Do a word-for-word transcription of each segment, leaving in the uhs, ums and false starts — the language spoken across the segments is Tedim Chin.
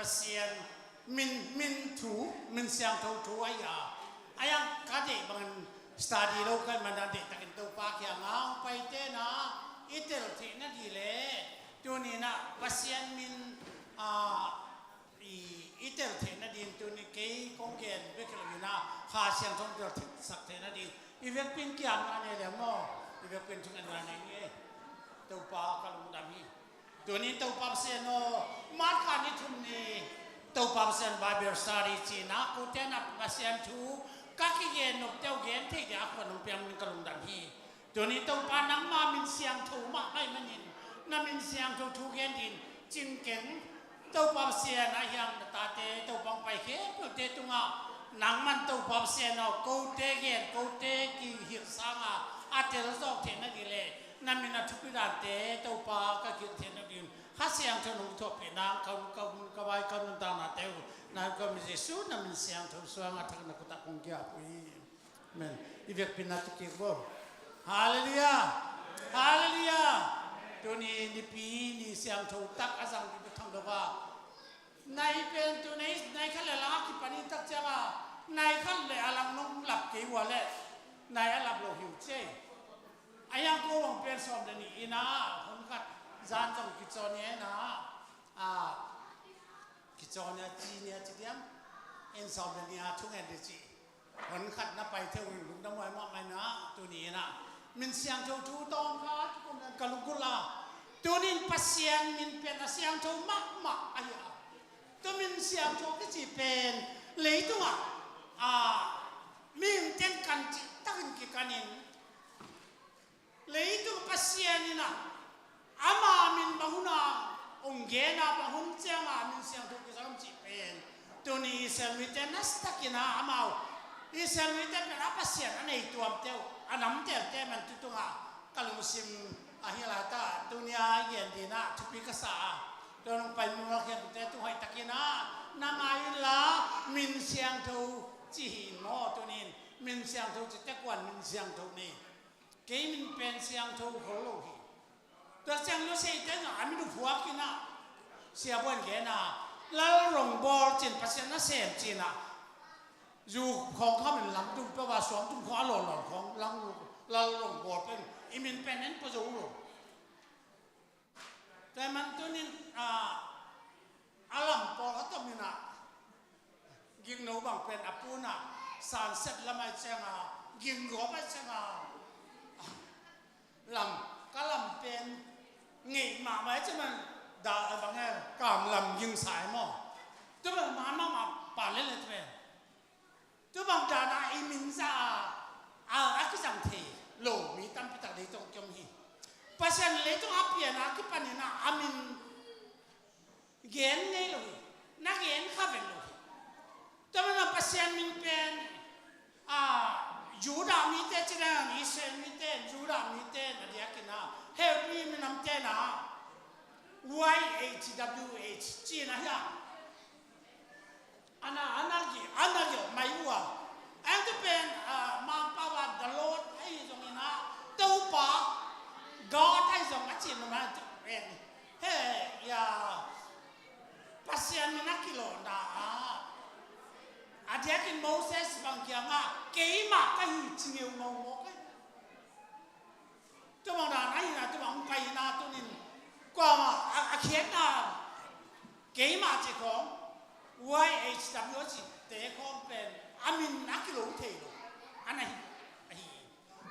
Pasian min, min thu, min siangtho thu ahi a. A yang ka deih bangin study lo ka hih manin a deihtakin Topa kiangah hong paite na, i tel theih nading leh tuni in ah Pasian min, ah, i, i tel theih nading tuni kei kong gen bek hi lo in ah Kha Siangtho tel theih, sak theih nading i vekpi in kiamna nei leng maw, i vekpi in thungetna nei ni. Topa ka lungdam hi. Tuni Topa Pasian aw, March kha ni thum ni Topa Pasian Bible study ci-in ah kote in ah Pasian thu ka kigen nop teh uh gen thei ding a khuan hong piak in ka lungdam hi. Tuni Topa nangma min siangtho mahmah ahih manin na min siangtho thu gen dingin cing keng. Topa Pasian, a hiang na tate Topa hong pai khempeuhte tungah nangman Topa Pasian aw, kote gen, kote kihilh sangin a tel zawk theih nading leh na min a thupi dante Topa ka hilh theih nadingin Kha Siangtho nong thuahpih nang, ka, ka, ka vai ka nuntaknate uh na ka min Jesuh na min siangtho suangin a thak na khut ah kong kiap uh hi. Amen. I vekpi in ah tu kik bo. Halleluiah. Halleluiah. Tuni nipi ni siangtho tak a zang ding Thang Dok ah, nai pen tu nai, nai khat le lang a kipan i tak ciangin nai khat le a lang nong lap kei uh leh nai a lap lo hi uh ci. A yang ko bang pen sawm le nih in ah hun khat zan zong kicawn ni in ah, a, kicawn ni a, ci ni a ci diam, in sawm le nih a thungen ding ci. Hun khat na pai thei uh in lungdam huai mahmah in ah, tuni in ah min siangtho thu tawm khat kum nan ka lunggulh a. Tuni in Pasian min pen a siangtho mahmah ahi a. Tua min siangtho kici pen leitungah, a, mihingte'n kan cih takin kikanin, leitung Pasian in ah ama min bang hun a hong gen a, bang hun ciangin min siangtho kisam cih pen tuni Israel mite nasatakin ah amau Israel mite pen a Pasian a nei tuamte uh, a namtelte man tu tungah ka lungsim ahi lai ta, tuni a gen dingin ah thupi ka sa a. Tua nong pai mual khempeuhte tu hoihtakin ah na ngai inla, min siangtho ci hi in maw, tuni in min siangtho ci teh kua'n min siangtho nei? Kei min pen siangtho khol lo hi. Tua ciang Joseite in ah a min uh phuak in ah, siavuan gen a, Lalrongbawl ci-in Pasian nasem ci-in ah, zu khawng kha min lam tung peuh a, suang tung khawng a lawnlawn khawng Lalrongbawl pen i min pen en pua zo lo. Tua ahih man tuni in, a, a lam pawlkhat tawh min ah, Gingno bang pen a pu in ah Sunset lam ahih ciangin, Gingno ahih ciangin, lam, ka lam pen ngeih mahmah ahih ciangin, da, bang e, kam lam gingsa e maw. Tua bang mahmah pa lel e tua pen. Tua bang dan a i min za a, a, a kizang thei lo mi tampi tak leitung kiom hi. Pasian leitung a pian a kipanin ah a min gen ngei lo hi. Na gen kha ven lo hi. Tua manin ah Pasian min pen, a, Judah mite ci dan, Israel mite, Judah mite na diakin ah Hebrew minamte na Y H W H ci-in ah hi a. Ana, ana gi, ana gi mai ua. Ang tu pen, a, Mangpau a the Lord ahi zongin ah, Topa, God ahi zong a ci nung a tu pen. He, ya, Pasian min a kilawhna a, a diakin Moses bang kiangah, keimah ka hi ci ngeu ngawngawk ahi. Tua bang dan ahi na, tua bang pai na, tuni in kuamah a, a khiatna, keimah cih khawng, Y H W H te khawng pen a min a kilo thei lo, a na hi, ahi.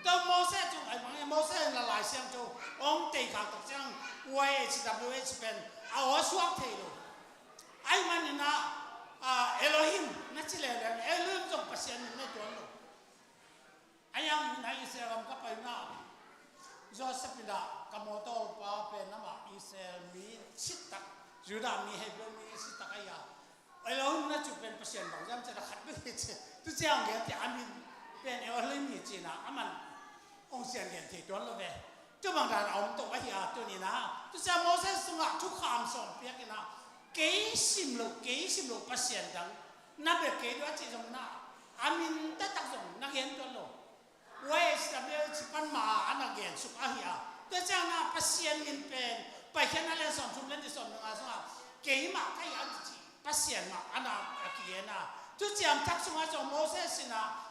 Tua Moses cung, ai bang, Moses in la Lai Siangtho hong teikhak tak ciang Y H W H pen a aw suak thei lo. Ahih manin ah, a, Elohim na ci leuleu, Elohim zong Pasian min na tuan lo. A yang in ah Israel lam ka pai na, Joseph in ah ka mawtaw pa pen amah Israel mi sitak, Judah mi, Hebrew mi sitak ahi a. Elohim na ci uh pen Pasian bang hiam ci a, khat bek hi ci. Tu ciang gen te a min pen Elohim hi ci-in ah aman hong sian gen thei tuan lo ve. Tua bang dan a om to ahi a, tuni in ah tu ciang Moses tungah thukham sawm piak in ah, kei sim lo, kei sim lo Pasian dang na bia kei ding a cih zong na, a min taktak zong na gen tuan lo. Y H W H pan mah a na gen suk ahi a. Tua ciang na Pasian min pen Paikhiatna lian sawmthum, lian nih sawm le nga sungah keimah ka hi a ci, Pasian mah a na a kigen a. Thuciam Thak sungah zong Moses in ah,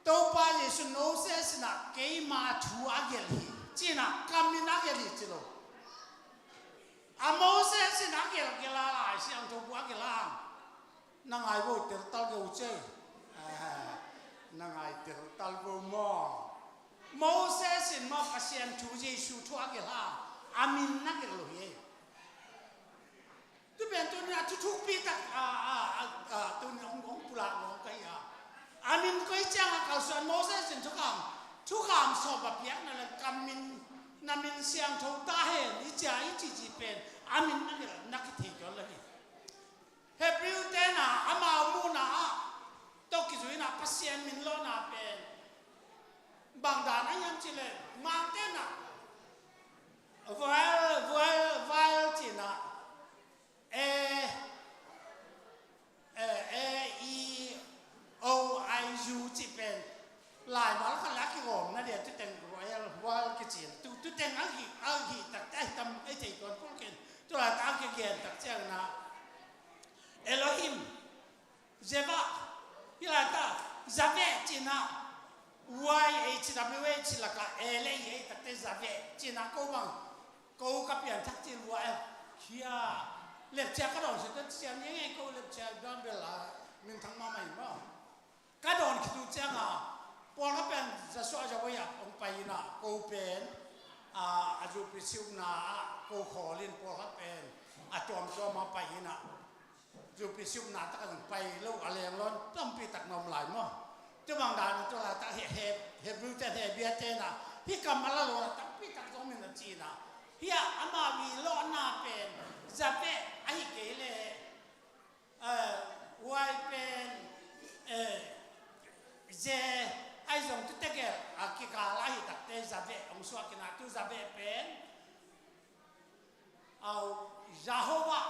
Topa Jesu in Moses in ah keima thu a gelh hi, ci-in ah kam in a gelh hi ci lo. A Moses in a gelh gelh a, Lai Siangtho bu a gelh a, na ngai vo, teltal kei uh ci. Na ngai teltal vo maw. Moses in maw Pasian thu, Jesu thu a gelh a, a min na gelh lo hi. Tu pen tuni a thu thukpi tak a, a, a, a, tuni hong, hong pulak nuam ka hi a. A min koi ciang a kalsuan, Moses in thukham, thukham sawm a piakna le kam min, na min siangtho ta hen i ci a, i cihcih pen a min na gelh na kithei tuan lo hi. Hebrew te in ah amau muhna ah tawh kizui in ah Pasian min lawhna pen bang dan a hiam cih leh, Mangte in ah vowel, vowel, vowel ci-in ah, e, e, e, i, o, i, u cih pen laimal khat le a kigawmna dia tuteng royal, royal kici in, tu, tuteng a hih, a hih takte a hi tam ei thei tuan kul kei in, tu laitak a kigen tak ciangin ah Elohim, Jehova, hih laitak Yahweh ci-in ah, Y H W H lakah L A H takte Yahweh ci-in ah, ko bang, ko ka pianthak cil vua e. Khia, lepcia ka dawn si tun cian ngei ngei, ko lepcia dawn bel a minthang mahmah hi maw. Ka dawn khit uh ciang a, pawlkhat pen Joshua Yahweh ah hong pai in ah, ko pen a, a zuppi siupna ah ko khawl in, pawlkhat pen a tuamtuam ah pai in ah, zuppi siupna tak a zong pai lo a lenglawn tampi tak na om lai maw. Tua bang dan a tu laitak he, he, Hebrew te, Hebia te in ah hih kammal a lawhna tampi tak zong om in a ci in ah, hih ah amau i lawhna pen Yahweh ahi kei leh, eh, Y pen, eh, J, ahi zong tu tegel a kikal a hi takte Yahweh hong suak in ah, tu Yahweh pen Au, Jehovah,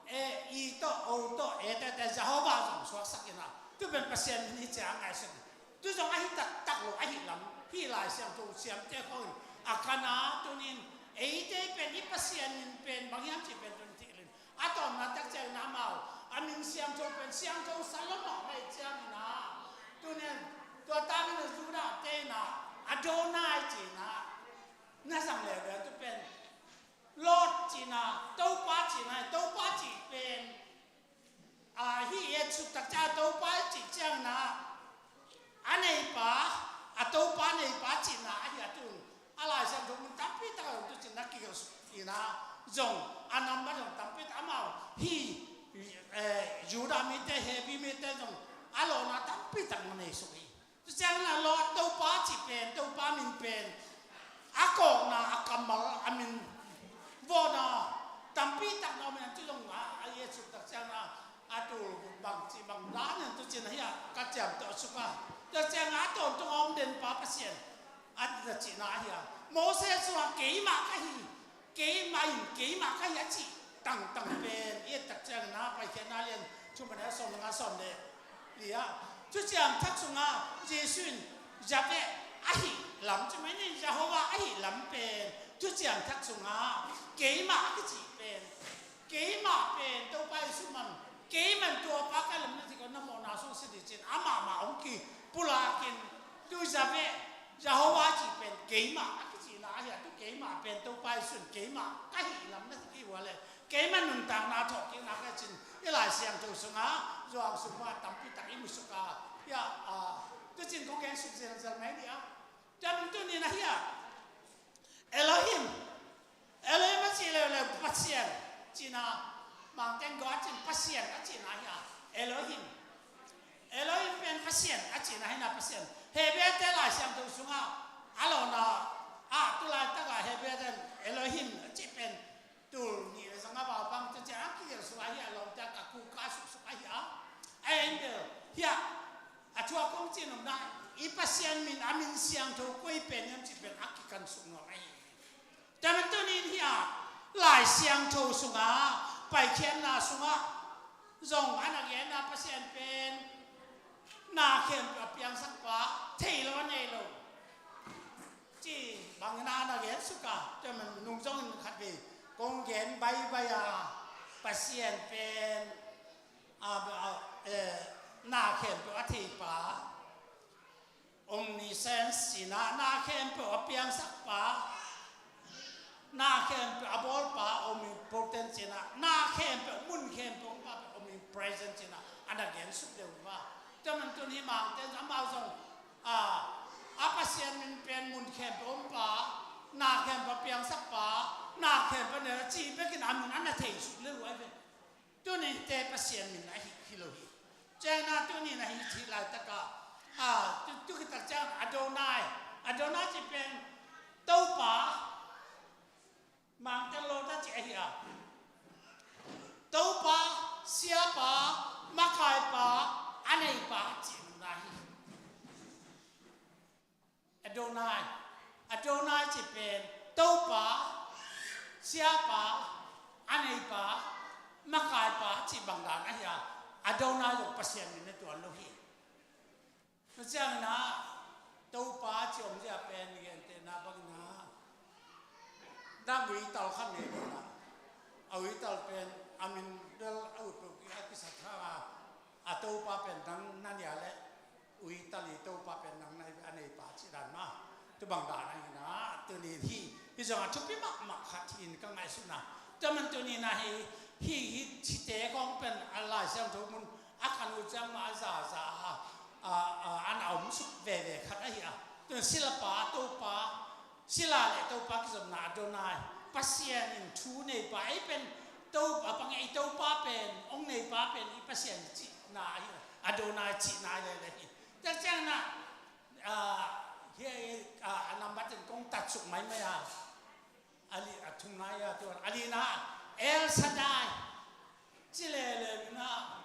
e, i tawh, o tawh, e tete Jehovah zong suaksak in ah, tu pen Pasian min hi ci a ngaihsun. Tu zong ahi taktak lo, ahi lam, hih Lai Siangtho siamte khawng in a kan a, tuni in eite pen i Pasian min pen bang hiam cih pen tuni thei leng. A tawpna tak ciangin amau a min siangtho pen siangtho sa lo mah ahih ciangin ah, tuni in tua tangin a Judah te in ah Adonai ci in ah na zang leuleu, tu pen Lord cihna, Topa cihna, Topa cih pen, a, hih i et suk tak ciang Topa cih ciangin ah, a neipa, a Topa neipa cihna ahi a, tu a Lai Siangtho mun tampi tak a zong tu cihna kigelh suk in ah, zong a number zong tampi tak amau hih, eh, Judah mite, Hebrew mite zong a lawhna tampi tak na nei suk hi. Tu ciangin a lawh, Topa cih pen, Topa min pen a kawkna, a kammal, a min vawhna tampi tak na om in, tu zong a, a i et suk tak ciangin a, a tul bang cih bang dan in tu cihna hi a, ka ciamtawh suk a. Tu ciangin a tawntung a om den pa Pasian a, na cihna ahi a. Moses sungah keimah ka hi, keimah in, keimah ka hi a cih tangtang pen i et tak ciangin a, Paikhiatna lian thum a neu sawm le nga, sawm le li ah, Thuciam Thak sungah Jesu in Yahweh ahih lam, ci mai ni, Jehovah ahih lam pen Thuciam Thak sungah keimah a kicih pen, keimah pen Topa Jesu man, kei man tua pa ka lam na cih ko, na mawhna sung si ding ci-in amah mah hong kipulak in, tu Yahweh, Jehovah cih pen keimah a kicihna ahi a, tu keimah pen Topa Jesu in keimah ka hih lam na cih kei ua leh, keimah nuntakna thawhkikna ka cih in, i Lai Siangtho sungah, Johan sungah tampi tak i mu suk a, hi a, a, tu cih in kong gen suk zelzel mai ni a. Tua man tuni in a hi a, Elohim, Elohim a cih leuleu Pasian cihna, Mangte in God cih in Pasian a cihna hi a, Elohim. Elohim pen Pasian a cihna hi na, Pasian. Hebrew te Lai Siangtho sungah a lawhna ah, tu laitak a Hebrew te Elohim a cih pen tul nih le zanga val bang tu ciang a kigelh suk a hi a, lawmte a ka ku ka suk suk a hi a. A en bel hi a, a thuak kong cih nopna, i Pasian min, a min siangtho koi pen hiam cih pen a kikan suk nuam ahi. Tua man tuni in hi a, Lai Siangtho sungah, Paikhiatna sungah zong a na genna Pasian pen na khempeuh a piangsak pa, thei lo a nei lo, ci bangin a na gen suk a. Tua man nung zongin khatvei kong gen baibai a, Pasian pen A, a, eh, na khempeuh a theipa, omniscience cihna, na khempeuh a piangsakpa, na khempeuh a bawlpa, omnipotent cihna, na khempeuh, mun khempeuh ompa pen omnipresent cihna, a na gen suk deuh uh a. Tua man tuni mangte amau zong, a, a Pasian min pen mun khempeuh ompa, na khempeuh a piangsakpa, na khempeuh a nel a ci bekin a min a na thei suk lel uh a ve. Tuni te Pasian min ahi hi lo hi. Ciangin ah tuni na hi cih laitak ah, a, tu, tu kitak ciang Adonai, Adonai ci pen Topa, mangte lo ta ci ahi a. Topa, siapa, makaipa, a neipa ci na hi. Adonai, Adonai ci pen Topa, siapa, a neipa, makaipa ci bang dan ahi a. Adonai zong Pasian min na tuan lo hi. Tua ciangin ah Topa ci om zia pen gentehna bangin ah nang uital khat nei bangin ah, a uital pen a min bel a utpeuh a kisat hang a, a Topa pen nang na nia leh uital i Topa pen nang na hi a neipa ci dan mah. Tu bang dan ahi na, tuni hi, hi zong a thupi mahmah khat hi in ka ngaihsutna. Tua man tuni na hi, hi, hi, hite khawng pen a Lai Siangtho mun a khan uh ciang mah a zaza a, a, a, an a om suk veve khat ahi a. Tua silapa, Topa, sila le Topa kizopna Adonai, Pasian in thu neipa, ei pen Topa, bang ei Topa pen, ong neipa pen, i Pasian cihna ahi, Adonai cihna lele hi. Tua ciangin ah, a, hi, a, a nambat in kong tatsuk maimai a. A li, a thumna hi a, tua, a lina, El Shaddai. Ci lele mina,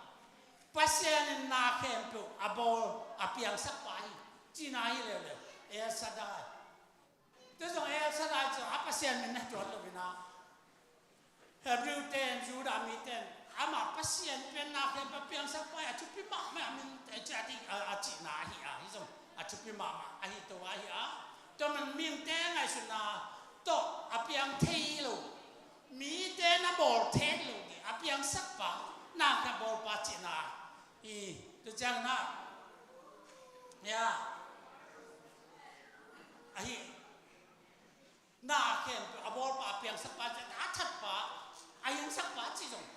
Pasian in na khempeuh a bawl, a piangsakpa hi. Cihna hi lele, El Shaddai. Tua zong El Shaddai ci a Pasian min na tuat lo mina. Hebrew ten, Judah mi ten, amah Pasian pen na khempeuh a piangsakpa hi a, thupi mahmah a min, a, a, a, a cihna ahi a, hi zong a thupi mahmah ahi to ahi a. Tua man mihingte ngaihsutna tawh a piang thei lo, mite na bawl thei lo ding a piangsakpa, na khempeuh bawlpa cihna hi. Tua ciangin ah, ya, ahi. Na khempeuh a bawlpa, a piangsakpa, a thatpa, a hingsakpa ci zong,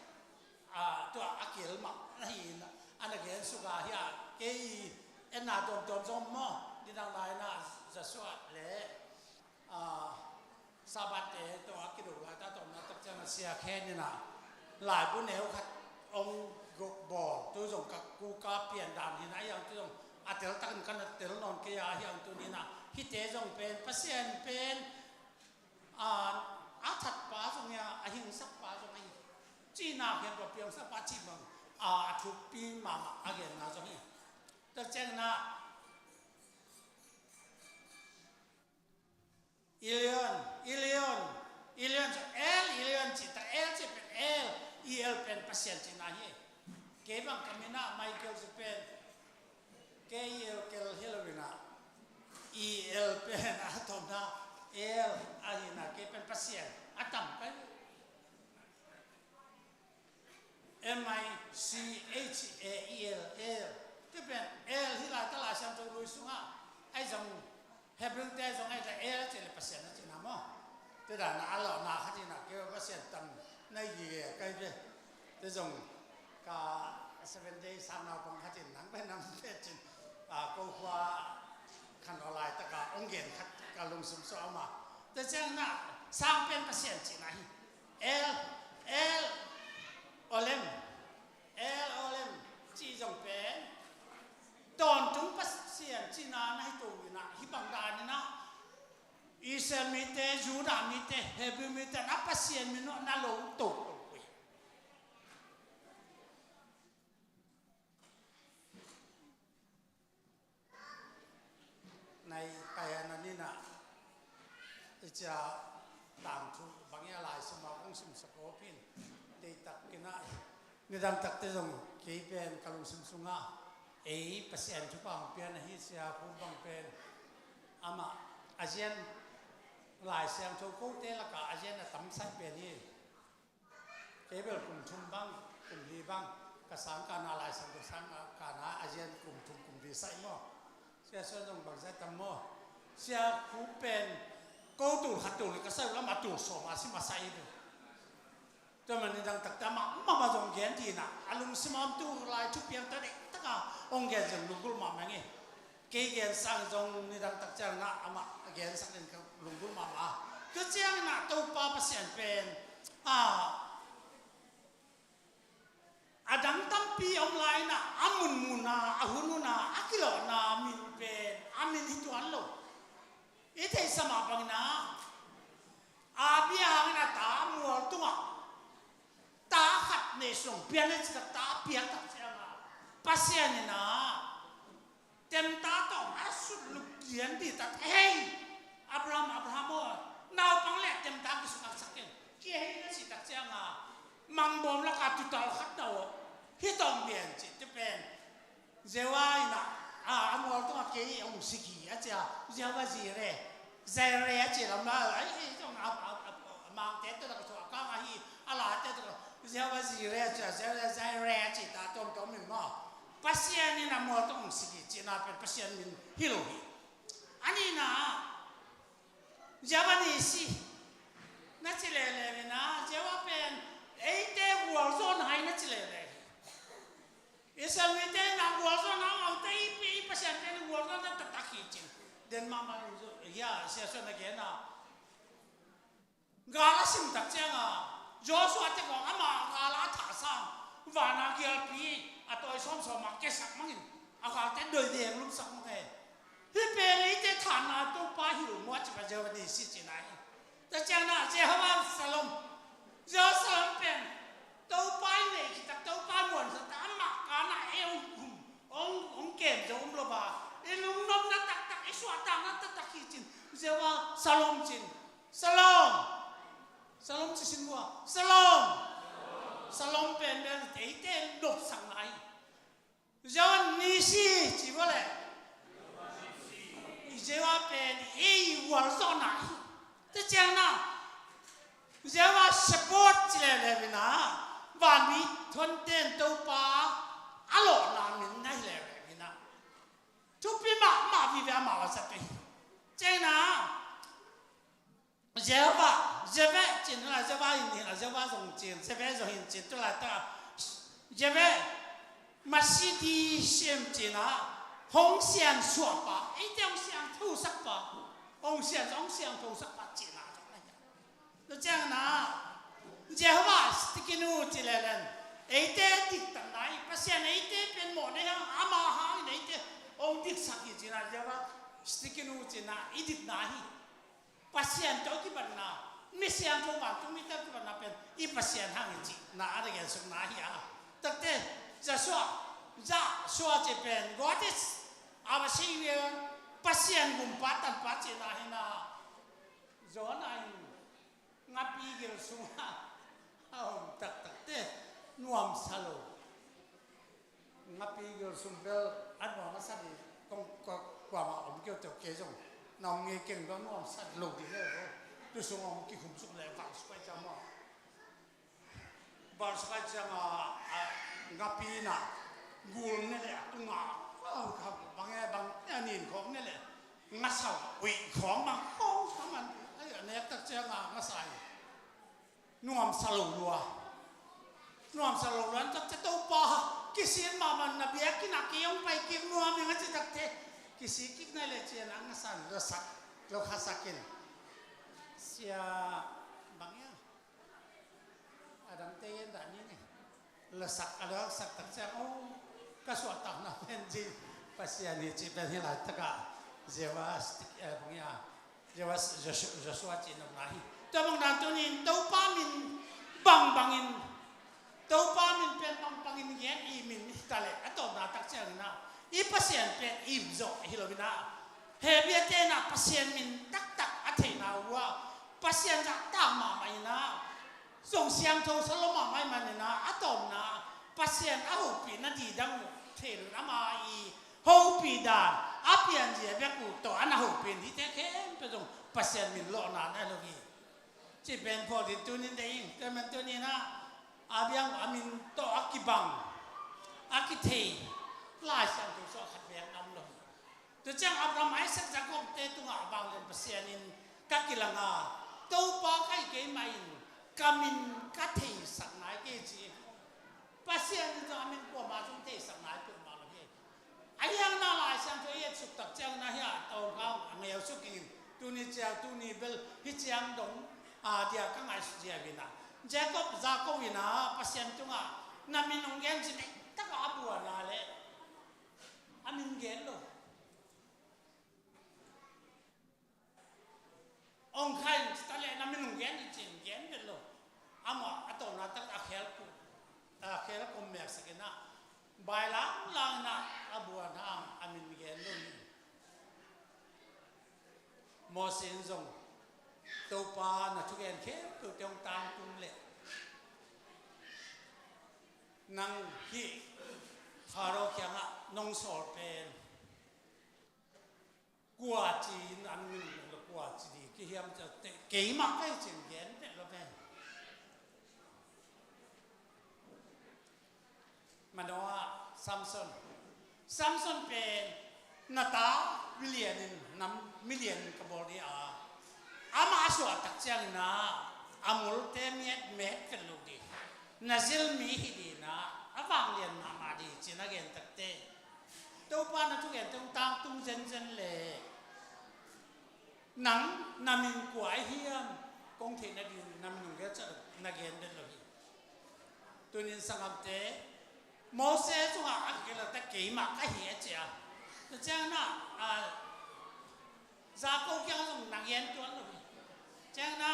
a, tua a kil mah na hi in a na gen suk a hi a. Kei i etna tuamtuam zong maw, nidang lai-in ah Joshua le, a, Sabbath te tawh a kido lai ta tawmna tak ciang a Sia Khen in ah laibu neu khat hong bawl, tu zong ka kuka pian dan hi in ah, a hiang tu zong a teltakin ka na tel nawn kei a, a hiang tu ni in ah hihte zong pen Pasian pen, a, a thatpa zong hi a, a hingsakpa zong hi. Cihna khempeuh a piangsakpa cih bang, a, a thupi mahmah a genna zong hi. Tua ciangin ah Elyon, Elyon, Elyon, El, Elyon cih ta, El cih pen El, I El pen Pasian cihna hi. Kei bang ka min ah Michael ci pen K E L kel hi lo in ah, E L pen a tomna El ahi in ah, kei pen Pasian a tam ka hi. M I C H A E L, El. Kei pen El hi lai ta, Lai Siangtho Lui sungah ahi zong Hebrew te zong ahi ta, El a cih leh Pasian a cihna maw. Tua dan a lawhna khat in ah kei Pasian tam na hi gige ka hi ve. Tua zong ka Seven Day sang naupang khat in nang pen nang pen cin, a, ko khua khan aw laitak a hong gen khat ka lungsim suak a, ama. Tua ciangin ah sang pen Pasian cihna hi. El, El Olam, El Olam cih zong pen tawntung Pasian cihna na hi to in ah, hih bang dan in ah Israel mite, Judah mite, Hebrew mite na Pasian min uh na lo to to uh hi. Nai pai a na ni in ah, i cia tangthu bang i a Lai Siangtho ah kong simsak awpin, deihtak in ah, nidang takte zong kei pen ka lungsim sungah ei Pasian thupha hong pia na hi, Sia Khup bang pen amah a zian, Lai Siangtho kote lakah a zian a tamsai pen hi. Kei bel kum thum bang, kum li bang, Ka sang kana lai sang ka sang kana a zian kum thum kum li sai maw. Sia Suan zong bangzah tam maw. Sia Khup pen ko tul khat tul ka sai lam a tul sawm a si masa i du. Tua man nidang takte amah mama zong gen dina a lungsim a om tu lai thupiang ta dek taka hong gen zong lunggulh mahmah ing. Kei gen sang zong nidang tak ciangin ah amah a gensak den ka lunggulh mahmah. Tua ciangin ah Topa Pasian pen a a dang tampi om lai-in ah a munmun a, a hun hun a, a kilawhna min pen a min hi tuan lo. I theihsa mah bangin ah Abraham in a ta mual tungah ta khat neih sung pian le citak ta piak tak ciangah Pasian in ah temta tawh a sut luk lian dih tak, "Hei, Abraham, Abraham aw, naupang le temta kisukaksak in, kia hei," na cih tak ciangah mangbawm lakah tutal khat na aw, hih tawng bian cih te pen Jehovah in ah a mual tungah kei hong sik hi a ci a, Jehovah Jireh, Jireh a ci lam la, ai, ai, tawng a, a, a, a mangte tawh ka thuah kang ahi, a late tawh Jehovah Jireh a ci a, Jehovah Jireh a ci ta tawmtawm in maw. Pasian in a mual tawh hong sik hi cihna pen Pasian min hi lo hi. A nihna ah Jehovah Nissi na ci leuleu in ah Jehovah pen eite gualzawhna hi na ci leuleu hi. Israel mite in ah gualzawhna a ngah uh teh i Pasian pen gualzawhna taktak hi cin den mahmah in, hia Sia Suan a gen a. Gal a sim tak ciangah Joshua te khawng amah gal a thahsa, vana gialpi a tawi sawmsawm a kesak mangin a galte doideng lumsak mang e. Hih pen eite thanna Topa hi lo maw a ci pa Jehovah Nissi cihna hi. Tua ciangin ah Jehovah Shalom, Jehovah Shalom pen Topa i neih khit tak, Topa muansak tak, amah kanah ei hong hum, hong, hong kem zo om lo a, i lungnopna taktak, i suahtakna taktak hi cin, Jehovah Shalom cin. Shalom. Shalom ci sin vua. Shalom. Shalom pen bel eite nopsakna hi. Jehovah Nissi ci vua leh Jehovah pen ei gualzawhna hi. Tua ciangin ah Jehovah Sabaoth ci leuleu in ah vanmi thonte in Topa a lawhna min na hi leuleu in ah thupi mahmah vive amau a zat uh hi. Ciangin ah Jehovah, Jehovah cin la, Jehovah in hi la, Jehovah zong cin, Jehovah zong hin cin, tu laitak Jehovah Messiah di sim cin a, hong sian suahpa, eite hong siangthosak pa, hong sian, hong siangthosak pa cin a zong na hi. Tua ciangin ah Jehovah Tsidkenu ci lelen, eite diktatna hi, Pasian eite pen mawh nei hang, ama hangin eite hong diksak hi cin a, Jehovah Tsidkenu cin a i dikna hi. Pasian tawh kibatna, mi siangtho vantung mite tawh kibatna pen i Pasian hang hi cihna a na gensukna hi a. Takte, Joshua, Joshua cih pen, God is our Savior, Pasian gumpa tanpa cihna hi na. Jonah in ngapi gil sungah a om taktakte nuamsa lo. Ngapi gil sung bel a nuam a sa ding kong kuamah om kei uh teh kei zong na om ngei keng bel nuamsa lo ding le lo. Tu sung a hong kikhum suk leh val suk ai ciang maw. Val suk ai ciang a, a ngapi na gul ne leh a tunga bang e bang a nin khawng ne leh ngasa uih khawng bang khawng khawng an ai a nek tak ciang a ngasa hi. Nuamsa lo lua. Nuamsa lo lua, an takte Topa kisik mahmah na biakinn ah kei hong pai kik nuam ing a ci takte kisik kik nai le cian a ngasan lo sak, lo khasak in. Sia bang ia. A dangte gen dah ni ne. Lo sak, a lo sak tak ciang, oh, ka suahtakna pen ci Pasian hi ci pen hi laitakah Jehovah, eh, bang ia. Joshua, Joshua cih nopna hi. Tua bang dan tunin Topa min bangbangin, Topa min pen bangbangin gen i min hi ta leh a tawpna tak ciangin ah i Pasian pen i zawh hi lo in ah Hebru te in ah Pasian min taktak a theihna uh ah Pasian zahtak mahmah in ah zong siangtho sa lo mahmah ahih manin ah a tawpna Pasian a hopihna didang uh thei lo in ama i hopih dan a pianzia bek uh tawh a na hopih in hihte khempeuh zong Pasian min lawhna na hi lo hi. Cih pen phawk ding tunin deih ing. Tua man tunin ah a biang a min tawh a kibang a kithei Lai Siangtho sungah khat beek na om lo hi. Tua ciang Abraham, Isaac, Jacob te tungah vanglian Pasian in ka kilang a, Topa ka hi kei mah in ka min ka theisak nai kei ci. Pasian in zong a min kuamah zong theisak nai peuhmah lo hi. Ahi hangin Lai Siangtho i et suk tak ciangin ahi a, tawm kha a ngeu suk in, tuni ciang, tuni bel hih ciang dong a dia ka ngaihsut zia hi na. Jacob, Jacob in a Pasian tungah na min hong gen cin, tak a buan lai leh a min gen lo. Hong kha in ci ta leh na min hong gen in ci, gen vet lo. Amah a tawpna tak a khel kum, a khel kum mek sak in a, bai lang lang in a, a buan hang a min gen lo hi. Moses in zong Topa na thugen khempeuh te hong tangtung leh, nang hih Pharaoh kiangah nong sawl pen kua ci-in an min lo, kua ci ding ka hiam, ci a, keimah ka hi ci-in gen vet lo pen. Manoah, Samson. Samson pen na ta milian in, nam milian in ka bawl ding a, amah a suah tak ciangin a, a multe miat met vet lo ding, na zil mi hi ding a, a vanglian mahmah ding ci-in a gen tak teh, Topa na thugente hong tangtung zenzen leh, nang na min kua ahi hiam kong theih nading na min hong gen ciat na gen den lo hi. Tunin sanggamte, Moses tungah a kilang tak keimah ka hi a ci a. Tua ciangin a, a, Jacob kiangah zong na gen tuan lo hi. Ciangin a,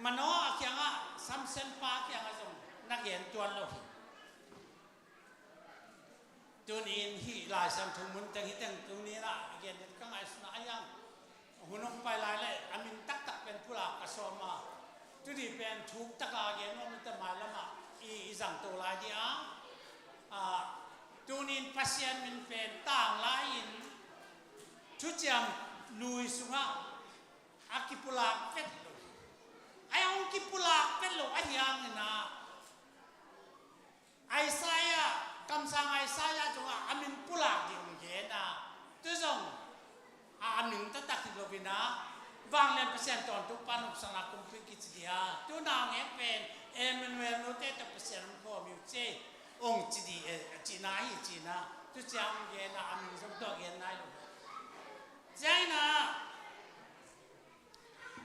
Manoah kiangah, Samson pa kiangah zong na gen tuan lo hi. Tunin hih Lai Siangtho mun teng, hih teng tunin a gen den ka ngaihsun a, ahi hang hun hong pai lai leh a min taktak pen pulak ka sawm a, tu ding pen thuk tak a gen nuam in, ta mailam ah i, i zang to lai ding a. A, tunin Pasian min pen tang lai-in Thuciam Lui sungah a kipulak vet lo. Ahi hang hong kipulak vet lo ahi hangin a, Isaiah, kamsang Isaiah tungah a min pulak ding hong gen a, tu zong a, a min taktak hi lo-in a, vanglian Pasian tawntung pa nopsakna kumpi kici ding a, tu-in a hong en pen Emmanuel, note tawh Pasian hong khawm hi uh ci, hong ci ding, eh, cihna hi ci-in a, tu ciang hong gen a, a min zong tua gen nai lo. Ciangin a,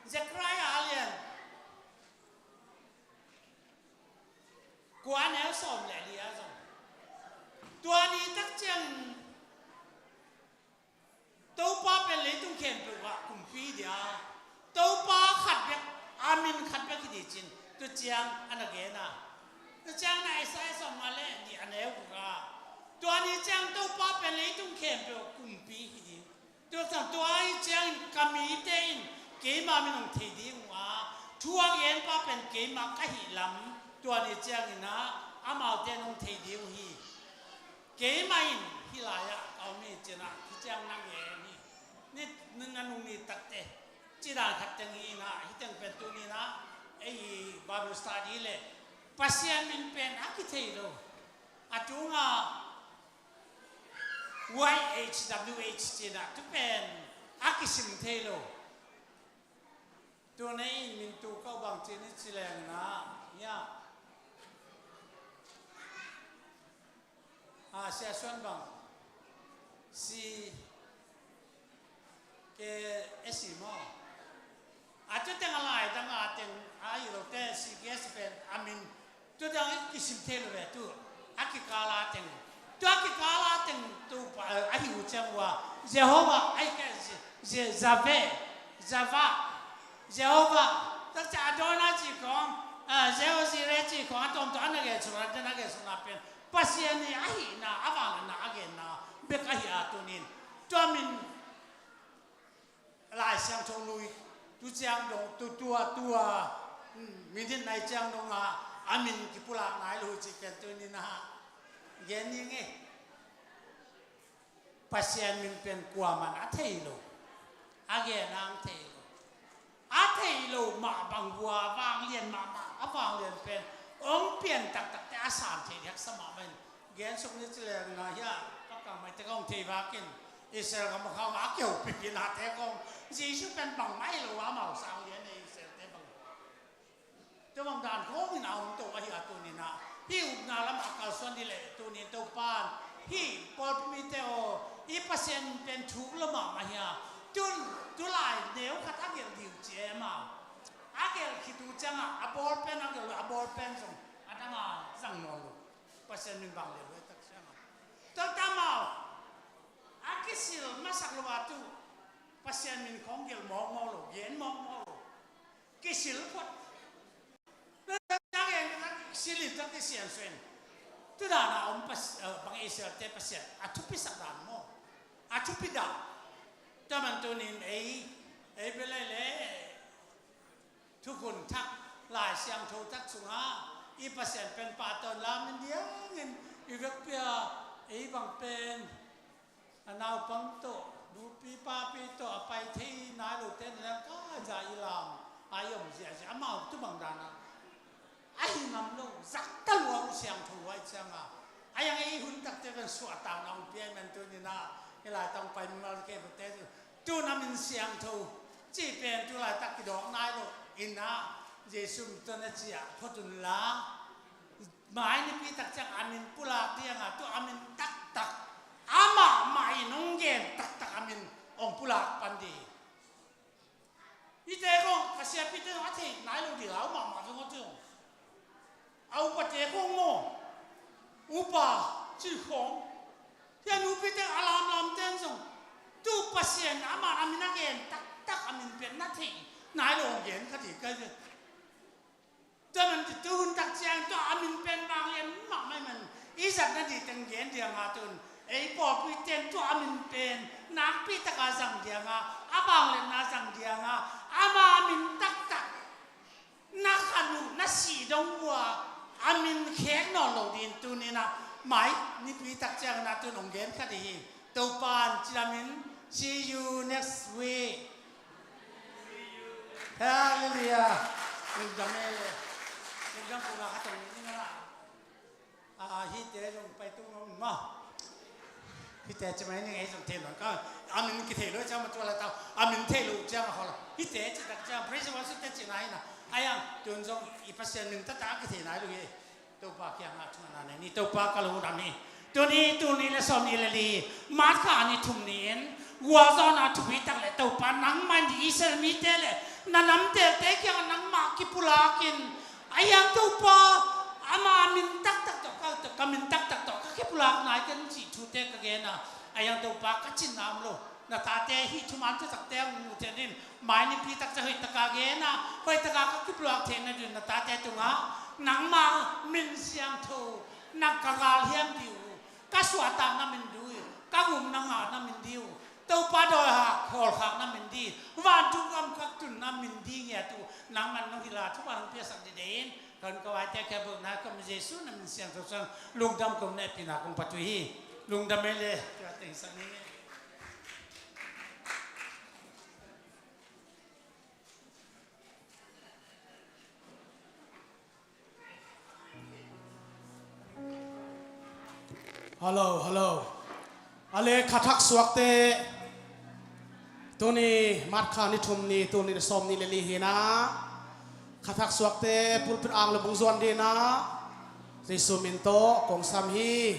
Zechariah a lian kua, a neu sawm le li ah zong, tua ni tak ciangin Topa pen leitung khempeuh ah kumpi ding a, Topa khat bek, a min khat bek hi ding ci-in tu ciang a na gen a. Tu ciang in a Isaiah sawmnga le nih a neu guk ah, tua ni ciang Topa pen leitung khempeuh ah kumpi hi ding. Tua ciang, tua ahih ciangin ka mite in keima min hong thei ding uh a, thu a genpa pen keimah ka hih lam tua ni ciangin a, amaute in hong thei ding uh hi. Keimah in hih lai-ah ka om hi ci-in a, hih ciang na ngen hi. Ni, ni, na nung ni tak teh, ci dan khat teng hi-in a, hih teng pen tuni-in a, ei Bible study leh Pasian min pen a kithei lo. A tungah Y H W H ci-in a, tu pen a kisim thei lo. Tuni-in min tu kau bang ci-in i ci leng in a, ya. A, Sia Suan bang. C K S maw. A, tu teng a lai dang a teng, a hi lo te C K S pen a min. Tu dang i kisim thei lo ve tu. A kikal a teng. Tu a kikal a teng tu pa, eh, a hi uh ciang uh a. Jehovah, a hi kei, Je-, Je-, Jave, Java, Jehovah. Tua ciang Adonai ci khong, ah, Jehovah Jireh ci khong, a tawmtawm a na gen sung, a na gen sung na pen Pasian i ahihna, a vangliatna, a genna bek ahi a tunin. Tua min Lai Siangtho Lui, tu ciang dong, tu, tua, tua, mm, minute nai ciang dong a, a min kipulak nai lo cih pen tuni-in a gen ning e. Pasian min pen kuaman a thei lo, a gen hang thei lo. A thei lo mah bang uh a, vanglian mahmah, a vanglian pen Hong pian taktakte a san thei ding haksa mahmah in. Gen suk ni ci leng na hia, ka kang maite kong thei vakin Israel gam a khang a keu pipi nate kong Jesu pen bang mai lo a mau sang lian e Israel te bang. Tua bang dan khawng in a om to ahi a tuninah hih upna lamah kalsuan dih leh tunin Topan hih pawlpi mite aw, i Pasian pen thuk lo mahmah hi a, tu, tulai neu khat a gelh dih uh ci e amau. A gelh khit uh ciangah a bawlpen a gelh uh a bawlpen zong a dang a zang nawn lo. Pasian min bang lel uh tak ciangah tua ta amau a kisil masak lo a tu Pasian min khawng gelh mawkmawk lo, gen mawkmawk lo. Kisil phot. Nang en nang silin tak kisian suin. Tudana om pas bang Israel te Pasian a thupi sak dan maw? A thupi dan. Taman tunin ei ei belai le thukhun thak Lai Siangtho thak sunga i Pasian pen pahtawn lamin diangin i vekpia ei bang pen a naupang tawh nupi papi tawh a pai thei nai lote na ka za i lam a i om ziahziah amau tu bang dana a hi ngam lo zak ta lua uh siangtho uh ai cianga a yang ei hun takte kan suahtakna hong pia i man tunina i laitang pai mimal ke bute tu na min siangtho cih pen tu laitak kidawk nai lo ina Jesu min tawh na ciah phot unla mai nipi tak ciang a min pulak dianga tu a min taktak amah mah in hong gen taktak a min hong pulak pan di. Hite kong ka siapite a thei nai lo di lau mahmah zong a ti hong a upate kong maw upa cih khong hia nupite a lamlamten zong tu Pasian amah a min a gen taktak a min pen na thei nai lo hong gen kha di ka Tua man tu hun tak ciang tua a min pen vanglian mahmah man i zat na di teng gen dianga tun ei pawlpi ten tua a min pen nakpi taka zang dianga a vanglianna zang dianga ama min taktak na khan uh na si dong uh a a min khek nawn lo din tunina mai nipi tak ciang na tun hong gen kha di hi. Topan cidamin see you next week. Hallelujah. Lungdam e. Lungdam kong a ka tong ni nga la. Hite zong pai tung om ma. Hite ci mai ning ei zong thei lo ka a min kithei lo ciang ma tua la tau a min thei lo ciang a hol hite ci tak ciang praise worship te ci nai na. Ayang tun zong i Pasian min tata kithei nai lo hi. Topa kiangah thungetna nei ni. Topa ka lungdam hi. Tuni, tuni le sawm ni le li March kha ni thum ni-in gualzawhna thupi tak le Topa nangmah in Israel mite le na namtelte kiangah nangmah kipulakin a hiang Topa ama min taktak tawh ka, ka min taktak tawh ka kipulak nai ken cih thute ka gen a a hiang Topa ka cinna om lo. Na tate hih thuman thutakte hong mu theih in mai nipi takte hoihtaka gen a hoihtaka ka kipluak theih nadin na tate tungah nangma min siangtho nang ka galhiam dih uh ka suahtak na min dih uh ka gum na ngah na min dih uh Topa dawihak hawlkhak na min dih vantung gam ka tun na min dih ngiat uh nangman nong hila thuman hong piasak dih deih in. Kan ka vaite ka bawlna ka mi Jesu na min siangtho sang lungdam kong nehpihna kong patuh hi. Lungdam ei le tua teng sang ni. Hello, hello. A le khathak suakte tuni March kha ni thum ni tuni sawm ni le li hina khathak suakte pulpit ang le bung zuan dina Jesu min tawh kong sam hi.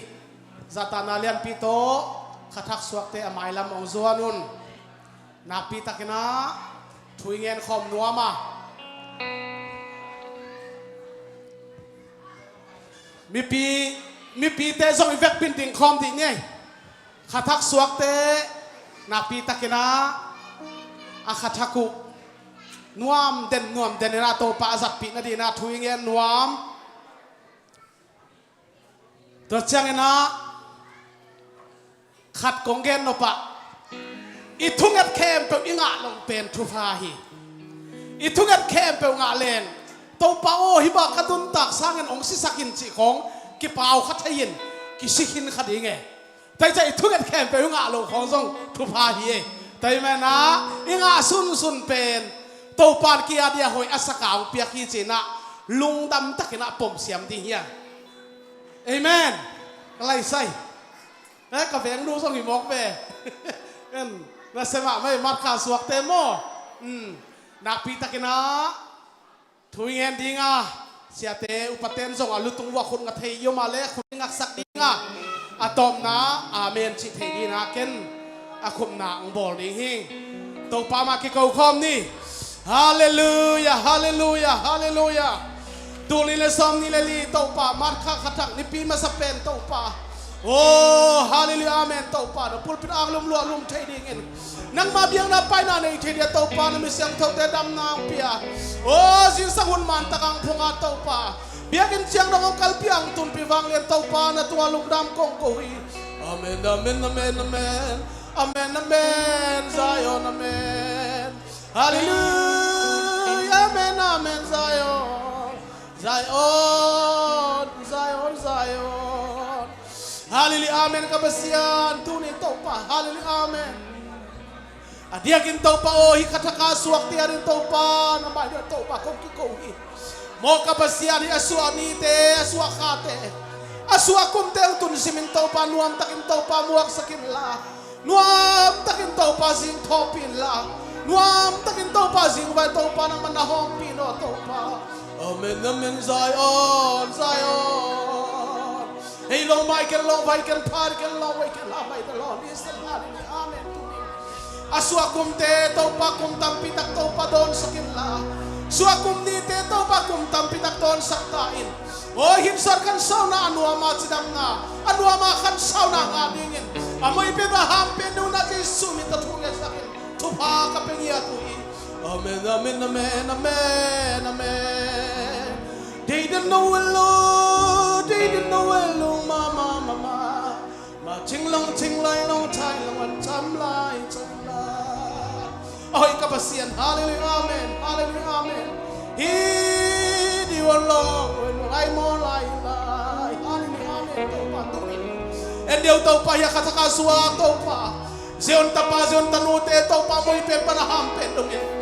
Zatana lianpi tawh khathak suakte a mailam ong zuan un. Nakpi takina thu i ngen khawm nuam a mipi mipite zong i vekpin ding khawm dih ngei. Khathak suakte nakpi takina a khathak uh nuam den nuam den ina Topa a zatpih nadina thu i ngen nuam. Tua ciangina khat kong gen nopah i thunget khempeuh i ngah loh pen thupha hi. I thunget khempeuh ngah len Topa aw hi bak ka duntak sangin ong sisakin cih khong kipau kha thei in kisi khin kha ding e. Taicah i thunget khempeuh i ngah loh khong zong thupha hi e. Taimena i ngah sunsun pen Topan kia dia hoih a saka ong piak hi cinah lungdam takin a pom siam ding hi a. Amen. Ka laisai. Eh, ka vengnu zong hi mawk ve. En, na semah mai, mat kha suakte maw? Hmm. Nakpi takin a thu i ngen ding a, siate upaten zong a lutung vuah khut nga thei i om a le khut i ngaksak ding a, a tawpna amen cih thei ding a ken a khupna ang bawl ding hi. Topa mah kiko khawm ni. Halleluia, halleluia, halleluia. Tul nih le sawmnih le li Topa, March kha khathak nipi masa pen Topa. Oh, halleluia, amen Topa. Na pulpit ang lum luah lum thei dingin, nangma biakna paina nei thei dia Topa, na mi siangthote damna ang pia. Oh, zingsang hun mantak ang phunga Topa, biakinn ciang dong ang kalpi ang tunpi vanglian Topa, na tua lungdam kong ko hi. Amen, amen, amen, amen. Amen, amen, Zion, amen. Halleluia, amen, amen, Zion. Zion, Zion, Zion. Halleluia, amen, ka Pasian, tuni Topa, halleluia, amen. A diakin Topa aw, hih khathak a suakte ading Topa, na mai dia Topa kong kiko hi. Maw ka Pasian, hih a suah nite, a suah khate, a suah kumte hong tun simin Topa, nuamtakin Topa muaksak inla, nuamtakin Topa zing thawhpih inla, nuamtakin Topa zing vai Topa nangman na hawmpih in aw Topa. Amen, amen, Zion, Zion. Hei long mai ken long vai ken phari ken long vai ken la mai the Lord is the Lord. Amen. Tuni a suah kumte Topa kum tampi tak Topa dawnsak inla, suah kum nite Topa kum tampi tak dawnsak ta in. Aw, hih sawt khansauna a nuam a cidamna, a nuam a khansauna ngah dingin a moipi a hampen dungna Jesu min tawh thu ngetsak in thupha ka pe ngiat uh hi. Amen, amen, amen, amen, amen. They didn't know a law, they didn't know a law, ma, ma, ma, ma. Ma ching long ching lai long chai long an cham lai cham lai. Oi ka Pasian, halleluia, amen, halleluia, amen. Hi di wan long wen long ai maw lai lai. Halleluia, amen. Topa tuni en deuh Topa, hih a khathak a suak Topa, Zion tapa Zion tanute Topa moipi pan a hampen dungin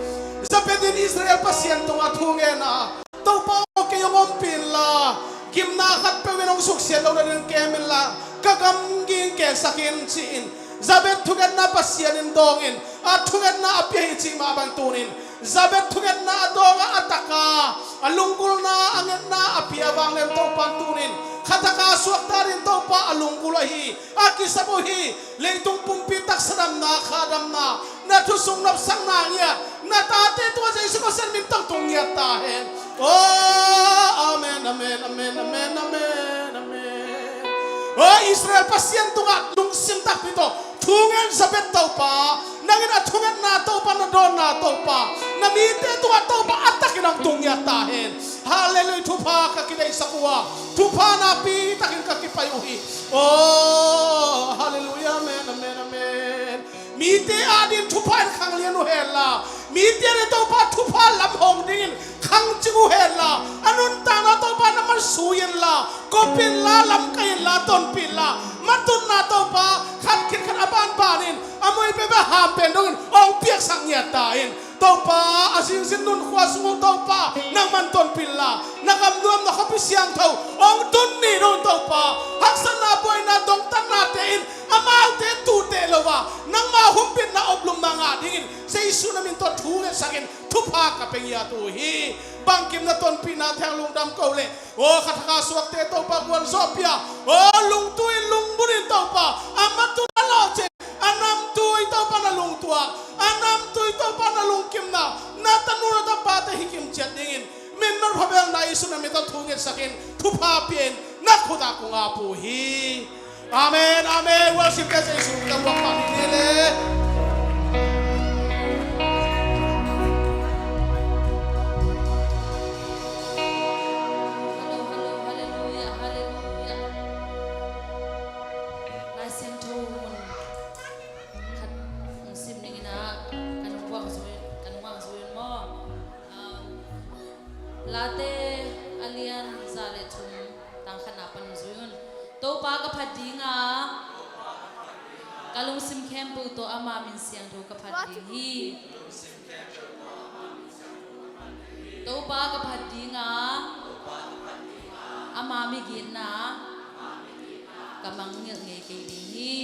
Jabez in Israel Pasian tungah thu ngen a, Topa aw, kei hong ompih inla, gimna khatpeuh in hong suksiat loh nadingin kem inla, ka gamgi hong keksak in ci-in Jabez thungetna Pasian in dawngin, a thungetna a pia hi cih mah bang tunin Jabez thungetna a dawng a, a tak a, a lunggulhna a ngetna a pia vanglian Topa in tunin khathak a suakte ading Topa a lunggulh ahi, a kisap uh hi. Leitung pumpi taksa damna, kha damna, na thu sung nopsakna ngiat, na tate tungah Jesu Khazih min tawh tung ngiat ta hen. Oh, amen, amen, amen, amen, amen, amen. Oh, Israel Pasian tungah lungsim takpi tawh thu ngen Jabez Topa, nangin a thungetna Topa, na dawnna Topa, na mite tungah Topa a takin hong tung ngiat ta hen. Halleluia, thupha ka kideihsak uh a, thupha nakpi takin ka kipai uh hi. Oh, halleluia, amen, amen, amen. Mite adingin thupha in khanglian uh henla, mite adingin Topa thupha lam hong dingin khangcing uh henla, a nuntakna Topa na mansuh inla, kop inla, lamkai inla, tonpih inla, matutna Topa khat khit khat a banbanin a moipi a hampen dongin hong piaksak ngiat ta in. Topa, a zingzin nunkhua sung uh Topa nangman tonpih inla, na gam nuam, na khuapi siangtho hong tun ni dong Topa, haksatna, buaina, dongtatnate in amaute tuhteh lo a, nangma humbitna, oplumna ngah dingin Jesu na min tawh thu ngetsak in thupha ka pe ngiat uh hi. Bangkim na tonpihna thei hong lungdam ko leh, aw, khathak a suakte Topa gualzawhpih a, aw, lungtuin lungmunin Topa, a matut a lawhcin, a namtui Topa na lungtuak, a namtui Topa na lungkimna, na tanu na tapate hi kimciat dingin min nopna phabelna Jesu na min tawh thu ngetsak in thupha pia in na khut ah kong ap uh hi. Amen, amen. Worship te Jesu ka muak pah ding hi le. Hello, hello, hallelujah, hallelujah. Lai Siangtho mun khat hong sim dingin ah kan hong guang zui, kan hong guang zui maw? Um, Late a lian za le thum, tang khatna pan zui un. Topa ka phat ding a, ka lungsim khempeuh tawh ama min siangtho ka phat ding hi. Topa ka phat ding a, Ama migitna ka mangngilh ngei kei ding hi.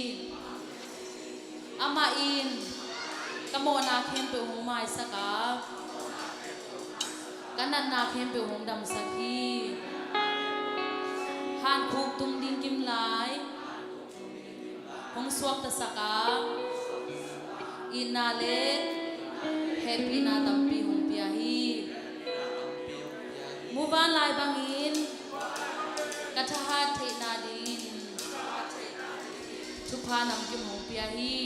Amah in ka mawhna khempeuh hong maisak a, ka natna khempeuh hong damsak hi. Hankhuk tung ding kim lai hong suaktasak a, itna le hehpihna tampi hong pia hi. Muvanlai bangin ka thahat theihna dingin thupha namkim hong pia hi.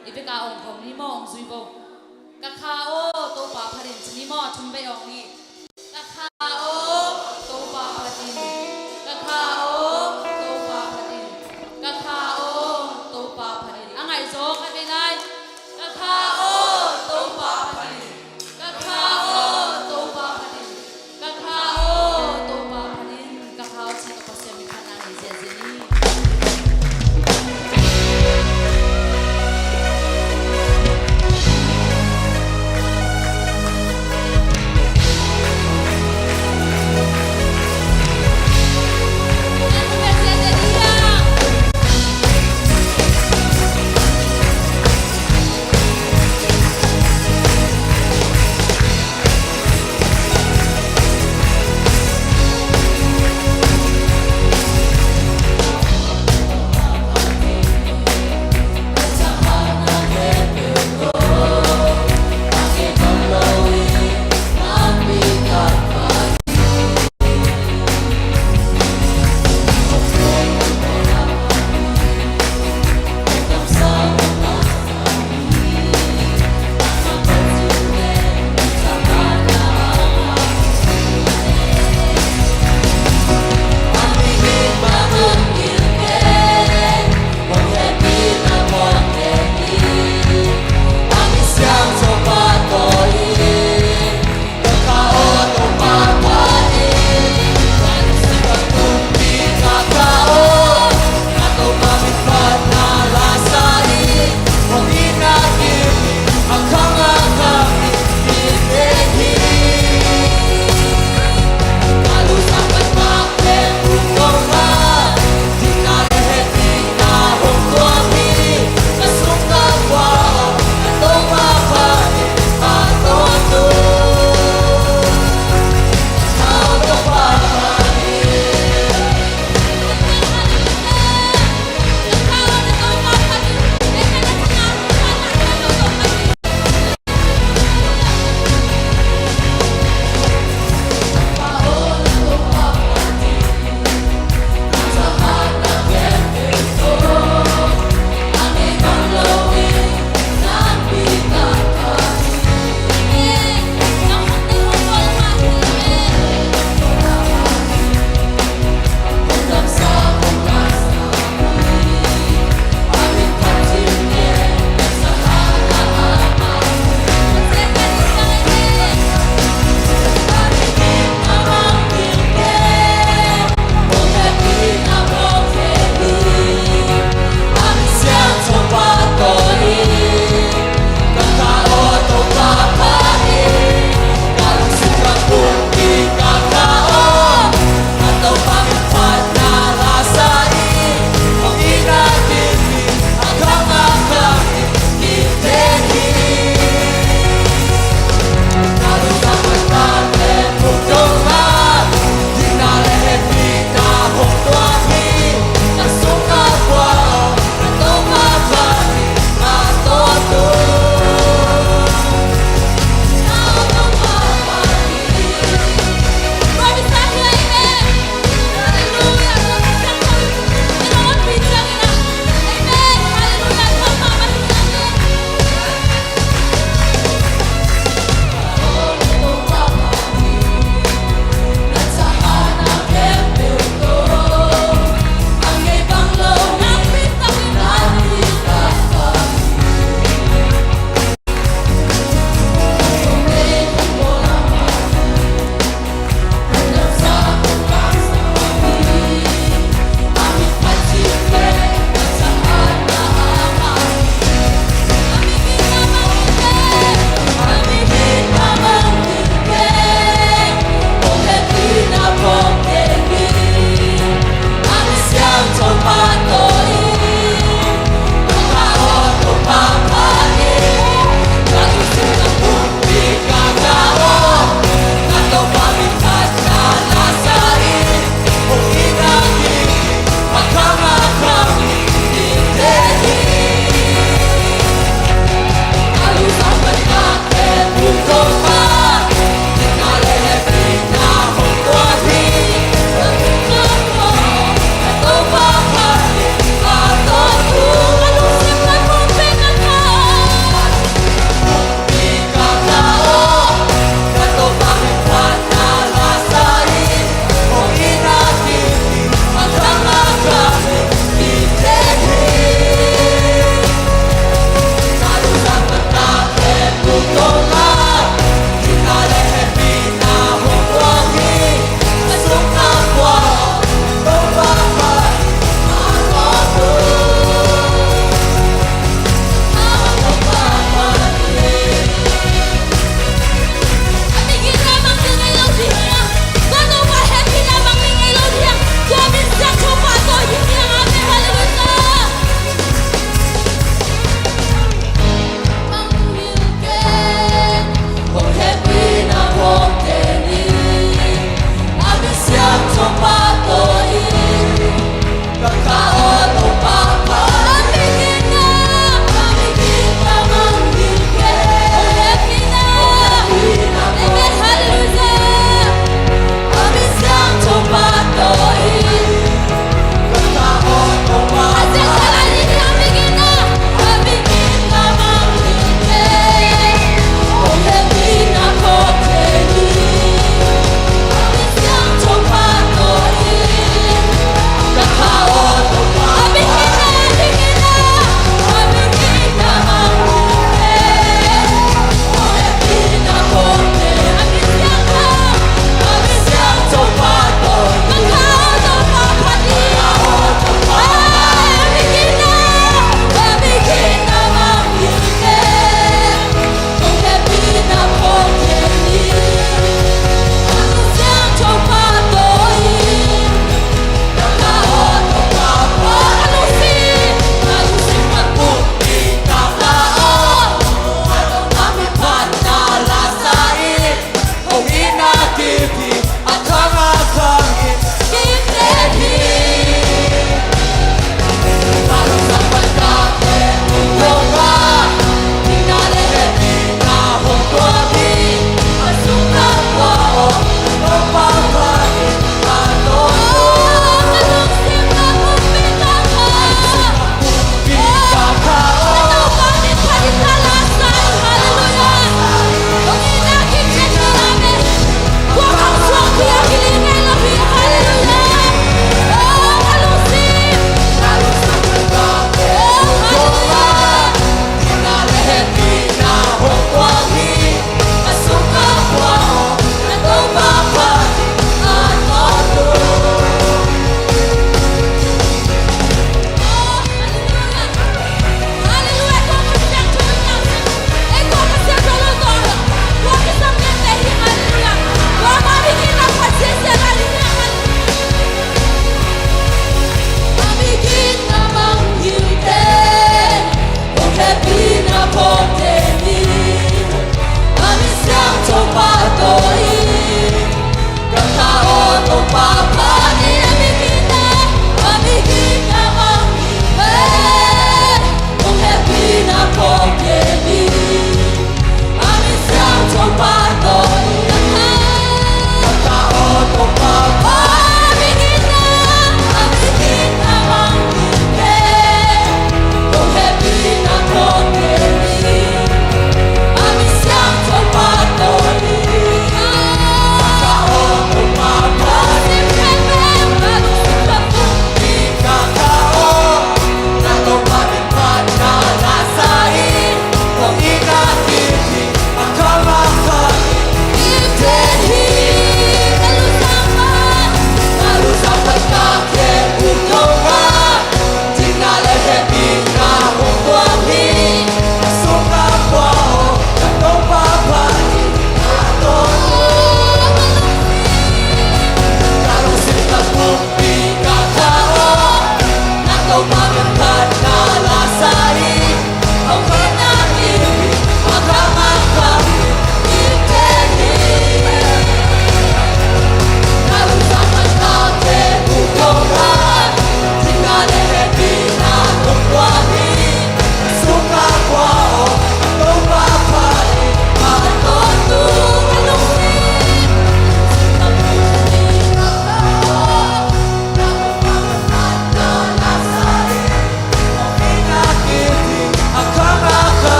I veka ong khom ni maw, ong zui bo. Ka kha aw, Topa phat in, ci ni maw, thum vei ong hi. Ka kha aw, Topa phat in. Ka kha aw, Topa phat in. Ka kha aw, Topa phat in. A ngaih zaw khat vei lai. Ka kha aw, Topa phat in. Ka kha aw, Topa phat in. Ka kha aw, Topa phat in. Ka kha aw, ci ka Pasian min phatna nei ziahziah ni.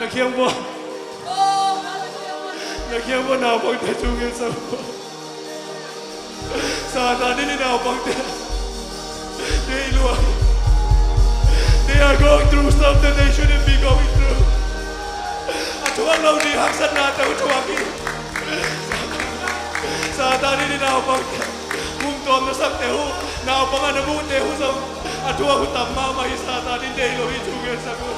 Na kiang bua. Na kiang bua naupangte thu ngen sa bua. Satan in i naupangte deih lua. They are going through something they shouldn't be going through. A thuak lo ding haksatnate uh thuak hi. Satan in i naupangte, kum tuam na sakte uh, naupang a na muhte uh zong a thuak uh tam mahmah hi. Satan in deih lo hi, thu ngen sa bua.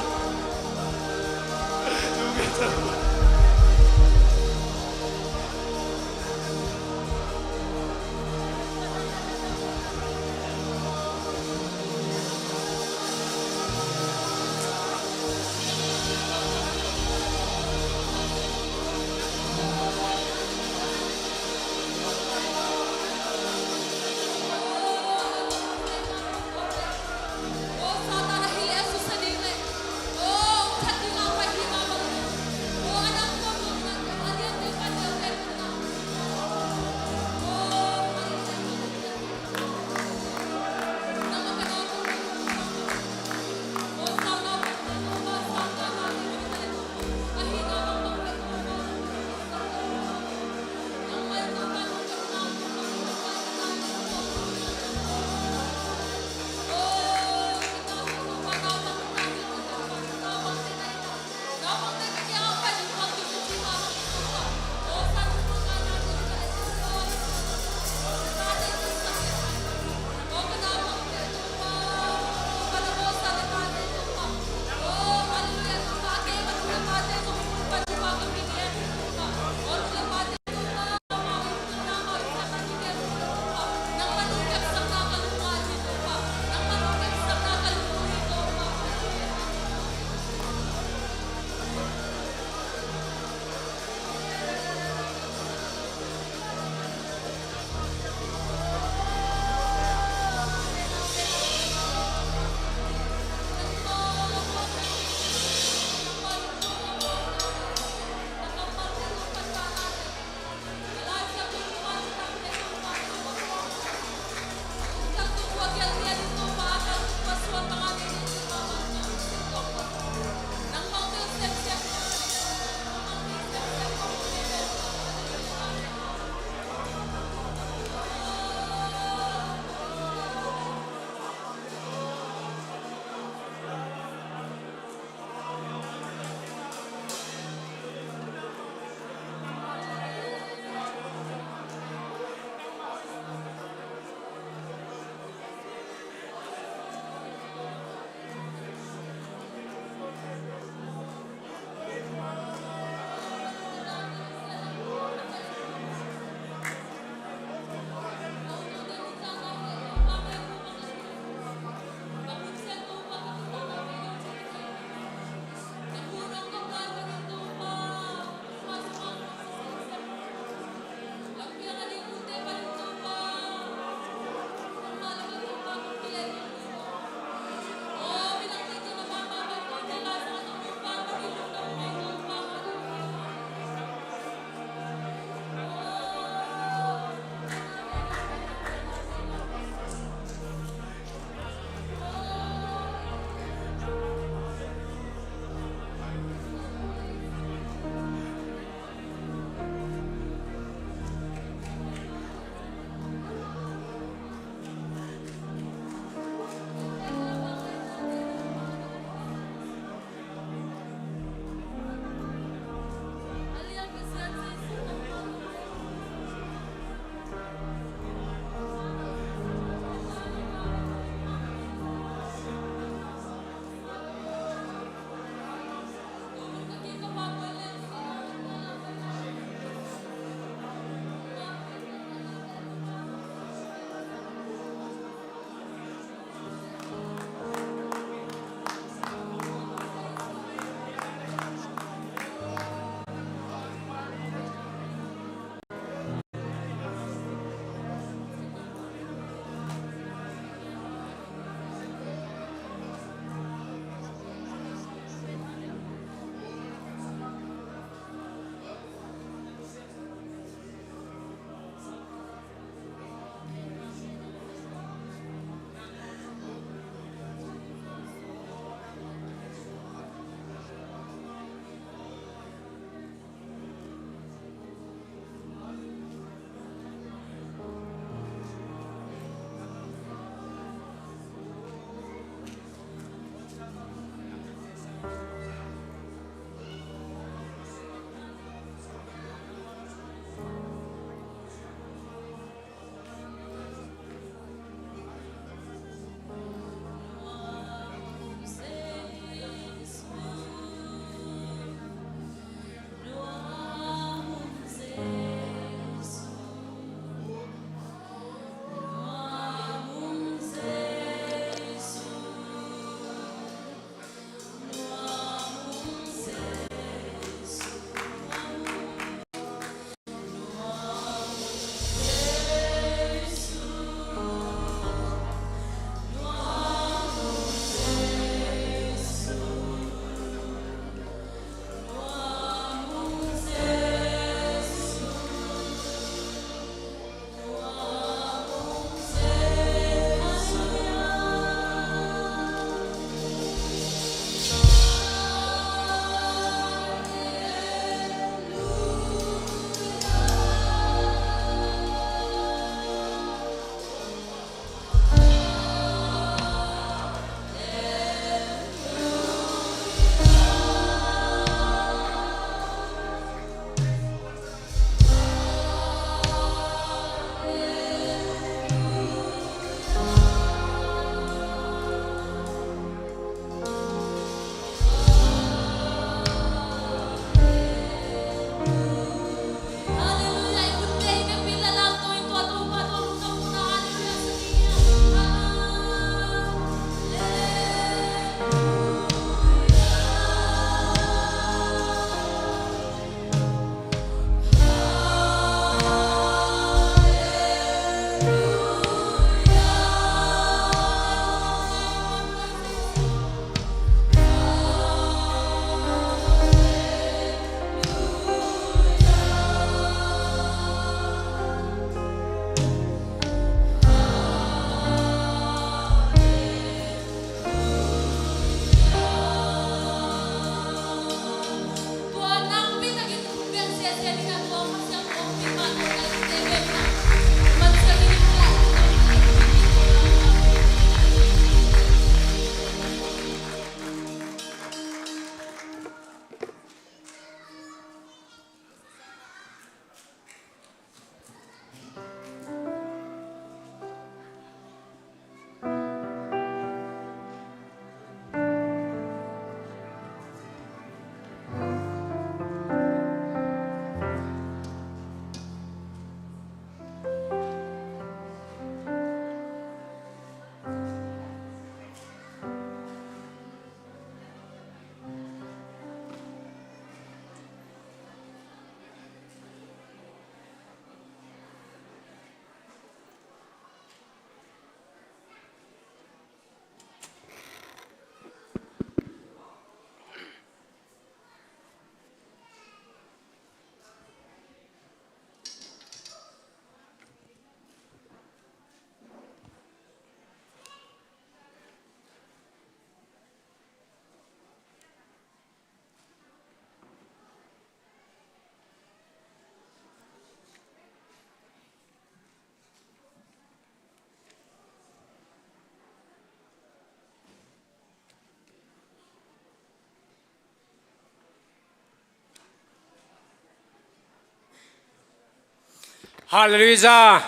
Halleluijah.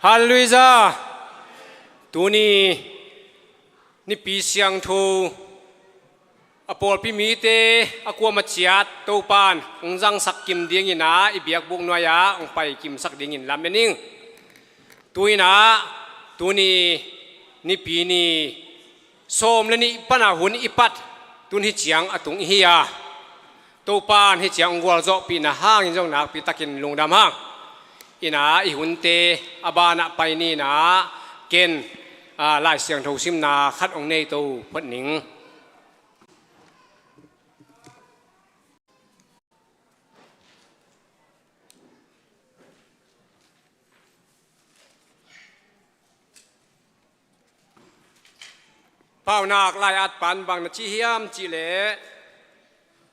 Halleluijah. Tuni Nipi siangtho a pawlpi mite a kuama ciat Topan hong zangsak kim dingin ah i biakbuk nuai-ah hong pai kimsak dingin lam en ing. Tu-in ah tuni Nipi ni sawm le nih pana hun i pat tun hi ciang a tung ihi a, Topan hi ciang hong gualzawhpihna hangin zong nakpi takin lungdam hang. Ina i hunte a banah pai ni ina ken, a, Lai Siangtho simna khat hong nei to phot ning. Paunak lai-at pan bang na ci hiam cihleh,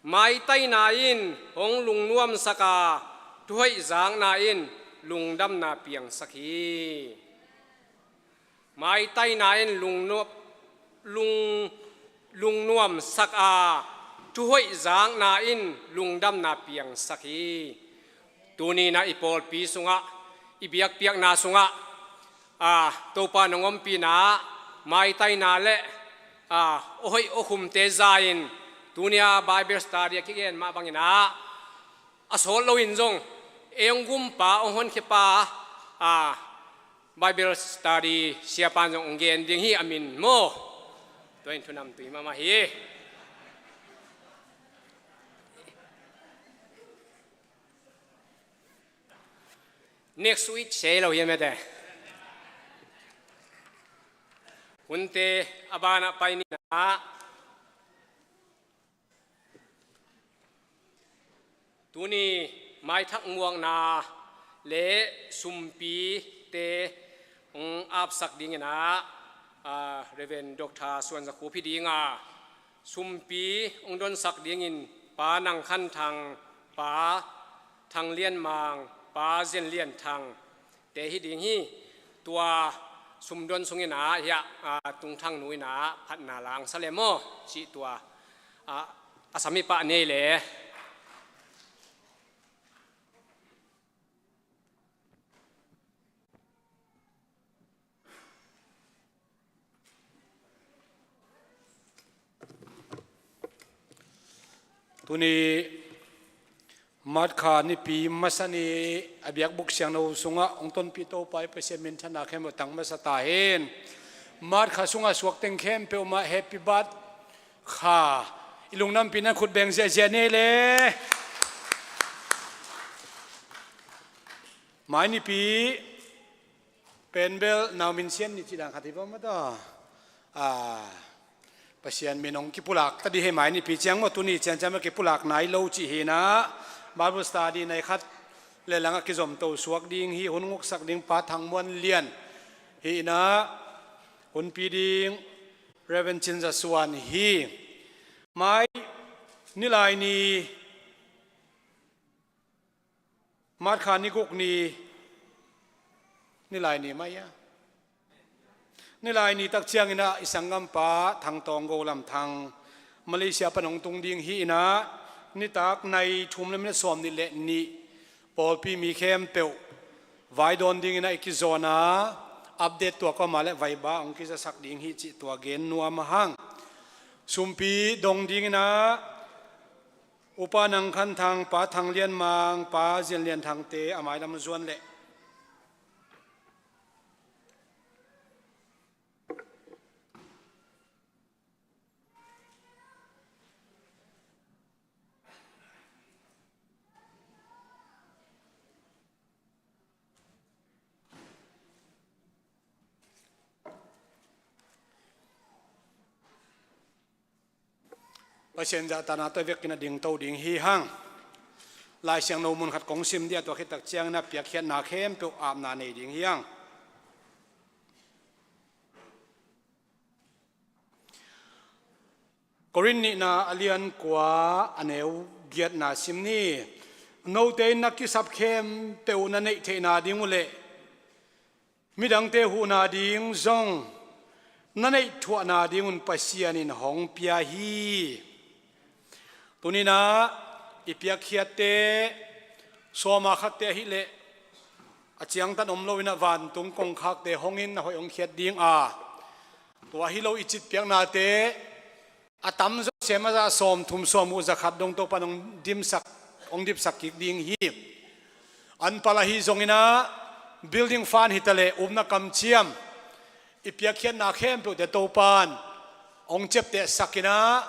maitaina in hong lungnuamsak a, thuhoih zakna in lungdamna piangsak hi. Maitaina in lungnuam, lung, lungnuamsak a, thuhoih zakna in lungdamna piangsak hi. Tuni-in ah i pawlpi sungah, i biakpiakna sungah, a, Topa nong ompihna, maitaina le, a, a hoih a khumte za-in, tuni-a Bible study a kigen mah bangin ah, a sawt loin zong ei hong gumpa, hong honkhia pa, a, Bible study siapan zong hong gen ding hi a min maw. Tua in thu namtui mahmah hi. Next week sei lo hiam ete. Hunte a banah pai ni ina, tuni maithak muakna le sumpite hong apsak dingin ah, a, Reverend Doctor Suan Za Khup hi ding a, sumpi hong donsak dingin Pa Nang Khan Thang, Pa Thang Lian Mang, Pa Zen Lian Thang te hi ding hi. Tua sumdon sungin ah hiah, a, Tung Thang nu in ah phatna la hong sa le maw, cih tua, a, a sam i pah nei le. Tuni March kha Nipi masa ni a biakbuk siangtho sungah hong tonpih Topa i Pasian minthanna khempeuh tang masa ta hen. March kha sungah suak teng khempeuh mah happy birthday kha. I lungdampihna khut beng ziahziah nei le. Mai Nipi pen bel nau min sian ni cih dan khat hi bang mah ta. A, Pasian min hong kipulak ta dih hi mai Nipi ciang maw, tuni ciangciang maw kipulak nai lo cih hi ina, Bible study nai khat le langah kizomto suak ding hi, hun nguksak ding Pa Thang Muan Lian hi ina, hunpi ding Reverend Cin Za Suan hi. Mai Nilai ni, March kha ni guk ni, Nilai ni mah ia. Nilai ni tak ciangin ah i sanggampa Thang Tawng Go Lam Thang Malaysia pan hong tung ding hi ina, nitak nai thum le minute sawm nih le nih pawlpi mi khempeuh vai dawn dingin ah i kizawn a, update tuak a om a leh vai ba hong kizasak ding hi cih tua gen nuam a hang. Sumpi dong dingin ah Upa Nang Khan Thang, Pa Thang Lian Mang, Pa Zian Lian Thang te a mailam zuan leh. Pasian zahtakna tawh i vekin a dingto ding hi hang. Lai Siangtho mun khat kong sim dih a, tua khit tak ciangin a piakkhiatna khempeuh apna nei ding hi hang. Korin nihna a lian kua a neu giatna sim ni. Note in na kisap khempeuh na neih theihna ding uh leh midangte huhna ding zong na neih thuahna dingun Pasian in hong pia hi. Tuni-in ah i piakkhiatte sawma khatte ahih leh a ciangtan om loin ah vantung kongkhakte hongin na hoih hong khiat ding a, tua hi lo i citpiaknate a tamzaw sem a za sawmthum sawmguk zakhat dong Topan hong dimsak, hong dipsak kik ding hi. Anpal ahi zongin ah building fund hi taleh upna kamciam i piakkhiatna khempeuhte Topan hong ciaptehsak in ah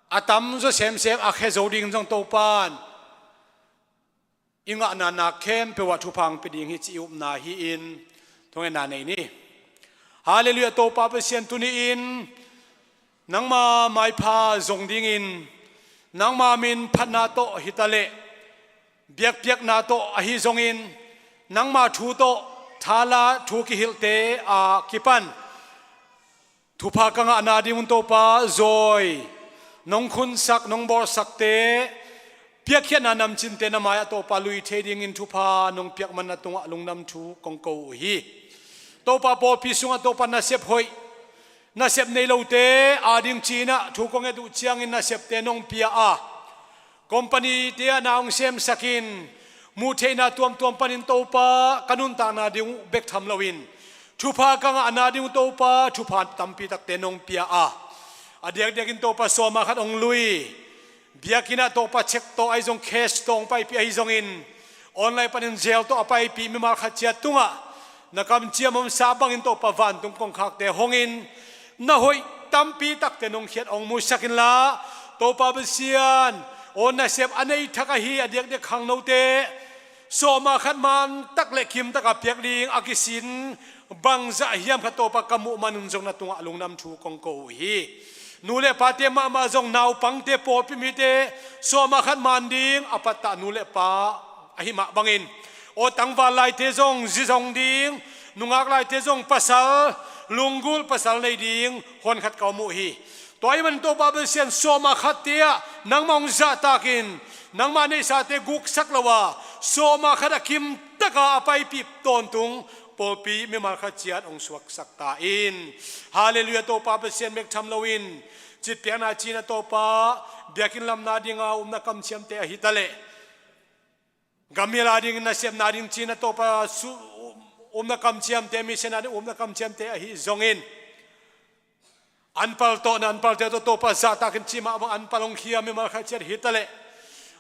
a tamzaw semsem a khia zo ding zong Topan i ngahna nak khempeuh ah thupha hong pia ding hi ci i upna hi-in thungetna nei ni. Halleluiah, Topa Pasian, tuni-in nangma maipha zong dingin nangma min phatna tawh hi taleh biakpiakna tawh ahi zongin nangma thu tawh thala thu kihilhte a kipan thupha ka ngahna ding un Topa zawi nong khunsak, nong bawlsakte, piakkhiatna namcinte na mai-ah Topa lui thei dingin thupha nong piak man na tungah lungdam thu kong ko uh hi. Topa, pawlpi sungah Topa nasep hoih, nasep nei lote ading ci-in ah thu kong et uh ciangin nasepte nong pia a, company-te ah na hong semsakin muh theihna tuamtuam panin Topa ka nuntakna ding uh bek tham loin thupha ka ngahna ding uh Topa thupha tampi takte nong pia a, a diakdiakin Topa sawma khat hong lui, biakinn ah Topa cheque tawh ahi zong cash tawh hong paipih ahi zongin online panin Zelle tawh a paipih mimal khat ciat tungah na kamciam omsa bangin Topa vantung kongkhakte hongin na hoih tampi takte nong khiat hong musak inla, Topa Pasian, aw nasep a nei thak ahi a diakdiak khangnote sawma khat mantak le kimtak a piak ding a kisin bangzah hiam khat Topa ka muh manun zong na tungah lungdam thu kong ko uh hi. Nu le pate mahmah zong naupangte, pawlpi mite sawma khat man ding a pattah nu le pa ahi mah bangin, aw tangval laite zong zi zong ding, nungak laite zong pasal, lunggulh pasal nei ding honkhat ka om uh hi. Tua ahih manin Topa Pasian, sawma khatte ah nangmah hong zahtakin nangmah neihsate guksak lo a, sawma khat a kimtaka a paipih tawntung pawlpi mimal khat ciat hong suaksak ta in. Halleluiah, Topa Pasian, bek tham loin citpiakna ci-in ah Topa biakinn lamna dinga upna kamciamte ahi taleh, gamhil adingin nasepna ding ci-in ah Topa su-, upna kamciamte, mission ading upna kamciamte ahi zongin anpal tawh, na anpalte tawh Topa zahtakin cih mah bang anpal hong khia mimal khat ciat hi taleh,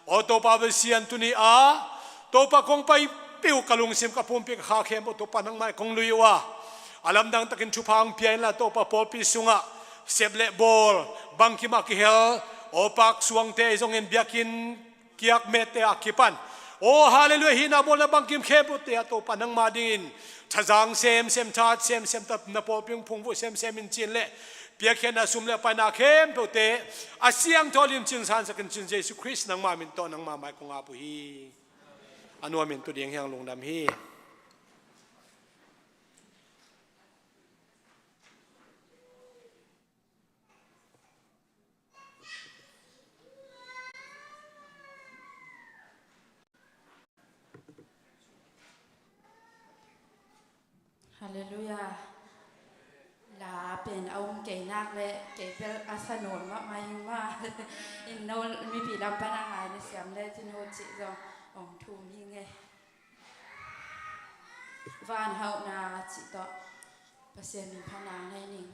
aw Topa Pasian, tuni-a Topa kong paipih uh ka lungsim, ka pumpi, ka kha khempeuh Topa nangmah kong lui uh a, a lamdang takin thupha hong pia inla Topa pawlpi sungah sep le bawl, bangkim a kihel, aw paksuangte ahi zongin biakinn kiakmette a kipan, aw halleluiah, hihna bawlna bangkim khempeuhte ah Topa nangmah dingin thazang semsem, that semsem, na pawlpi hong phungvuh semsem in ci-in le piakkhiatna sum le paina khempeuhte a siangtho lim cin sansak in ci-in Jesu Khrist nangmah min tawh nangmah mai kong ap uh hi. A nuam in tu ding hi hang, lungdam hi. Halleluiah. La pen a um kei nak le kei bel a sa nawn mahmah ing mah. In no mipi lam pan a ngai na siam le cin ho cih zong ong thum hi nge. Van hauhna cih tawh Pasian min phatna nei ning.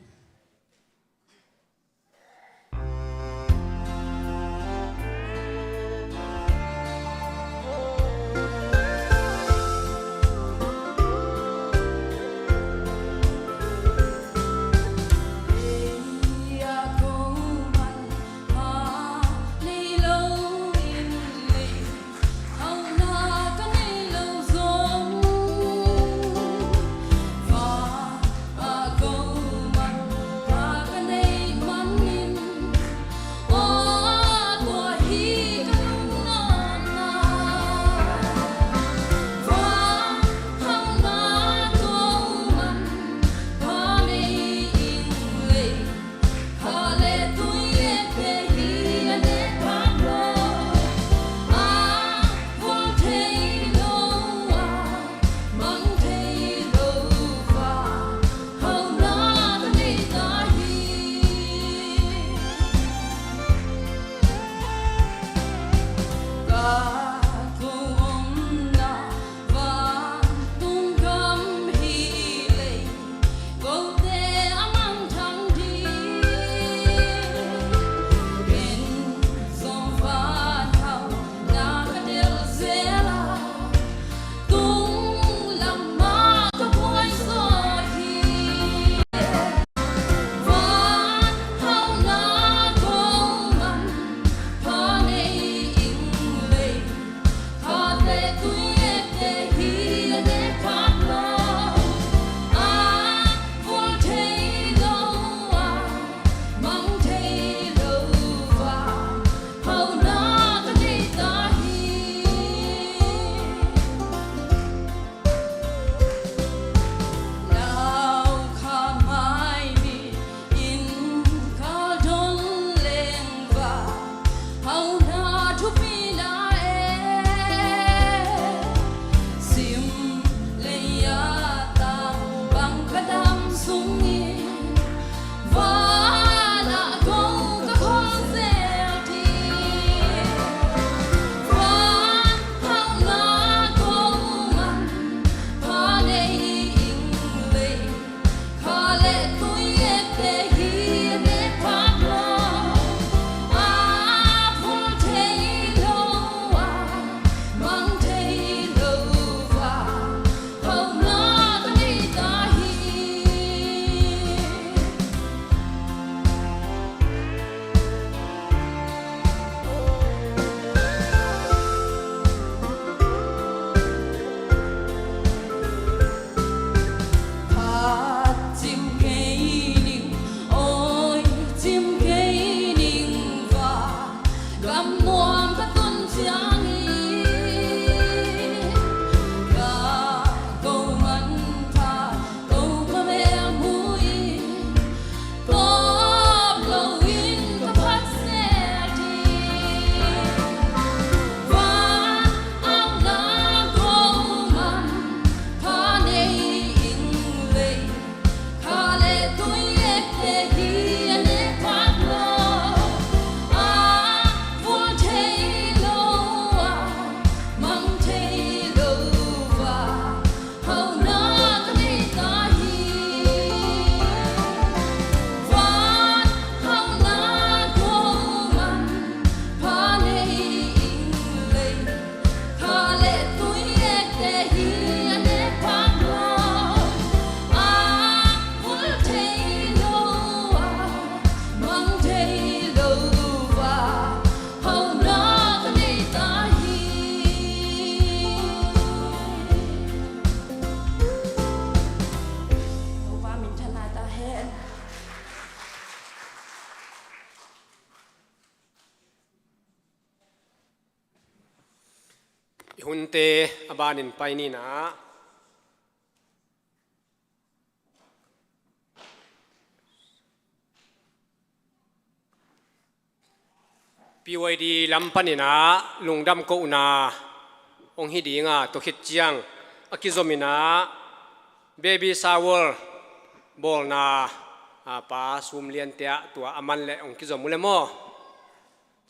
Hunte a banin pai ni in ah, P Y D lam panin ah lungdam kohna hong hi ding a, tua khit ciang a kizom in ah baby shower bawlna, a, Pa Sum Lian te ah tua a man leh hong kizom uh le maw,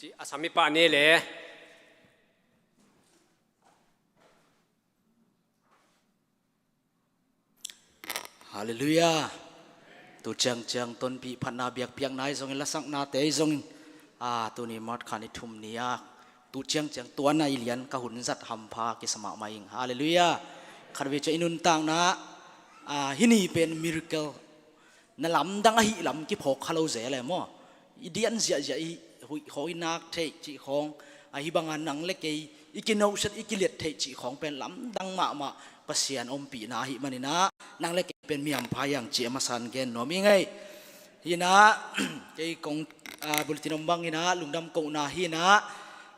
ci a sam i pah ni le. Halleluiah. Tu ciangciang tonpih phatna biakpiakna ahi zongin, lasaknate ahi zongin, a, tuni March kha ni thum ni a, tu ciangciang tua nai lian ka hun zat hampha kisa mahmah ing. Halleluiah. Khatvei ciang i nuntakna, a, hih ni pen miracle na lamdang ahih lam kiphawk kha lo zel e maw? I dian ziahziah i huih khawng i nak theih cih khawng, ahi banga nang le kei i kinohsiat i kiliat theih cih khawng pen lamdang mahmah Pasian ompihna ahih manin ah, nang le kei pen mi hampha hi hang cih a masa in gen nuam ing ei. Hi in ah, kei kong, a, bulletin om bang hi in ah, lungdam kohna hi in ah,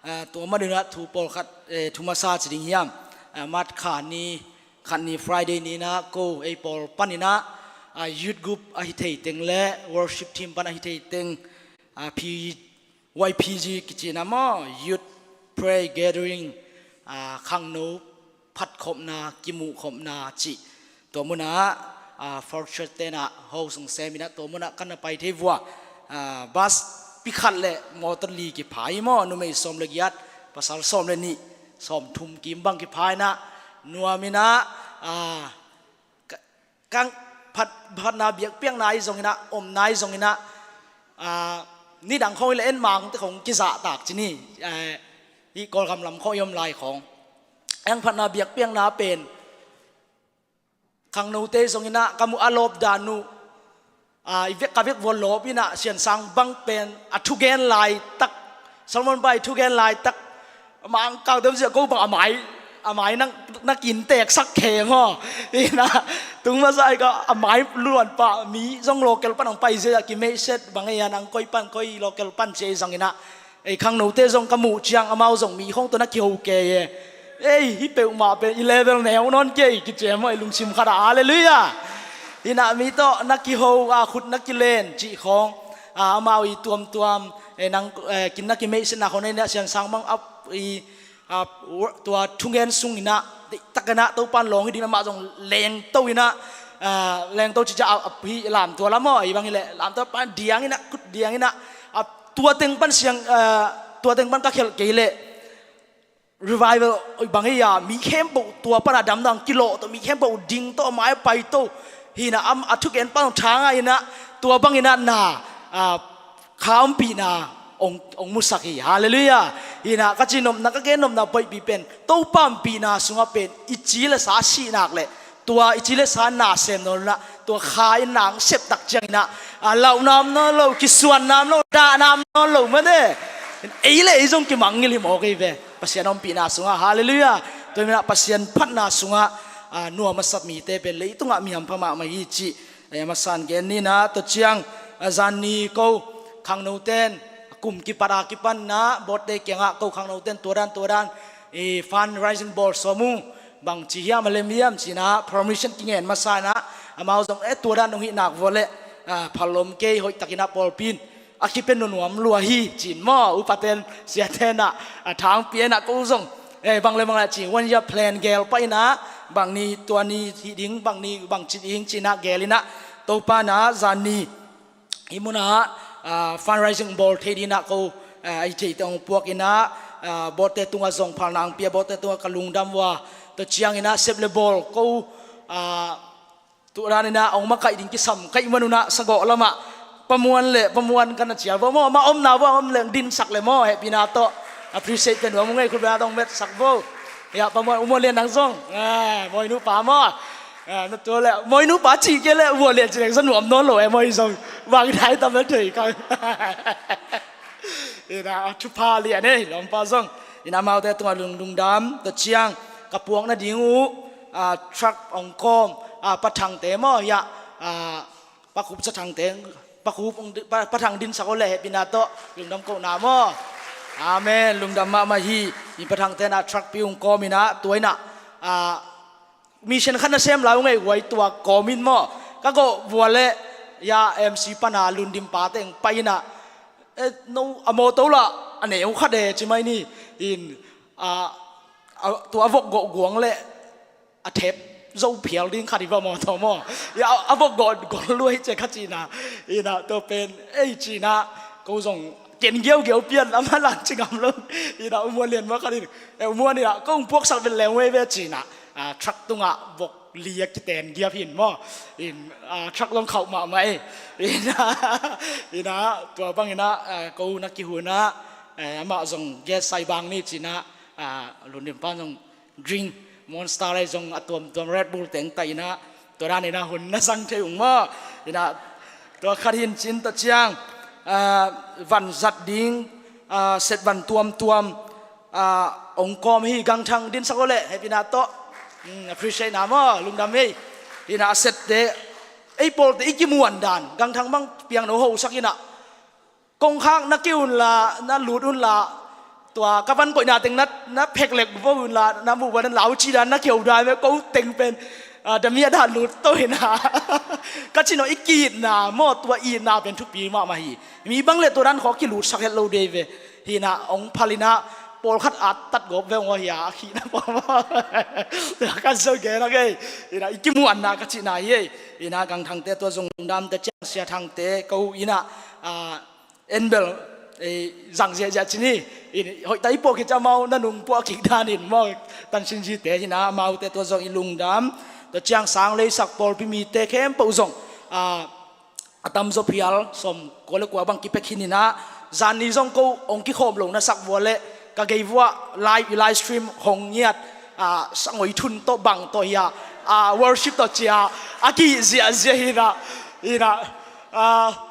a, tua manin ah thu pawlkhat, eh, thu masa ci ding hiam, a, March kha ni khat ni Friday ni in ah ko ei pawl panin ah, a, youth group ahi thei teng le worship team pan ahi thei teng, a, P Y P G kici in ah maw, Youth Prayer Gathering, a, khangno phatkhopna, kimuhkhopna cih. Tua munah, a, Fortune te in ah host hong sem in ah tua munah kan na pai thei vua, a, bus pi khat le motor li kipha hi maw, numei sawm le giat, pasal sawm le nih, sawm thum kim bang kipha in ah, nuam in ah, a, ka, kang phat, phatna biakpiakna ahi zongin ah, omna ahi zongin ah, a, nidang khawng hi le en mang te khawng kizahtak ci ni, a, hih Kawlgam lam khawng i om lai khawng. Eng phatna biakpiakna pen khangnote zongin ah ka muh a lawp dan uh, a, i vek, ka vek vua lawp in ah Siansang bang pen a thugen laitak, Solomon pa i thugen laitak, Mangkang dem ziah ko bang a mai, a mai nang, na kin teksak khe maw. Hi in ah, tung masa i ka a mai luan pah mi zong local pan hong pai ziah kimeihset bang ei a nang koi pan koi local pan ci ei zongin ah, ei khangnote zong ka muh ciang amau zong mi khawng tawh na kiho kei e. Ei, hih peuhmah pen i level neu nawn kei, kici e maw, i lungsim khat ah, halleluiah. Hi in ah mi tawh na kiho a, khut na kilen cih khawng, a, amau i tuamtuam, e, nang, e, kin na kimeihsetna khawng na hi in ah Siansang bang a, i, a, tua thungen sung in ah deihtak in ah Topa in lawng hi ding in amah zong lengto in ah, a, lengto ci ciang a, a, hih lamtua lam aw, ei bang hi leh lamtua pan diang in ah, khut diang in ah, a, tua teng pan siang, a, tua teng pan ka khelh kei leh revival bang hi a, mi khempeuh tua pan a damdam kilawh tawh, mi khempeuh ding tawh, a mai pai to. Hi in ah am, a thugen pan hong thang a in ah, tua bang in ah na, a, kha ompihna hong, hong musak hi. Halleluiah. Hi in ah ka cihnopna, ka gennopna baihpi pen Topa ompihna sungah pen i ci le sa sih nak leh tua i ci le sa na sem nawn lo in ah, tua kha in na hong sep tak ciangin ah, a, lauhnam nawn lo, kisuannam lo, dahnam nawn lo mah ne. Ei le ei zong kimangngilh hi mawk ei ve Pasian ompihna sungah. Halleluiah. Tua hi in ah Pasian phatna sungah, a, nuam a sap mite pen leitungah mi hampha mahmah hi cih, e, a masa in gen ni in ah. Tua ciang, a, zan ni ko khangnote in a kum kipat a kipan in ah board te kiangah ko khangnote in tua dan tua dan, e, fundraising bawl sawm uh, bangci hiam a lem hiam ci in ah permission kingen masa in ah, amau zong, e, tua dan hong hih nak vua leh, a, phal om kei, hoihtak in ah pawlpi in a kipe nuamnuam lua hi ci in maw, upaten siaten ah, a, thangpi in ah ko zong, e, bang le bang le ci, one year plan gel pah in ah, bang ni tua ni hih ding, bang ni bangci ding ci in ah gel in ah, Topa in ah zan ni hih munah, a, fundraising bawl thei ding in ah ko, a, i theite hong puak in ah, a, board te tungah zong phalna hong pia, board te tungah ka lungdam uh a, tua ciangin ah sep le bawl ko, a, tua dan in ah hong makaih ding kisam ka hih man un ah sagawh lamah Pa Muan le, Pa Muan ka na cial vo maw, amah omna vo, a om leng dinsak le maw, hehpihna tawh appreciate ka nuam uh ngei, khutbetna tawh hong metsak vo. Ya, Pa Muan, U Muan Lian nang zong, a, Mawinu pa maw. A, na tua le Mawinu pa cih kei le U Muan Lian cih leng sa nuam nawn lo e, maw, hi zong. Bang dai tam na thei kang. Hi in ah, a, thupha lian e, lawmpa zong. Hi in ah amaute tungah lung, lungdam, tua ciang ka puak nading uh, a, truck hong kawm, a, Pa Thangte maw, ya, a, Pa Khup Sa Thangte, Pa Khup hong di-, Pa, Pa Thang dinsak uh le hehpihna tawh lungdam kohna maw. Amen. Lungdam mahmah hi. Mipa thangte na truck pi ung kawm inah tua inah, ah, mission khat na sem lai ung ei guai tua kawm in maw. Ka gawh vua le ya M C pana lundim pa teng pai inah, eh, no a mawtaw lah a neu khat e ci mai ni. In, ah, a, tua a vok gawh guang le a thep zo phial ding khat hi va maw thaw maw. Ya, a vok gawh gawh luai ce kha cina. Ina tua pen ei cina ko zong ken giaugiau pian ama lan ci ngam lo. Ina umuan lian ma khat in, eh, umuan ina ko ung puaksak ven leng wei ve cina. Ah, truck tungah vok lia kiten giap hin maw. In, ah, truck long khauh mahmah ei. Ina, ina tua bang ina, ah, ko na kihuna, eh, amah zong gas sai bang ni cina, ah, lundim pan zong drink, Monster lai zong a tuamtuam Red Bull teng ta inah, tua dan inah hun na zang thei ung maw. Inah tua khat hin cin ta ciang, ah, van zat ding, ah, set van tuamtuam, ah, ong kawm hi. Gangthang din sak lo le hepina tawh. Hmm, appreciate na maw, lungdam ei. Inah a sette ei pawlte i kimuan dan Gangthang bang piang no ho sak inah kongkhak na ki unla, na lut unla, tua ka van koihna teng na, na pheklek vo unla, na muh van lauci dan na keu dan ve ko teng pen, ah, dami a dan lut to hina. Ka cino i kiitna maw, tua itna pen thupi mahmah hi. Mi bang le tua dan khaw kilutsak het lo dei ve. Hina ong phalina pawlkhat at tat gawp ve ong aw hia a khihna pawh maw. Tua ka zo gen a kei. Hina i kimuanna ka cihna hi ei. Hina Gangthangte tua zong lungdamte ciang Sia Thangte ko ina, ah, en bel, eh, zang ziahziah cin hi. In, hoih ta i puah kik ciang amau na nung puah kik danin maw, tansin zite hina amaute tua zong i lungdam. Tua ciang sang leisak pawlpi mite khempeuh zong, ah, a tamzaw phial sawm kua le kua bang kipia khin inah, zan ni zong ko ong kikhawm lo na sak vua le ka gei vua live, i live stream hong ngiat, ah, sangoi thun tawh bang tawh hia, ah, worship tawh cia a kihih ziahziah hinah, hinah, ah,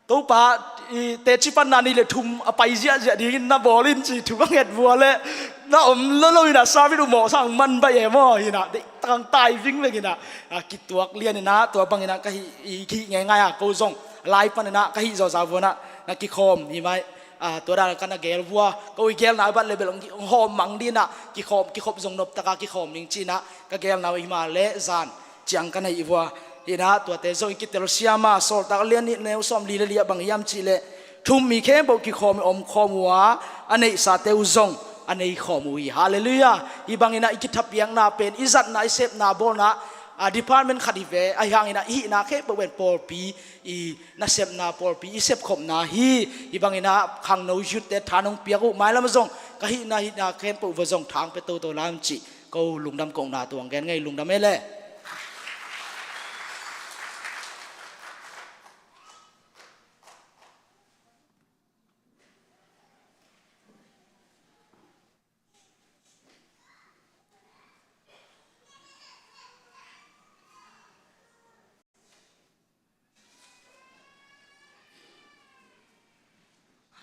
Topa, i teci panna ni le thum a pai ziahziah dingin na bawl in ci thu ka nget vua le na om lolo inah service uh mawh sang man baih e maw hinah, deih takang tai vingveng inah, a, kituak lian inah tua bang inah ka hih, i, kihih ngeingai a ko zong lai pan inah ka hih zawza vua inah na kikhawm hi mai, a, tua dan ka na gel vua ko i gelna bat le bel hong hawm mang dinah kikhawm, kikhop zong nop taka kikhawm ding ci inah ka gelna uh hi ma le zan ciang ka na hih vua. Hinah tuate zong i kitel siama Sawltak lian nih neu sawm li le li ah bang hiam cih leh thu-um mi khempeuh kikhawm i omkhawm uh a, a neihsate uh zong a neikhawm uh hi. Halleluiah. Hih bang inah i kithapiakna pen i zatna, i sepna, bawlna, a, department khat hi ve. Ahi hang inah i hihna khempeuh pen pawlpi i nasepna, pawlpi i sepkhopna hi. Hih bang inah khangno youth-te tha nong piak uh, mailam ah zong ka hihna, hihna khempeuh va zong thang pia toto lam cih ko lungdam kohna tuang gen ngei, lungdam e le.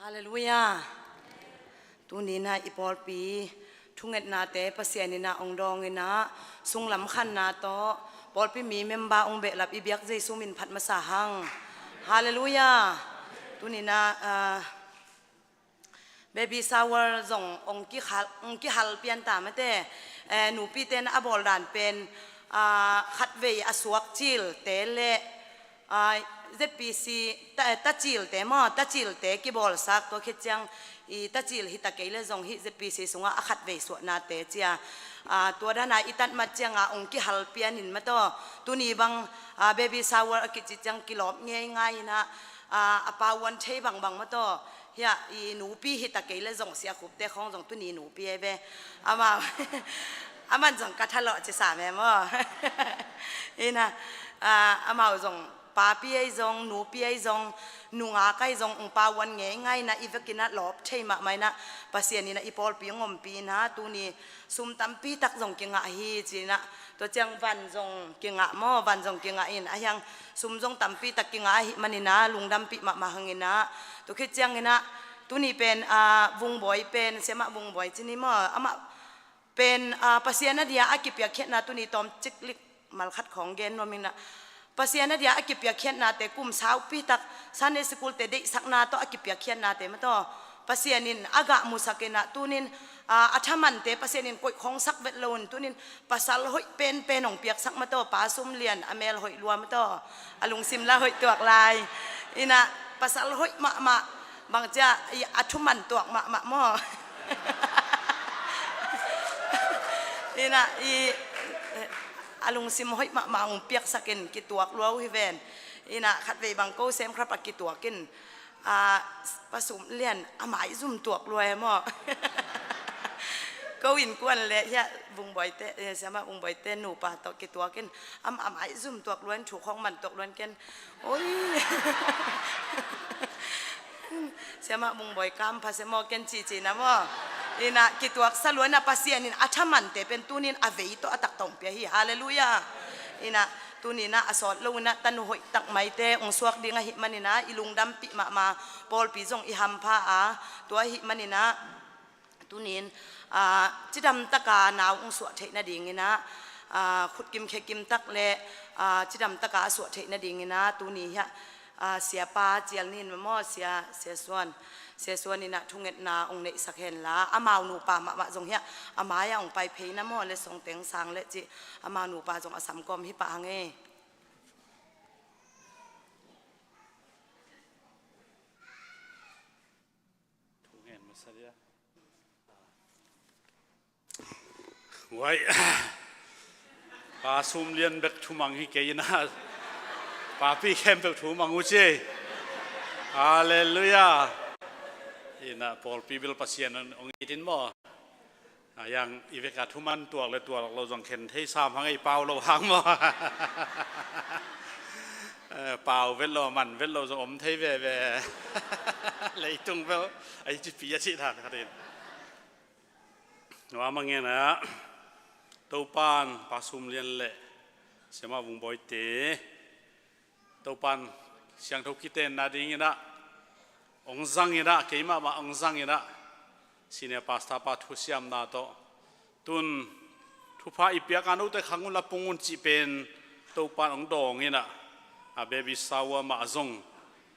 Halleluiah. Tuni inah i pawlpi thungetnate Pasian inah ong dawng inah sunglam khanna tawh pawlpi mi member ong behlap i biak Jesu min phat masa hang. Halleluiah. Tuni inah, ah, baby shower zong ong kihal, ong kihal pian ta mate. Eh, nupite na a bawl dan pen, ah, khatvei a suak cilte le, ah, Z P C ta, tacilte maw, tacilte kibawlsak tua khit ciang i tacil hi ta kei le zong hih Z P C sungah a khatvei suahnate cia. Ah, tua dana i tatmat cianga ong kihal pianin mataw. Tuni bang, ah, baby shower a kici ciang kilawp ngeingai inah, ah, a pauan thei bangbang mataw. Hiah i nupi hi ta kei le zong Sia Khupte khawng zong tuni nupi e ve. Amah, aman zong ka thalawh ci sa me maw. Ina, ah, amau zong papi ei zong, nupi ei zong, nungak ei zong, ung pauan ngeingai inah i vekinah lawp thei mahmah inah Pasian inah i pawlpi ong ompih inah tuni sum tampi tak zong kingah hi ci inah. Tua ciang van zong kingah maw, van zong kingah in ahi hang sum zong tampi tak kingah ahih man inah lungdampih mahmah hang inah. Tua khit ciang inah tuni pen, ah, Vungbawi pen, Siamah Vungbawi ci ni maw, amah pen, ah, Pasian a dia a kipiakkhiatna tuni tawm ciklik malkhat khawng gen nuam inah. Pasian a dia a kipiakkhiatnate kum saupi tak Sunday school-te deihsakna tawh a kipiakkhiatnate mataw Pasian in a gah musak in ah, tunin, aa, a thamante Pasian in koih khawngsak vet lo in, tunin pasal hoih penpen hong piaksak mataw, Pa Sum Lian, a mel hoih lua mataw, a lungsim la hoih tuak lai. In ah pasal hoih mahmah, bang cia, i, a thuman tuak mahmah maw. In ah i, a lungsim hoih mahmah hong piaksak in kituak lua uh hi ven. In ah khatvei bang ko sem khrap a kituak in, a, Pa Sum Lian a maizum tuak lua e maw. Ko innkuan le hiah Vung Bawite, eh, Siamah Vung Bawite nupa tawh kituak in, am, a maizum tuak lua in, thu khawng man tuak lua in ken. Oi. Siamah Vung Bawi kam pha se maw ken cici na maw. In ah kituak sa lua in ah Pasian in a thamante pen tunin a vei tawh a tak tawh hong pia hi. Halleluiah. In ah tunin ah a sawt lo in ah tanu hoih tak maite hong suak ding ahih manin ah i lungdampih mahmah, pawlpi zong i hampha a, tua ahih manin ah tunin, aa, cidam taka nau hong suah theih nadingin ah, aa, khutkim khekim tak le, aa, cidam taka a suah theih nadingin ah tuni hiah, aa, Siapa Cial Nin maw, Sia, Sia Suan, Sia Suan in ah thungetna hong neihsak henla, amau nupa mahmah zong hiah a mai-ah hong pai phei na maw, le songteng sang le cih, amau nupa zong a samkawm hi pah hang e. Thungen masa dia. Wai. Pa Sum Lian bek thumang hi kei in ah, papi khempeuh thumang uh ci. Halleluiah. In ah pawlpi bil Pasian hong it in maw. A yang i vek a thuman tuak le tuak lo zong khen thei sam hang ei, pau lo hang maw. Eh, pau vet lo, man vet lo zong om thei veve. Leitung bel a hi cipi a cih dan khat in. Nuam a ngen ah, Topan Pa Sum Lian le Siamah Vung Bawite, Topan siangtho kitenna dingin ah hong zang in ah, keimah mah hong zang in ah, Senior Pastor pa thusiamna tawh tun thupha i piak a, note khang un la pung un cih pen Topan hong dawng in ah, a baby shower mah zong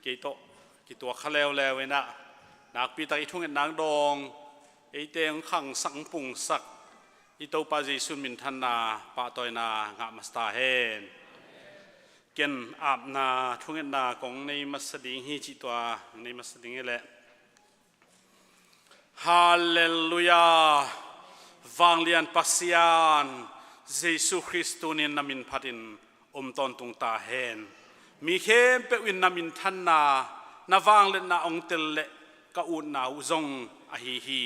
kei tawh kituak kha leuleu in ah, nakpi tak i thungetna hong dawng, eite hong khangsak, hong pungsak i Topa Jesu minthanna pahtawina ngah masa ta hen. Ken apna thungetna kong nei masa ding hi cih tua, kong nei masa ding hi leh. Halleluiah. Vanglian Pasian, Jesu Khrist tunin na min phatin om tawntung ta hen. Mi khempeuh in na minthanna, na vangliatna hong tel leh ka utna uh zong ahi hi.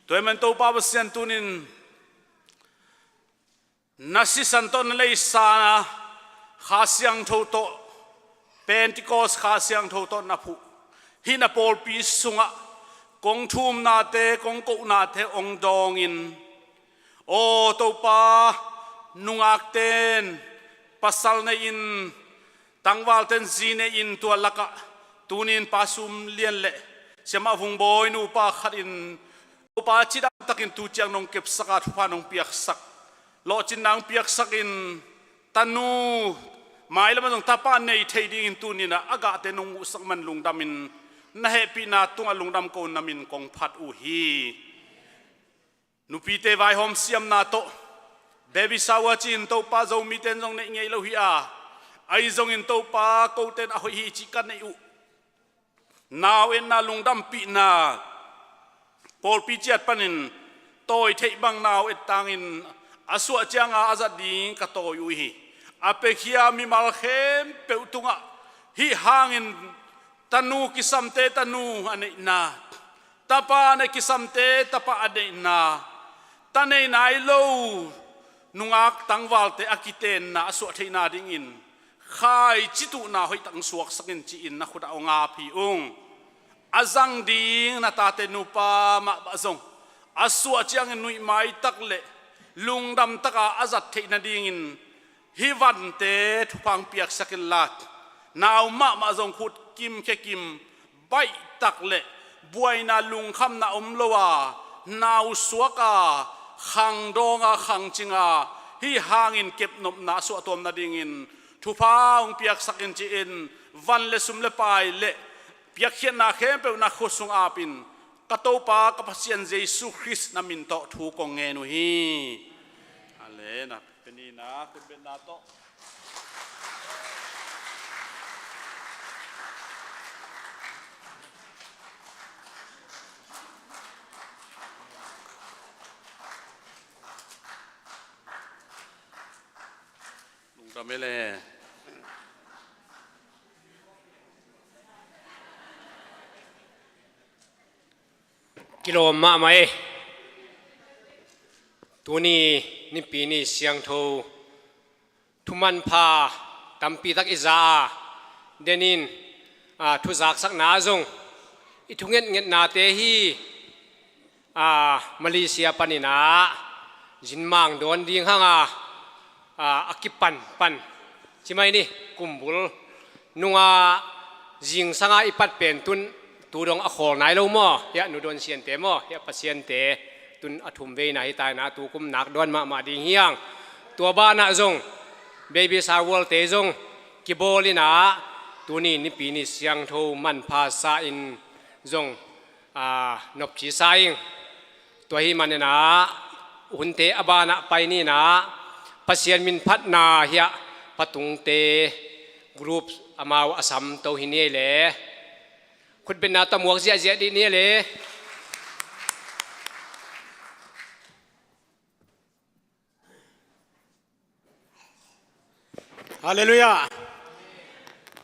Tua ahih man Topa Pasian tunin na sisan tawh na neihsa Kha Siangtho tawh, Pentecost Kha Siangtho tawh na phuh hih na pawlpi sungah kong thumnate, kong kohnate hong dawngin, aw Topa, nungakten pasal nei in, tangvalten zi nei in, tua lakah tunin Pa Sum Lian le Siamah Vung Bawi nupa khat in, Topa, cidam takin tu ciang nong kepsak a, thupha nong piaksak, lawhcinna nong piaksak in, tanu, mailam ah zong tapa nei thei dingin tunin ah a gahte nong muhsak man lungdamin, na hehpihna tungah lungdam ko na min kong phat uh hi. Nupite vaihawm siamna tawh, baby shower ci-in Topa Zomite in zong neih ngei lo hi a, ahi zongin Topa kote in a hoih hi cih ka neih uh. Nau etna, lungdampihna, pawlpi ciat panin tawi theih bang nau et tangin a suah cianga a zat ding ka tawi uh hi. A piakhia mimal khempeuh tungah hih hangin tanu kisamte tanu a neihna, tapa nei kisamte tapa a neihna, ta nei nai lo nungak tangvalte a kitenna a suah theihna dingin khaici tuhna hoihtak suaksak in ci-in na khutah hong ap hi ung. A zang ding na tate nupa mahmah zong a suah ciangin nuihmai tak le lungdam taka a zat theih nadingin hih vante thupha hong piaksak inla, nau mahmah zong khut kimkhia kim, baihtak le buaina lungkhamna om lo a, nau suak a, khang dawng a, khang cing a, hih hangin kepnopna a suahtuam nadingin thupha hong piaksak in ci-in van le sum le pai le piakkhiatna khempeuh na khut sung apin ka Topa ka Pasian Jesu Khrist na min tawh thu kong ngen uh hi. Ale na, penina khutbetna tawh. Lungdam e le. Kilawm mahmah e. Tuni nipi ni siangtho, thumanpha tampi tak i za a, denin, a, thuzaksakna ah zong i thungetngetnate hi, a, Malaysia paninah zinmang dawn ding hanga, a, a kipan pan, ci mai ni, kumbul nunga zingsanga i pat pen tun tu dong a khawl nai lo maw? Hiah nu dawn siante maw? Hiah Pasiante tun a thum veina hi tainah tu kum nak dawn mahmah ding hiang. Tua banah zong baby shower-te zong kibawl inah tuni nipi ni siangtho manpha sa in zong, a, nopci sa ing. Tua hi maninah hunte a banah pai ninah Pasian min phatna hiah patungte group amau a samto hi ni ei le. Khutbetna tamuak ziahziah dih ni ei le. Halleluiah.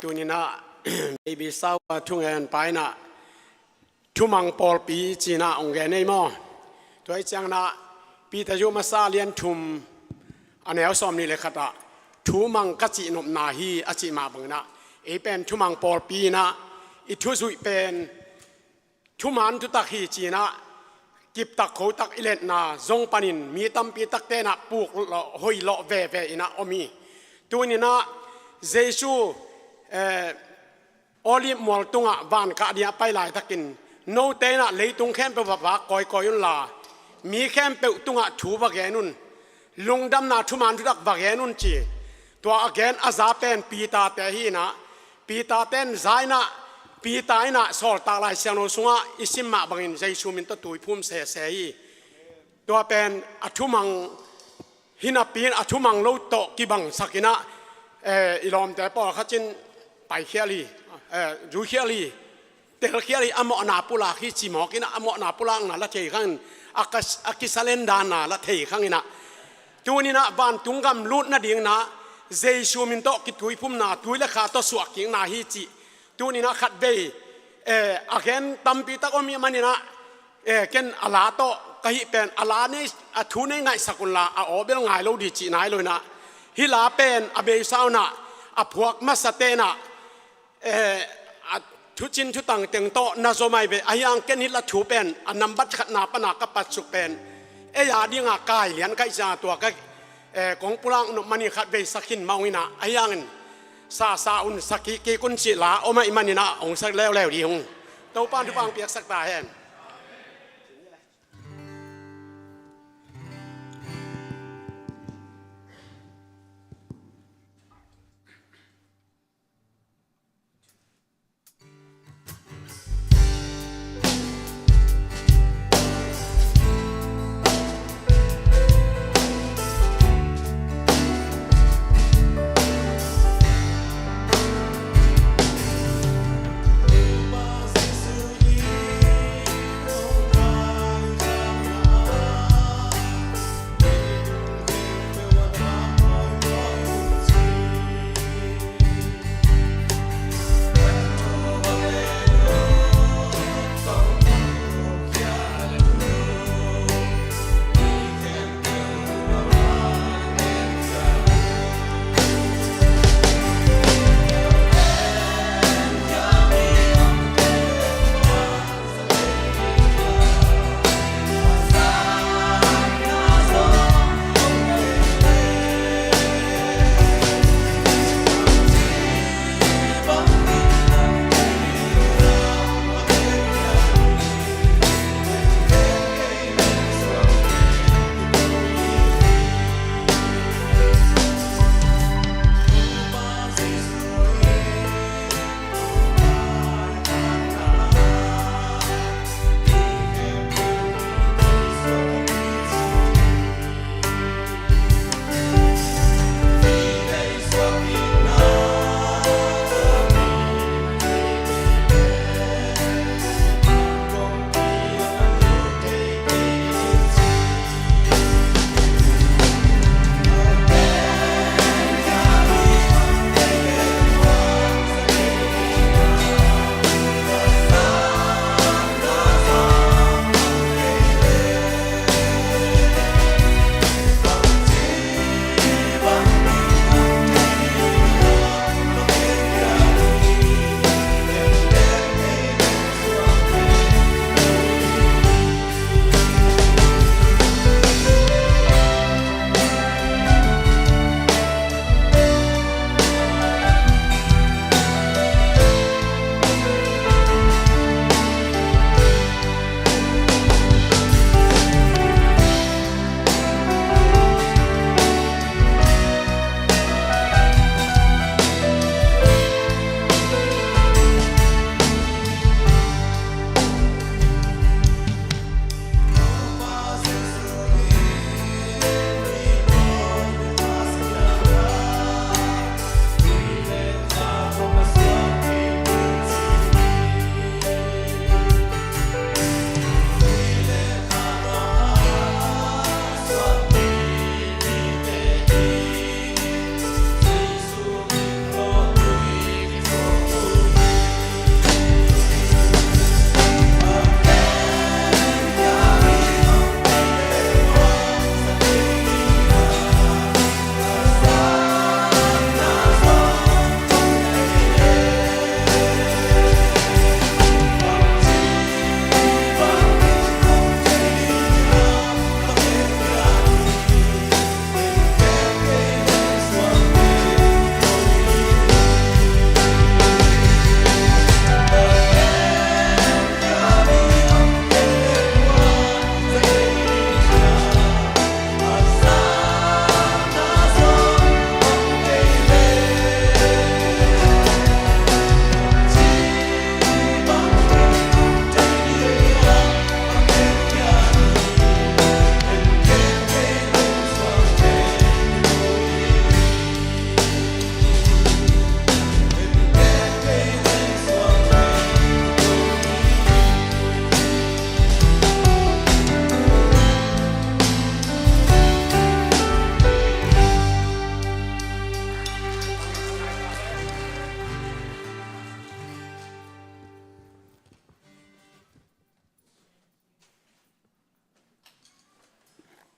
Tuninah baby shower thungen painah thumang pawlpi cinah ong gen ei maw? Tua i ciangnah Peter zu masa lian thum a neu sawm nih le khatah thumang ka cihnopna hi a cih mah banginah ei pen thumang pawlpi inah i thuzuih pen thuman thutak hi cinah kiptak khotak i letna zong panin mi tampi takte inah puk lawh hoih lawh veve inah om hi. Tuninah Jesu, eh, Olive mual tungah van kah dingah pai laitakin note inah leitung khempeuh va vak kawikawi unla mi khempeuh tungah thu va gen un. Lungdamna thuman thutak va gen un ci. Tua a gen a za pen Peter-te hi inah Peter-te in za inah Peter inah Sawltak Lai Siangtho sungah i sim mah bangin Jesu min tawh tuiphum sese hi. Tua pen a thumang hinapi in a thumang lo tawh kibangsak inah, eh, i lawmte pawlkhat in paikhial hi, eh, zuikhial hi, telkhial hi, a mawhna pulak hi ci mawk inah a mawhna pulakna la thei khangin a kas-, a kisalendanna la thei khanginah tuninah vantung gam lut nadinginah Jesu min tawh kituiphumna tui le kha tawh suahkikna hi cih tuninah khatvei, eh, a gen tampi tak om hi maninah, eh, ken a la tawh ka hih pen a la nei, a thu nei ngaihsak unla a aw bel ngai lo dih cih nai lo inah hih la pen a beisa unah a phuak masate inah, eh, a thucin thutang teng tawh na zom ai ve. Ahi hang ken hih la thu pen a nambat khatna pana ka patsuk pen ei a dinga kai lian kaih cianga tua ka, eh, kong pulak nop manin khatvei sa khin mah ung inah ahi hangin sa sa un, sa kik kik un cih la om ahih maninah hong sa leuleu dih ung. Topa in thupha hong piaksak ta hen.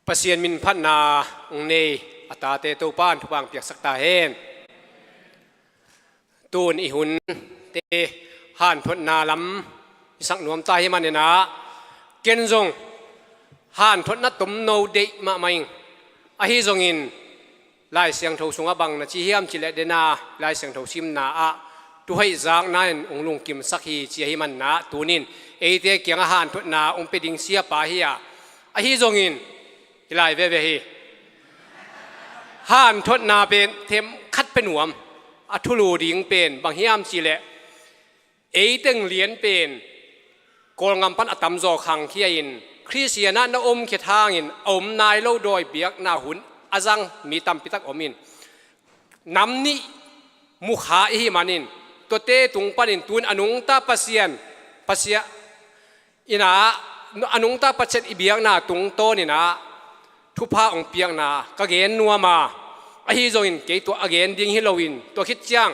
Pasian min phatna hong nei a tate Topa in thupha hong piaksak ta hen. Tun i hunte hanthotna lam i sak nuam ta hi manin ah, ken zong hanthotna tomno deih mahmah ing. Ahi zongin Lai Siangtho sungah bang na ci hiam cih leh, dena Lai Siangtho simna ah thuhoih zakna in hong lungkimsak hi ci ahi manin ah, tunin eite kiangah hanthotna hong pia ding siapa hi a, ahi zongin hi lai veve hi. Hanthotna pen themkhat pia nuam. A thulu ding pen bang hiam cih leh, ei teng lian pen Kawlgam pan a tamzaw khangkhia in, Khristian ah na om khit hangin a om nai lo dawi biakna hun a zang mi tampi tak om in, nam nih mukha i hih manin, tuate tung panin tun a nungta Pasian, Pasian in ah, a nungta Pasian i biakna tungtawn in ah thupha hong piakna ka gen nuam a, ahi zongin kei tua a gen ding hi loin, tua khit ciang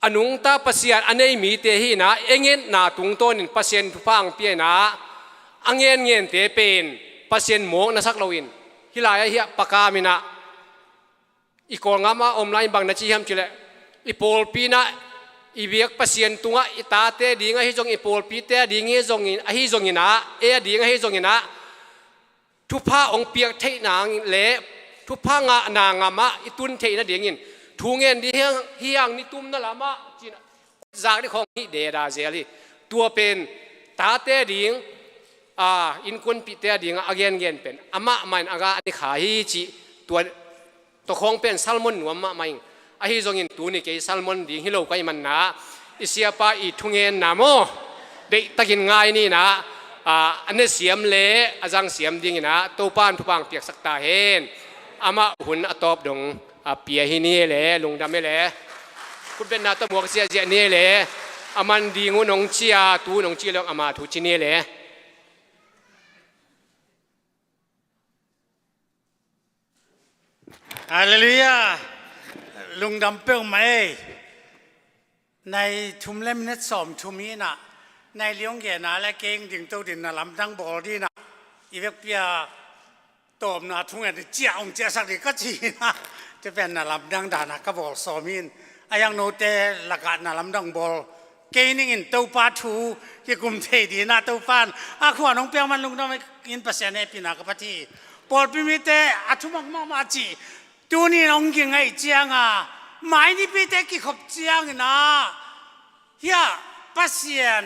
a nungta Pasian a nei mite hi in ah, eng etna tungtawnin Pasian thupha hong pia in ah, a ngenngente pen Pasian mawk na sak loin, hi lai-ah hiah pakam in ah, i Kawlgam ah om lai-in bang na ci hiam cih leh, i pawlpi in ah, i biak Pasian tungah i tate ding ahi zong, i pawlpite a ding ahi zongin, ahi zongin ah, ei a ding ahi zongin ah, thupha hong piak theihna le thupha ngahna ngamah i tun theih nadingin thu ngen ding hi hang, hi hang, ni tumna lamah ci-in ah, zak ding khawng hi deda zel hi. Tua pen tate ding, a, innkuanpihte a dingah a gengen pen amah mah in a gah a ni kha hi cih, tua, tua khawng pen sermon nuam mahmah ing. Ahi zongin tuni kei sermon ding hi lo ka hih manin ah, i siapa i thungenna maw, deihtakin ngai ni in ah, a, a nesiam le a zangsiam dingin ah Topa in thupha hong piaksak ta hen. Amah hun a tawp dong a pia hi ni le, lungdam hi le, khutbetna tawh muak ziahziah ni le, a man ding uh nong ci a, tu nong ci le, ama thu ci ni le. Halleluiah. Lungdam peuhmah ei. Nai thum le minute sawmthum hi in ah, nai li hong gen a le kei hong dingto ding, na lamdang bawl ding in ah, i vekpi a tawpna thungen ciah hong ciahsak ding ka ci hi in ah, tua pen na lamdang dan ah ka bawl sawm hi in, a, note lakah na lamdang bawl kei ning in, Topa thu kikum thei ding in ah, Topa in a khuan hong piak man lungdam in, Pasian hehpihna ka phat hi. Pawlpi mite a thuman mahmah ci, tuni in hong kingaih ciang a, mai nipite kikhop ciangin ah, hiah Pasian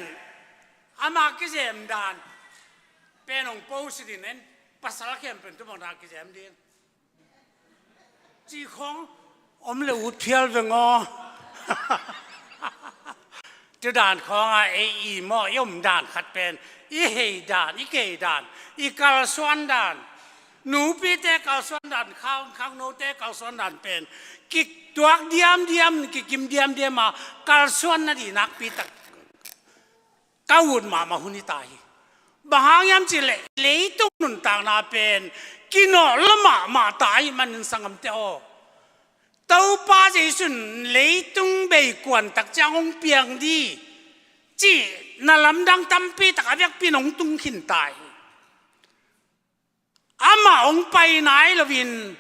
ama kizem dan pen hong post ding in, pasal khempeuh in tu bang dan kizem ding ci khawng om le ut phial veng aw. Tua dan khawng a, ei i maw, i om dan khat pen, i hei dan, i kei dan, i kalsuan dan, nupite kalsuan dan, khang, khangnote kalsuan dan pen kituak diamdiam, kikim diamdiam a, kalsuan nading nakpi tak ka ut mahmah hun hi ta hi. Bang hang hiam cih leh, leitung nuntakna pen kinawh lua mahmah ta ahih manin, sanggamte aw, Topa Jesu in leitung bei kuan tak ciang hong piang ding cih na lamdang tampi tak a vekpi in hong tung khin ta hi. Amah hong pai nai loin,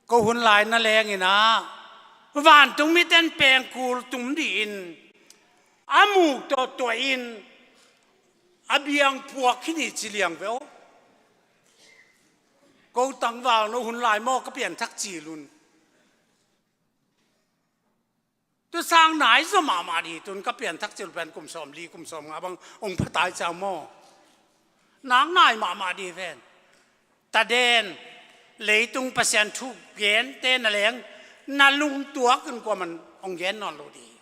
ko hun lai na leng in ah, vantung mite in pengkul tum ding in a muk tawh tuah in, a biang phuak khin hi ci liang ve aw. Ko tangval no hun lai maw, ka pianthak cil un. Tu sang nai zaw mahmah ding, tun ka pianthak cil pen kum sawmli, kum sawmnga bang hong pha ta hi ciang maw. Nak nai mahmah ding ven. Taden, leitung Pasian thu gente na leng, na lungtuak in kuaman hong gen nawn lo ding.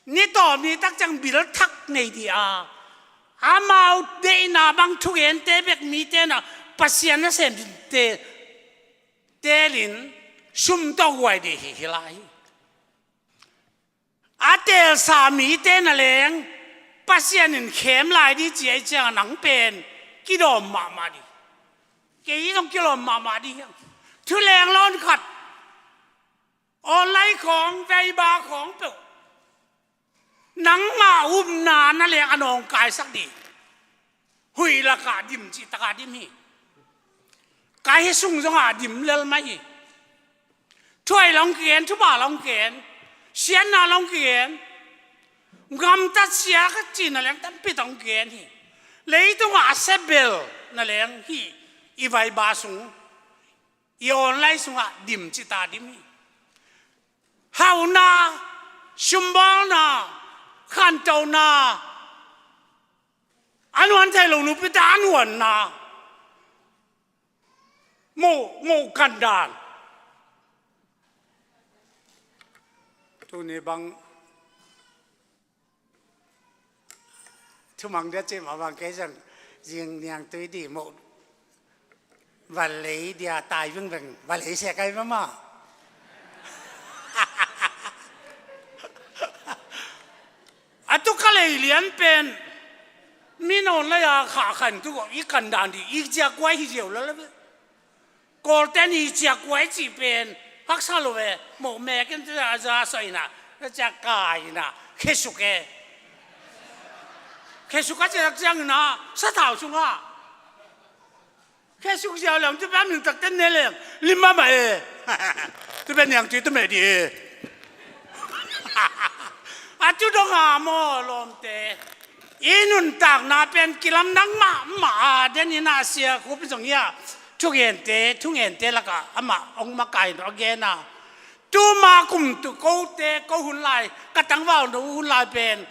Ni tawp ni tak ciang bil thak nei ding a, amau deihna bang thugente bek mite in ah, Pasian nasem dingte telin sum tawh huai ding hi, hi lai hi. A teelsa mite na leng, Pasian in khem lai ding ci ahih ciang a, nang pen kidawm mahmah ding. Kei zong kilawm mahmah ding hi hang. Thuleng lawn khat, online khawng, Viber khawng peuh, nangmah upna na leng a nawngkaisak ding. Huih lakah dim cih takah dim hi. Ka hi sung zongah dim lel mai hi. Thuai long kigen, thupha long kigen, siatna long kigen, gamtat sia ka cihna leng tampi tong kigen hi. Leitungah a sebel na leng hi. I vaiba sung, i online sungah dim cita dim hi. Hauhna, sumbawlna, khantohna, a nuan thei lo nupite a nuanna, moh moh kandan. Tuni bang thumang dia cih mah bang kei zang zing niangtui dih moh. Valei dia tai vengveng valei sia kai mama. A tu ka lei lian pen mi nawn lai a khah khan tu i kandan dih i ciak kuai hi ziau lala ve. Kawlten i ciak kuai cih pen haksa lo ve. Moh mek in tua a za sawh ina, tua ciak kai ina khesuk e. Khesuk a ciak ciang ina sathau sungah khesuk ziau leng tu pen min takte ne leng lim mama e. Tu pen niangtui tu meh dih e. A tu dong a maw lawmte, i nuntakna pen kilamdang mahmah a, den in a sia khup zong hi a, thugente thugente lakah amah hong makaih a gen a. Tuma kum tu kote ko hun lai, ka tangval no hun lai pen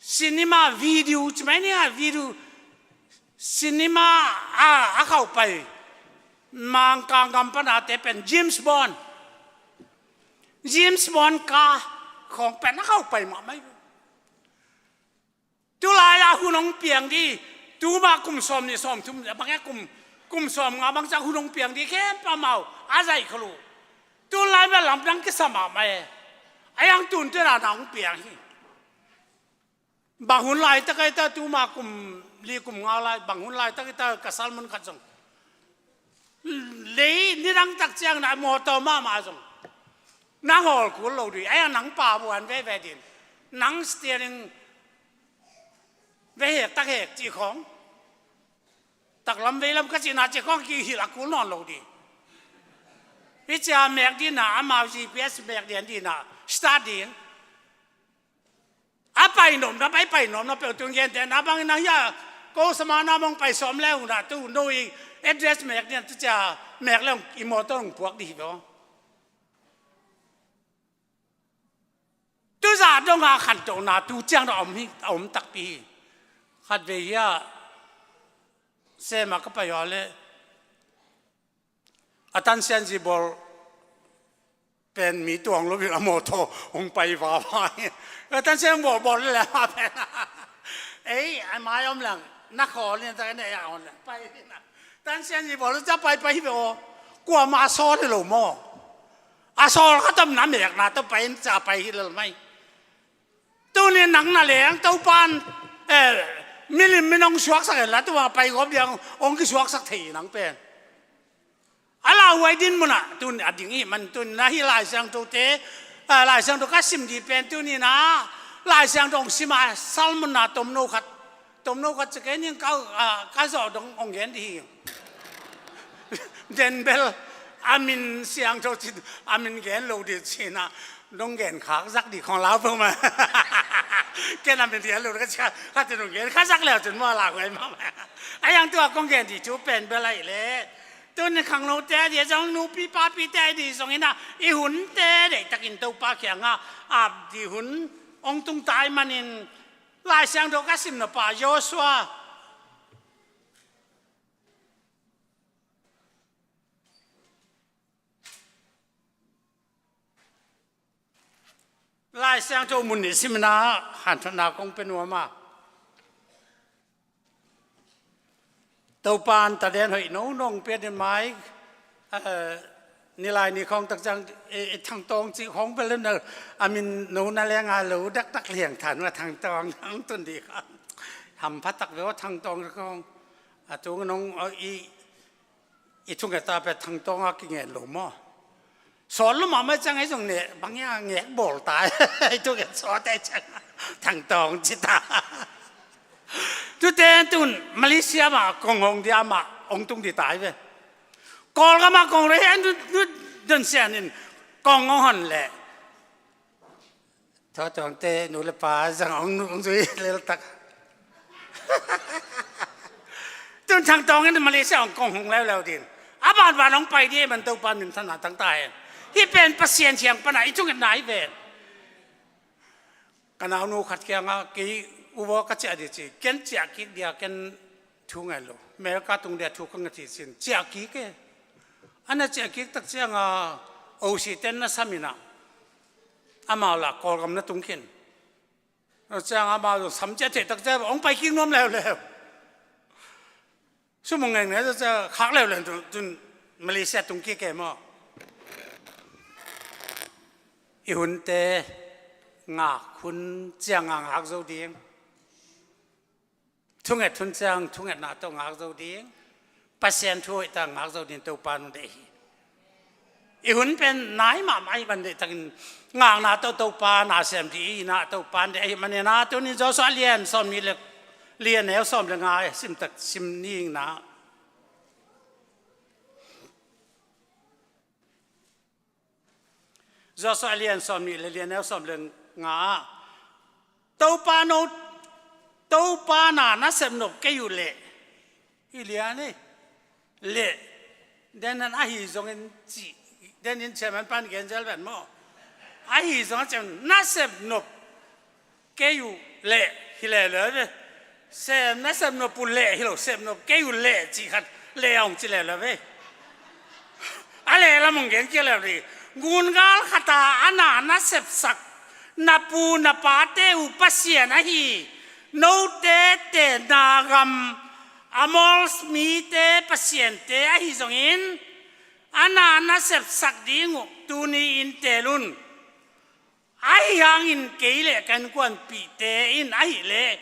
cinema video ci mai ni a, video cinema a a khauh pai Mangkang gam panate pen James Bond, James Bond ka khawng pen a khauh pai mahmah hi. Tulai a hun hong piang dih, tuma kum sawm nih sawm thum a bang e, kum kum sawm nga bang ciang hun hong piang dih khempeuh amau a zaih khol uh. Tulai bel lamdang kisa mahmah e. A yang tun tena na hong piang hi. Bang hun laitak ahi ta, tuma kum li kum nga lai, bang hun laitak ahi ta, ka salmun khat zong lei nidang tak ciang na mawtaw mahmah zong nang hawl kul lo dih. Ai a nang pa buan veve din, nang steering ve hek tak hek cih khawng, taklam veilam ka cihna cih khawng kihilh a kul nawn lo dih. Hi cia mek dihna amau G P S mek dian dihna start ding. A pai nopna pai pai nopna peuh tun gente na bangin a hia ko samana mong pai sawm le huna tu no i address mek dian tu cia mek le i motor hong puak dih hi lo. Tuzah dong a khantohna tu ciang dong a om hi, a om takpi hi. Khatvei hi a sema ka pai aw le a tansian zi bawl pen mi tuang lo vil a mawtaw hong pai vava hi. A tansian bawl bawl le ma pen ei a mai om lang na khawl ni ta ne ya on lang pai na. Tansian zi bawl ca pai pai hi ve aw. Kuama sawl hi lo maw? A sawl kha tam na mek na ta pai in ca pai hi lel mai. Tuni nang na leng Topan eh milim min hong suaksak en la tua pai gawp liang hong kisuaksak thei nang pen. A lauhuai din munah tun a ding ih man tun na hi Lai Siangtho te, ah, Lai Siangtho ka sim dih pen tuni na Lai Siangtho hong sim a salmun na tomno khat, tomno khat cakei ning ka, ah, ka zawh dong hong gen dih hi. Den bel a min siangtho cin a min gen lo dih cina dong gen khak zak dih khong lau peuh ma. Ken a min gen lo ka cia khat dong gen kha zak leu cun mua lauhuai ma ma. A yang tua kong gen dih cu pen bel a ih le. Tun khangnote a dih zong nupi papite a dih zong ina i hunte deihtakin Topa kianga ap dih hun hong tung tai manin Lai Siangtho ka simna pa Joshua Lai Siangtho mun nih simna hanthotna kong pe nuam a. Topan taden hoih no nong pia din mai, eh, nilai ni khawng tak ciang, eh, eh, Thangtawng cih khawng bel na a min no na lenga lo dakdak liang than ma Thangtawng hong tun dih khawng. Hampha tak ve aw Thangtawng khawng. A tung nong, eh, i I thungeta pia Thangtawng a kingen lo maw? Sawl lo mahmah ciang ei zong ne bang ia ngek bawl ta. Ei thunget sawt ei ciang Thangtawng ci ta. Tute tun Malaysia mah kong hong dia mah hong tung di tai ve. Kawlgam ah kong rei an nu, nu Don Sian in kong hong hon leh Thawtuangte nu le pa zang hong, hong zui leltak. Tun Thang Tawng in Malaysia hong kong hong leuleu din. A banban hong pai di e man Topa min thanna tang ta hen. Hih pen Pasian siang pana i thungetna hi ven. Ka naunu khat kiangah kei uvaw ka ciah di ci. Ken ciah kik dia ken thu ngai lo. America tung dia thu ka ngat hi cin. Ciah kik e. A na ciah kik tak cianga O C ten na sam inah. Amau lah Kawlgam na tung khin. Ciang amau zong sam ciah theih tak ciang hong pai kik nuam leuleu. Sum hong ngeng ne ciang khak leuleu tun, tun Malaysia tung kik e maw. I hunte ngak hun cianga ngak zo ding. Thunget hun ciang thungetna tawh ngak zo ding. Pasian thu hoih tak ngak zo ding Topa nung deih hi. I hun pen nai mahmah hi man deih takin ngakna tawh Topa na sem dih hi na Topa deih hi manin a tunin Joshua lian sawm nih le lian neu sawm le nga simtak sim ning na. Joshua lian sawm nih le lian neu sawm le nga ah Topa no, Topa na na sep nop kei uh leh. I lian ei. Leh. Den an ahi zongin ci. Den in chairman pan gen zel ven maw. Ahi zongin chairman na sep nop kei uh leh hi leuleu ve. Sem na sep nop uh leh hi lo, sep nop kei uh leh cih khat leh a hong ci leuleu ve. A leh lam hong gen kik leuleu ve. Gungal khata a na na sepsak na pu na pate uh Pasian ahi. Note tenna gam Amor mite pasiante ahi zongin a na na sepsak ding uh tuni in teel un. Ahi hangin kei le ka innkuanpihte in ahih leh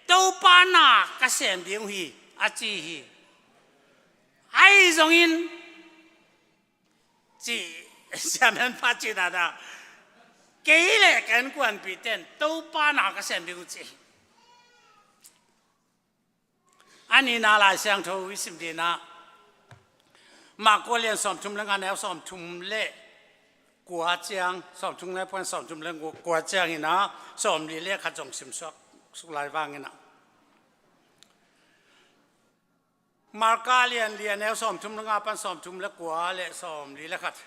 Topa na ka sem ding uh hi a ci hi. Ahi zongin ci siamen pa ci dada kei le ka innkuanpihte in Topa na ka sem ding uh ci hi. A nihna Lai Siangtho i sim dinah Marka lian sawmthum le nga neu sawmthum le kua ciang, sawmthum le puan sawmthum le kua ciang inah sawmli le khat zong simsuak suk lai vanginah Marka lian lian neu sawmthum le nga pan sawmthum le kua le sawmli le khat.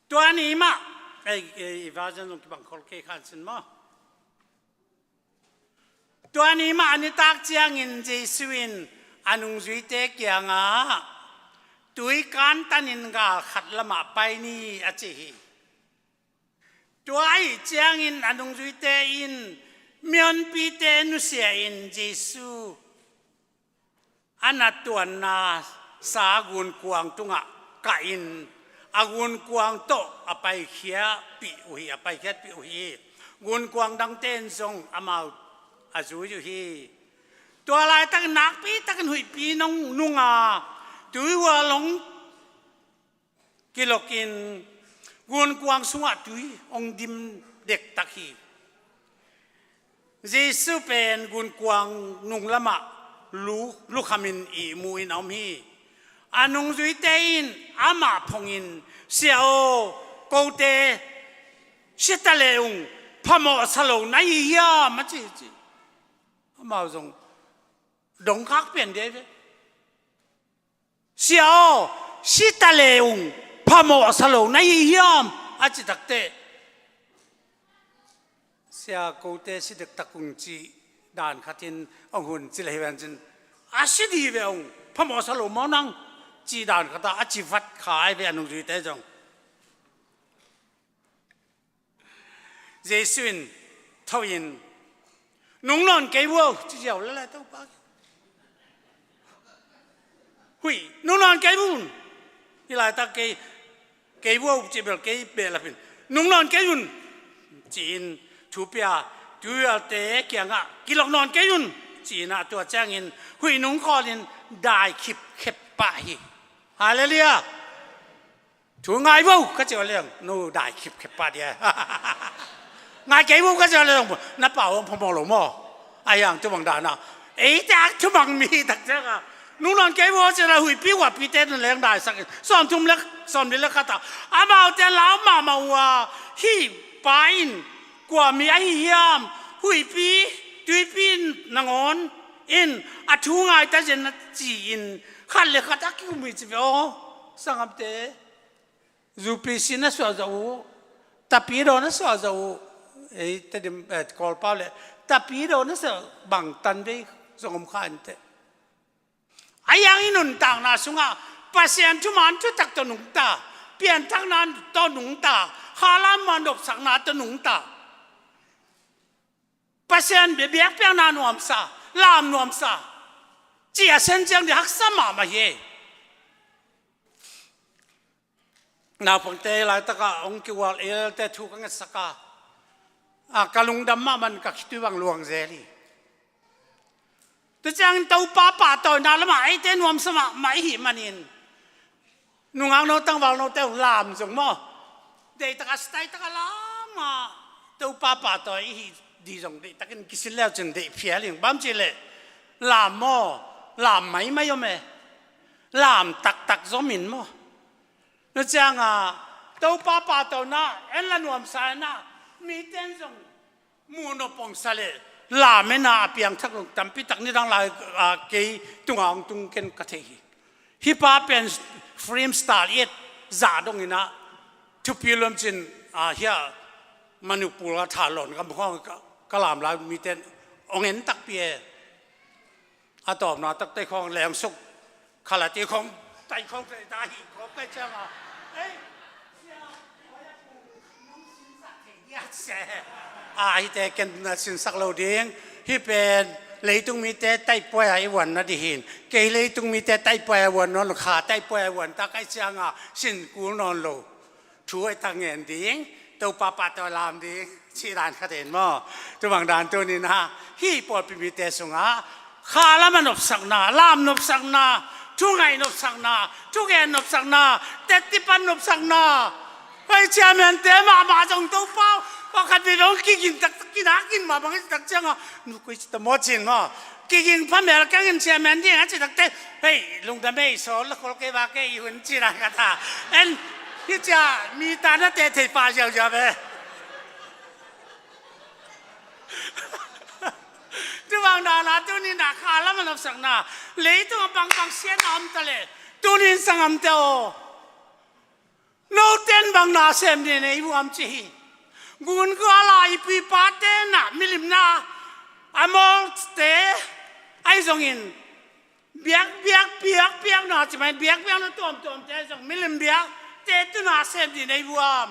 Tua ni mah ei, ei, i version zong kibang khol kei khan sin maw? Tua ni mah a nitak ciangin Jesu in a nungzuite kiangah tui kantanin gal khat lamah pai ni a ci hi. Tua ahi ciangin a nungzuite in mihonpite nusia in Jesu a na tuanna sa gunkuang tungah kahin a gunkuang tawh a paikhiatpih uh hi, a paikhiatpih uh hi. Gunkuang dangte in zong amau a zui uh hi. Tua laitakin nakpi takin huihpi nong nunga tuihual hong kilokin gunkuang sungah tui hong dim dektak hi. Jesu pen gunkuang nunglamah lu, lukhamin ihmu in a om hi. A nungzuite in amah phongin, "Sia aw, kote si ta le ung, phamawh sa lo na hi hiam?" a ci ci. Amau zong dongkhak pian dia hi ve. "Sia aw, si ta le ung, phamawh sa lo na hi hiam?" a ci takteh, "Sia, kote si dektak ung," cih dan khatin hong hun ci le hi ven cin, "A si dih ve ung, phamawh sa lo maw nang?" cih dan khatah a ci vat kha ai ve a nungzuite zong. Jesu in tho in, "Nung nawn kei vo," ci ziau le lai Topa. "Huih, nung nawn kei vun. Hi laitak kei, kei vo," ci bel kei behlapin, "Nung nawn kei vun," ci-in thu pia, tuihualte kiangah, "Kilok nawn kei vun," ci-in ah tua ciangin huih nung khawlin dai khipkhep pah hi. Halleluiah. Thu ngai vo ka ci uh leng no dai khipkhep pah dia. Ngai kei vo ka ci a le zong na pau hong phamawh lo maw? Ahi hang tu bang dan a eite a thumang mi tak ciang a nung nawn kei vo ci a le huihpi guahpite na leng daisak in sawmthum le sawmli le khat a amaute lau mahmah uh a, hih pa in kua mi ahi hiam? Huihpi tuipi in nangawn in a thu ngai ta zen a ci-in khat le khat a kikum hi ci ve aw. Sangamte, U P C na suah zawh uh, Tapidaw na suah zawh uh, ei Tedim, eh, Kawlpau le Tapidaw na suah bangtan vei zong om kha inteh. Ahi hang i nuntakna sungah Pasian thuman thutak tawh nungta, pianthakna tawh nungta, khalam mah nopsakna tawh nungta, Pasian bia biakpiakna nuamsa, lam nuamsa, ci a sen ciang di haksa mahmah hi. Naupangte laitakah hong kiual elte thu ka ngetsak a, a, ka lungdam mahmah in ka khitui bang luang zel hi. Tua ciangin Topa pahtawina lamah eite nuamsa mahmah i hih manin nungak no tangval note uh lam zong maw, deihtak a style tak a lam a Topa pahtawi i hih dih zong deihtakin kisil leu cin deih phial ing. Bang ci leh lam maw, lam maimai om e, lam taktak zom in maw. Tua ciang a Topa pahtawina en la nuamsa in a mite in zong muh nop hong sa leh lam en a a piangthak lo tampi tak nidang lai a kei tungah hong tung ken ka thei hi. Hih pa pen film star i et zah dongin a thupi lom cin a hia Manipur a tha lawn gam khawng ka, ka lam lai mite in hong en takpi e. A tawpna tak tei khawng lengsuk khalati khawng tai khawng tei ta hi khawng kai ciang a. Ei, sia, nong sinsak thei dia se. A, hihte ken na sinsak lo ding. Hih pen leitung mite taipuai a i vuan na dih hin. Kei leitung mite taipuai a vuan nawn lo kha, taipuai a vuan ta kai ciang a sin kul nawn lo. Thu hoih tak ngen ding, Topa pahtawi lam ding cih dan khat in maw. Tua bang dan tunin a hih pawlpi mite sungah khalam a nopsakna, lam nopsakna, thungaih nopsakna, thugen nopsakna, tettipan nopsakna. Hei, chairman te mahmah zong Topa pakhat vei dong kiging tak, kinak in mah bang i tak ciang a nu koi ci ta maw cin maw. Kiging phamel keng in chairman ding a ci takte, hei, lungdam ei, sawl la khol kei va kei i hun ci dan ka ta. En, hi cia mi ta na te thei pa ziauziau ve. Tua bang dan a tunin a khalam a nopsakna, leitung a pangpang siatna om ta leh, tunin sangamte aw. Note in bang na sem ding nei vuam ci hi. Gun guala i pu i pate na milim na a mawlte ahi zongin biak, biak, biak, biak na ci mai, biak, biak na tuamtuamte ahi zong milim biakte tuna sem ding nei vuam.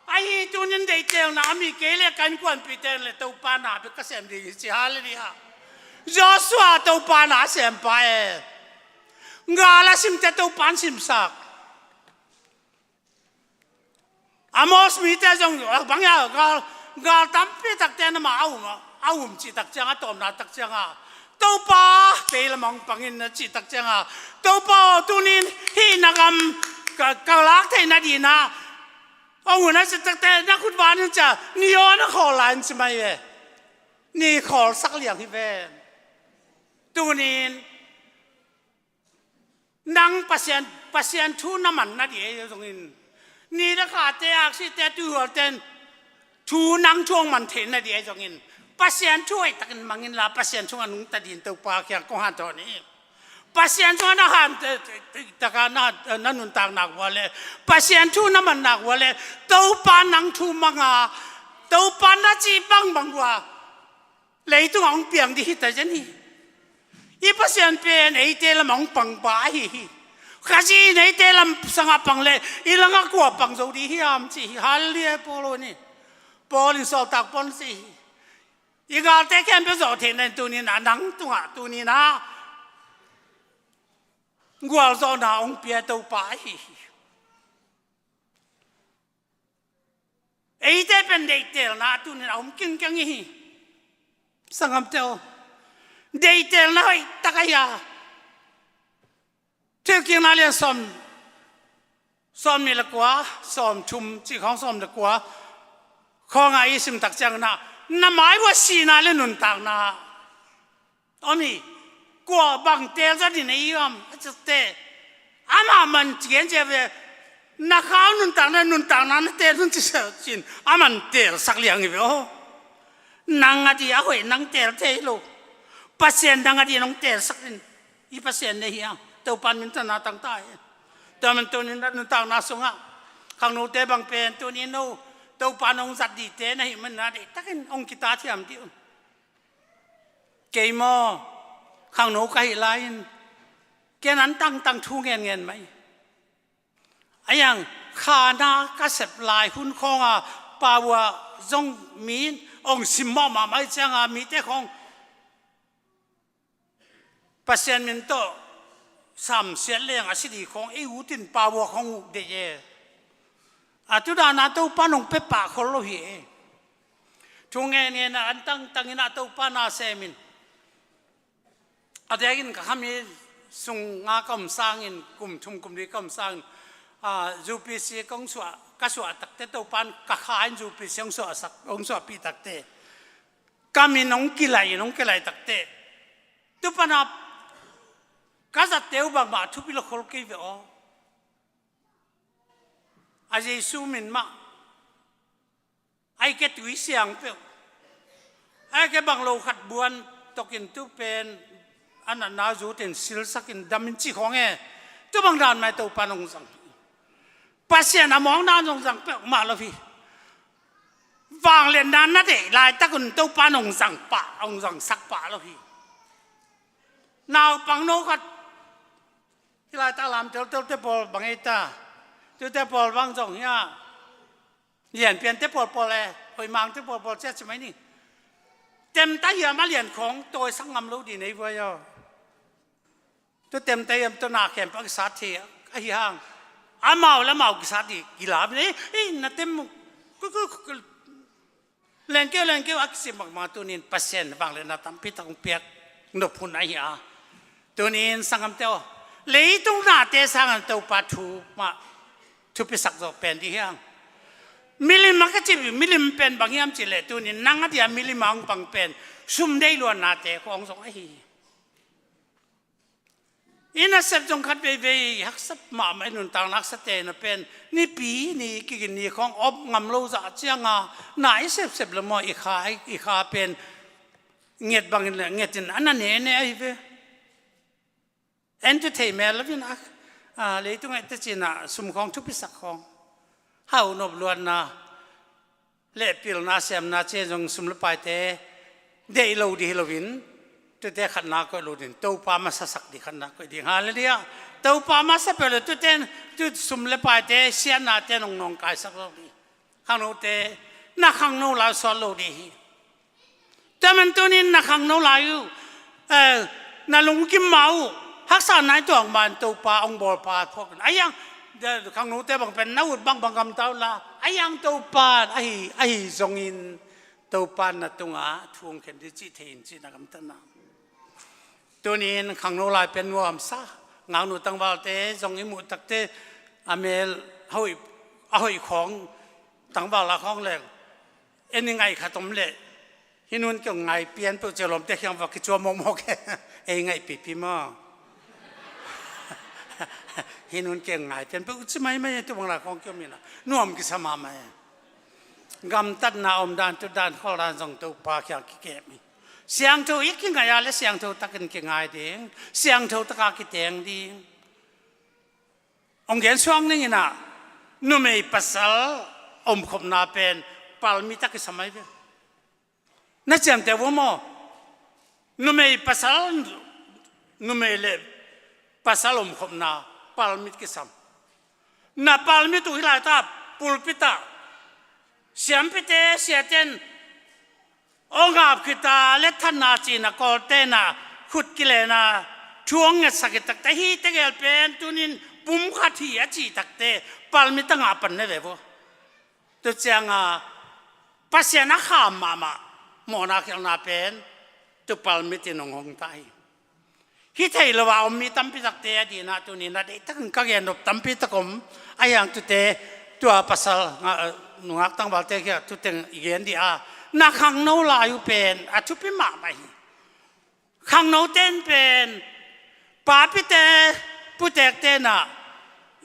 Ahi tunin deihtelna a mi kei le kan kuanpihte le Topa na bek ka sem ding hi ci, halleluiah. Joshua Topa na sem pa e. Gal a simte Topa in simsak. Amos mite zong bang ia gal, gal tampi takte na mah a um, a um cih tak ciang a tawpna tak ciang a Topa kei lamah hong pangin na cih tak ciang a Topa aw tunin hih na gam ka, ka lak theih nading a hong hun a cih takte na khut vanin cia ni aw na khawl lai in ci mai ve. Ni khawlsak liang hi ven. Tunin nang Pasian, Pasian thu na man nading ahi zongin ni le khate aksite tuihualte in thu nang thu hong man thei nading ahi zongin Pasian thu hoih takin mang inla Pasian thu a nungta ding Topa kiang kong hanthawn hi. Pasian thu a na han te, te, te, taka na, na nuntak nak ua le Pasian thu na man nak ua le Topa nang thu manga Topa na cih bangbang ua leitungah hong piang ding hi ta zen hi. I Pasian pen eite lamah hong pangpa ahi hi. Khazih in eite lam sangah pang le i langah kua pang zo ding hiam cih hi. Halleluiah, Paul aw ni. Paul in sawltak Paul in ci hi. I galte khempeuh zawh theihna in tunin a nang tungah tunin a gualzawhna hong pia Topa ahi hi. Eite pen deihtelna a tunin a om kingkeng i hi. Sanggamte aw, deihtelna hoih tak ahi a. Thilkikna lian sawm, sawm nih le kua, sawm thum cih khawng sawm le kua. Khawngah i sim tak ciangin ah, na mai uah sihna le nuntakna om hi. Kua bang teel zaw ding na hi hiam a cih teh, amah man ci gen cia ve. Na khau nuntakna, nuntakna na teel hun ci sa cin, a man teelsak liang hi ve aw. Nang a ding a hoih nang teel thei lo. Pasian nang a ding nong teelsak in. I Pasian na hi hiam? Topa min tawh na tang ta hi. Tua man tunin nuntakna sungah khangnote bang pen tunin no Topa nong zat dingte na hih manin a deihtakin hong kitat hiam dih un. Kei maw, khangno ka hih lai-in ken an tangtang thu ngenngen mai. A iang khana ka sep lai hun khawngah pau ah zong mi hong simmawh mahmah ahih ciangah mite khawng Pasian min tawh samsiat leng a si ding khawng ei ut in pau ah khawng uk deih e. A tu dana Topa nong pia pah khol lo hi e. Thu ngenngen ah an tangtangin ah Topa na sem in. A diakin ka khami sunga ka om sangin, kum thum kum li ka om sangin, ah, U P C kong suah, ka suah takte Topan ka kha in U P C hong suahsak, hong suahpih takte. Ka min hong kilaih in hong kilaih takte. Tupana ka zatte uh bangmah thupi lo khol kei ve aw. A Jesu min mah. Ai ke tui siang peuh. Ai ke bang lo khat buan tokin tu pen a natna zutin silsakin damin ci khawng e. Tu bang dan mai Topa nong zang. Pasian a mawng dan nong zang peuh mah lo hi. Vangliatna na deih laitakun Topa nong zang pah, nong zangsak pah lo hi. Naupang no khat. Hih laitak lam teltelte pawl bang ei ta. Tute pawl bang zong hi a. Lianpiante pawlpawl e, hoih mangte pawlpawl cia ci mai ni. Temta hiam a lian khawng tawisak ngam lo ding nei vuai aw. Tu temta hiam tu na khempeuh a kisat thei ahi hang. Amau le amau kisat ding kila nei, ei, na tem mu. Ku, ku, ku, ku. Len keu, len keu a kisim mahmah tunin Pasian vangliatna tampi tak hong piak nop hun ahi a. Tunin sanggamte aw, leitung nate sangin Topa thu mah thupisak zawh pen dih hiang. Milim a ka cih, milim pen bang hiam cih leh tunin nang a dia milim a hong pang pen sum deih luannate khawng zong ahi hi. I nasep zong khat veivei haksa mahmah, i nuntakna haksate na pen nipi ni kigin ni khawng op ngam lo zah cianga na i sepsep le maw, i kha, i kha pen nget bangin le ngetin a na nene ahi ve. En tu thei mel lo vin a, a, leitung ah i tecina sum khawng thupisak khawng, hau nop luanna le pilna siamna ci zong sum le paite deih lo dih hi loin, tute khatna koih lo ding, Topa masasak dih khatna koih ding. Halleluiah. Topa masa peuh le tute, tu sum le paite siatnate nong nawngkaisak lo dih. Khangnote, na khangno lai sual lo dih hi. Tua man tunin na khangno lai uh, eh, na lungkim ma uh, haksa nai tuak man Topa hong bawlpa phawk in. A iang, khangnote bang pen na ut bangbang gamta uh la, a iang Topa ahi, ahi zongin Topa na tungah thu hong khen dih cih thei in cih na gamtatna. Tunin khangno lai pen nuamsa, ngaknu tangvalte zong i muh takte a mel a hoih, a hoih khawng tangval a khawng leng en i ngaih khat om leh, hih nun kei ngai pian peuh cia lawmte khiang va kicuam mawkmawk e. Ei ngaih pipi maw? Hih nun kei ngai pian peuh ci maimai e, tu bang lai khawng kiom inah nuam kisa mahmah e. Gamtatna om dan, tu dan, khol dan zong Topa khiang kikem hi. Siangtho i kingaih a le siangtho takin kingai ding, siangtho taka kiteng ding. Hong gen suak ning inah, numei pasal omkhopna pen palmit a kisam ahi ve. Na ciamteh uh maw? Numei pasal, numei le pasal omkhopna palmit kisam. Na palmit uh hih laitak pulpit ah siampite, siaten hong ap khit a le thanna cihna kawltena khut kilena thu hong ngetsak khit takte, hih tegel pen tunin pumkhat hi a cih takte palmit a ngah pan ne ve vua. Tu cianga Pasian a kham mahmah mawhna khialhna pen tu palmit in hong hong ta hi. Hi thei lo a om mi tampi takte a dihna tunin a deihtakin ka gen nop tampi tak om. A hiang tute tua pasal nga, nungak tangvalte kiangah tu teng i gen dih a, na khangno lai uh pen a thupi mahmah hi. Khangno ten pen papite, putekte na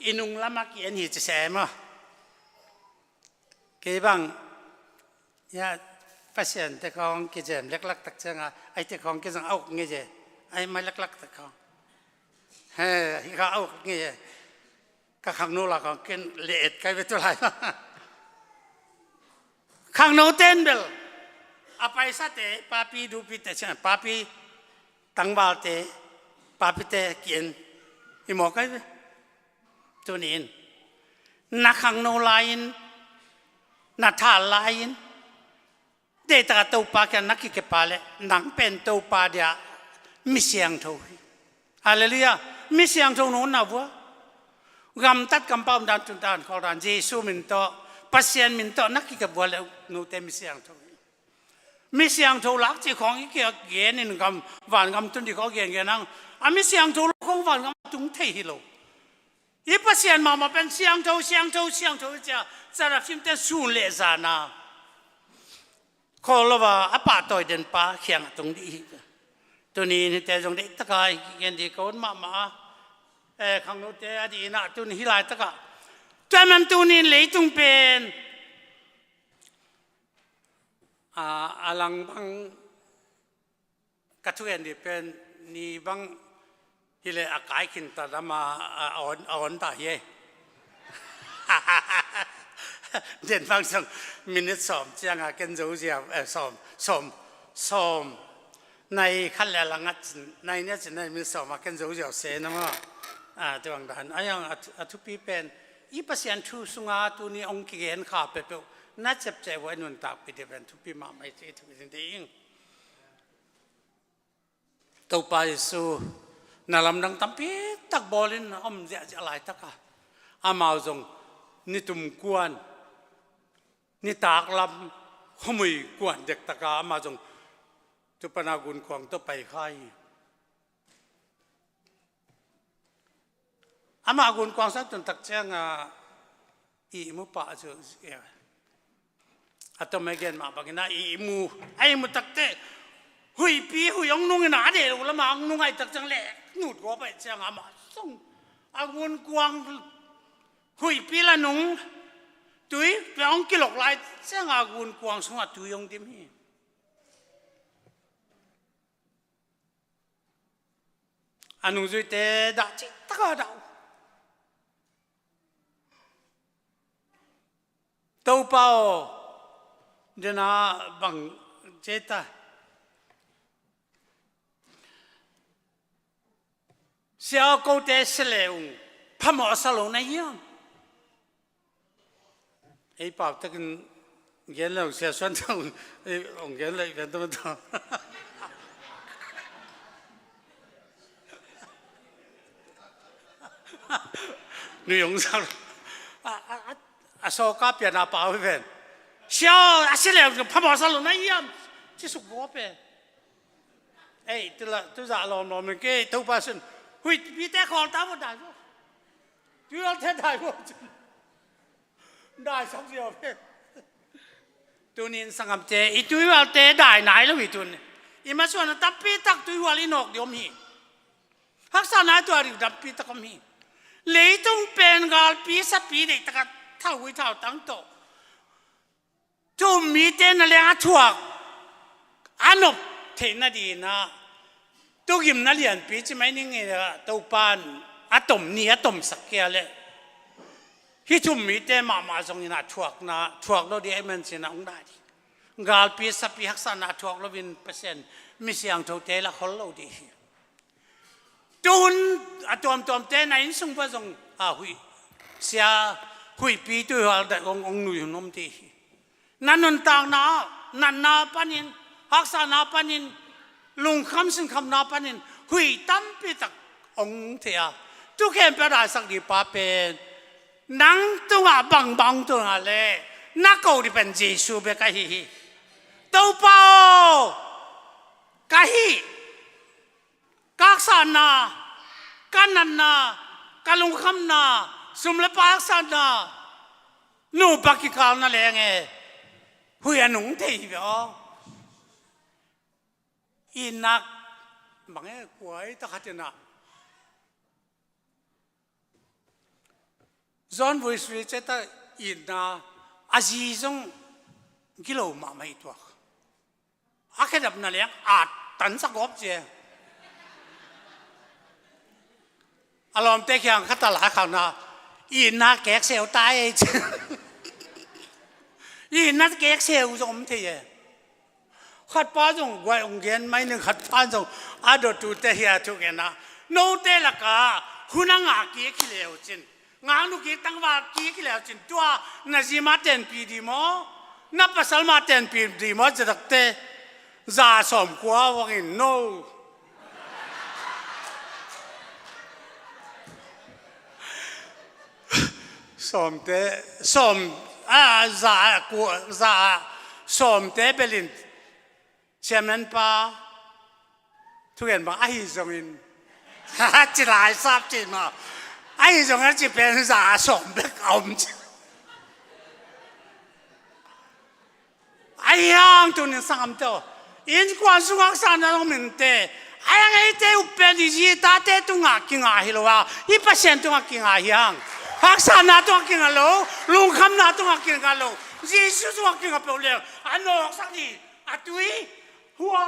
i nung lamah ki-en hi ci se maw. Kei bang, ya, Pasian te khawng kizem leklak tak cianga, ai te khawng kizang a uk ngei e, ai mai leklak tak khawng. He, hi kha a uk ngei e. Ka khangno la khawng ken le et kai ve tu lai. Khangno ten bel a paisate, papi dupite ciang, papi tangvalte, papite ki-en hi maw kai ve. Tuni-in na khangno lai-in, na thal lai-in, deitaka Topa kiang na kikep a leh nang pen Topa dia mi siangtho hi. Halleluiah. Mi siangtho nong na vua. Gamtat kampau dan tun dan khol dan Jesu min tawh, Pasian min tawh na kikep vua leh note mi siangtho hi. Mi siangtho lak cih khawng i kiak gen in gam, vangam tun dih khawng gen gen ang. A mi siangtho lo khawng vangam tung thei hi lo. I Pasian mahmah pen siangtho, siangtho, siangtho i cia, Seraphim te sun le zana khawl lo a, a pahtawi den pa kiangah tung dih hi. Tuni-in hite zong deihtaka i gen dih ka ut mahmah a, eh, khangnote a dihinah tun hi laitakah. Tua man tuni-in leitung pen a, a lang bang ka thugen dih pen ni bang hileh a kai khin ta lam a, a on, a on ta hi ei. Den bang song minute sawm cianga ken zo ziau, eh, sawm, sawm, sawm. Nai khat le a lang a cin, nai nia cin nai minute sawm a ken zo ziau se na maw. Ah, tua bang dan. A yang a thu-, a thupi pen i Pasian thu sunga tuni ong kigen kha peuhpeuh na ciapciap uh a nuntakpih dih pen thupi mahmah i ci thupi ding ding. Topa Jesu na lamdang tampi tak bawlin a om ziahziah laitaka amau zong nitum kuan, nitak lam khuamui kuan dektaka amau zong tupana gunkuang tawh pai kha hi. Amah gunkuang sang tun tak cianga ihmu pah cu, a tom a gen mah bangin a ihmu, a ihmu takte huihpi hui ong nungin a deh lo lamah ong nungai tak ciang leh nut gua pai cianga amah sung a gunkuang huihpi la nung tui pia ong kilok lai cianga gunkuang sungah tui ong dim hi. A nungzuite dah cih taka dah uh. Topa aw, dena bang ceta. Sia aw, kote sia le ung phamawh a sa lo na hiam? Ei pau takin gen lo sia suan tau, ei ong gen lo i pen tama tau. Nui ong sa lo. A, a, a, a sawka pian a pau i pen. Sia, a sia le ung phamawh a sa lo na hiam? Ci suk gua pen. Ei, tu la, tu zah lawmlawm in kei Topa sun huihpite khawl ta vua dai vua. Tuihualte dai vua cun daisak zia ve. Tunin sanggamte, i tuihualte dai nai lo hi tun. I masuan a tampi tak tuihual i nawk dih om hi. Haksa nai tuah dih tampi tak om hi. Leitung pen galpi sapi deih takah thau hui thau tang tawh thum mite na leng a thuak a nop theih nadinah tugimna lianpi ci mai ning i Topa in a tom ni a tomsak kia le hih thum mite mahmah zongin a thuakna thuak lo dih a i man cina ong dai dih. Galpi sapi haksatna a thuak loin Pasian mi siangthote la khol lo dih hi. Tuhun a tuamtuamte na inn sung pa zong a huih sia huihpi tuihual daih ong ong nui hun om ti hi. Na nuntakna natna panin haksatna panin lungkham sinkhamna panin huih tampi tak ong thei a tu khempeuh a daisak dih pa pen nang tungah bangbang tungah le na ko dih pen Jesu bek ahi hi. Topa aw, ka hih ka haksatna, ka natna, ka lungkhamna, sum le pai haksatna, Nupa kikal na leng e, huih a nung thei hi ve aw. Itna bang e, kuai takhat in ah, John Wesley ci-a itna, a zi zong kilo mahmah hi tuak. A khedap na leng at tansak gawp ci e. A lawmte kiang khat a lai khakna, itna kek seu ta ei ci. Itna kek seu zong om thei e. Khatpa zong guai hong gen mai ning, khatpa zong a dotute hi a thu gen a, note lakah hun a ngah kik hi leu cin, ngaknu kik, tangval kik hi leu cin, tua na zi mah tenpih ding maw, na pasal mah tenpih ding maw, zatakte za sawmkua bangin no. Sawmte, sawm, a, za, kua, za, sawmte belin, siamnan pa, thugen bang ahi zongin, ci lai sap ci maw, ahi zongin a ci pen za sawm bek a om ci. Ahi hang tunin sangam tawh, innkuan sung haksatna om in teh, ahi hang eite upen i zi i tate tungah kingah hi lo a, i Pasian tungah kingah hi hang. Haksatna tungah kingah lo, lungkhamna tungah kingah lo, Jesu tungah kingah peuh leng a nawksak ding, a tui, hua,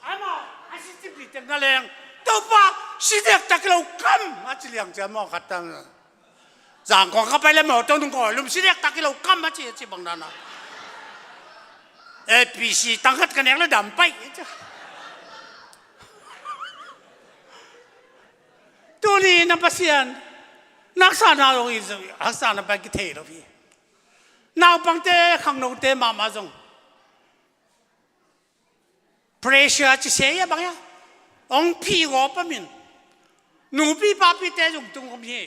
amah a si cip ding tek na leng, Topa, si dektak hi lo kam, a ci liang ciang maw khat tang. Zangkong ka pai le mawtaw nung kawi lum, si dektak hi lo kam a ci, a ci bang dan a. A P C tang khat ka nek le dam pai. Tuni na Pasian, na haksatna lo hi, haksatna pai kithei lo hi. Naupangte, khangnote mahmah zong pressure ci se a bang ia, hong phih gawp a min, nupi papite zong tung om hi.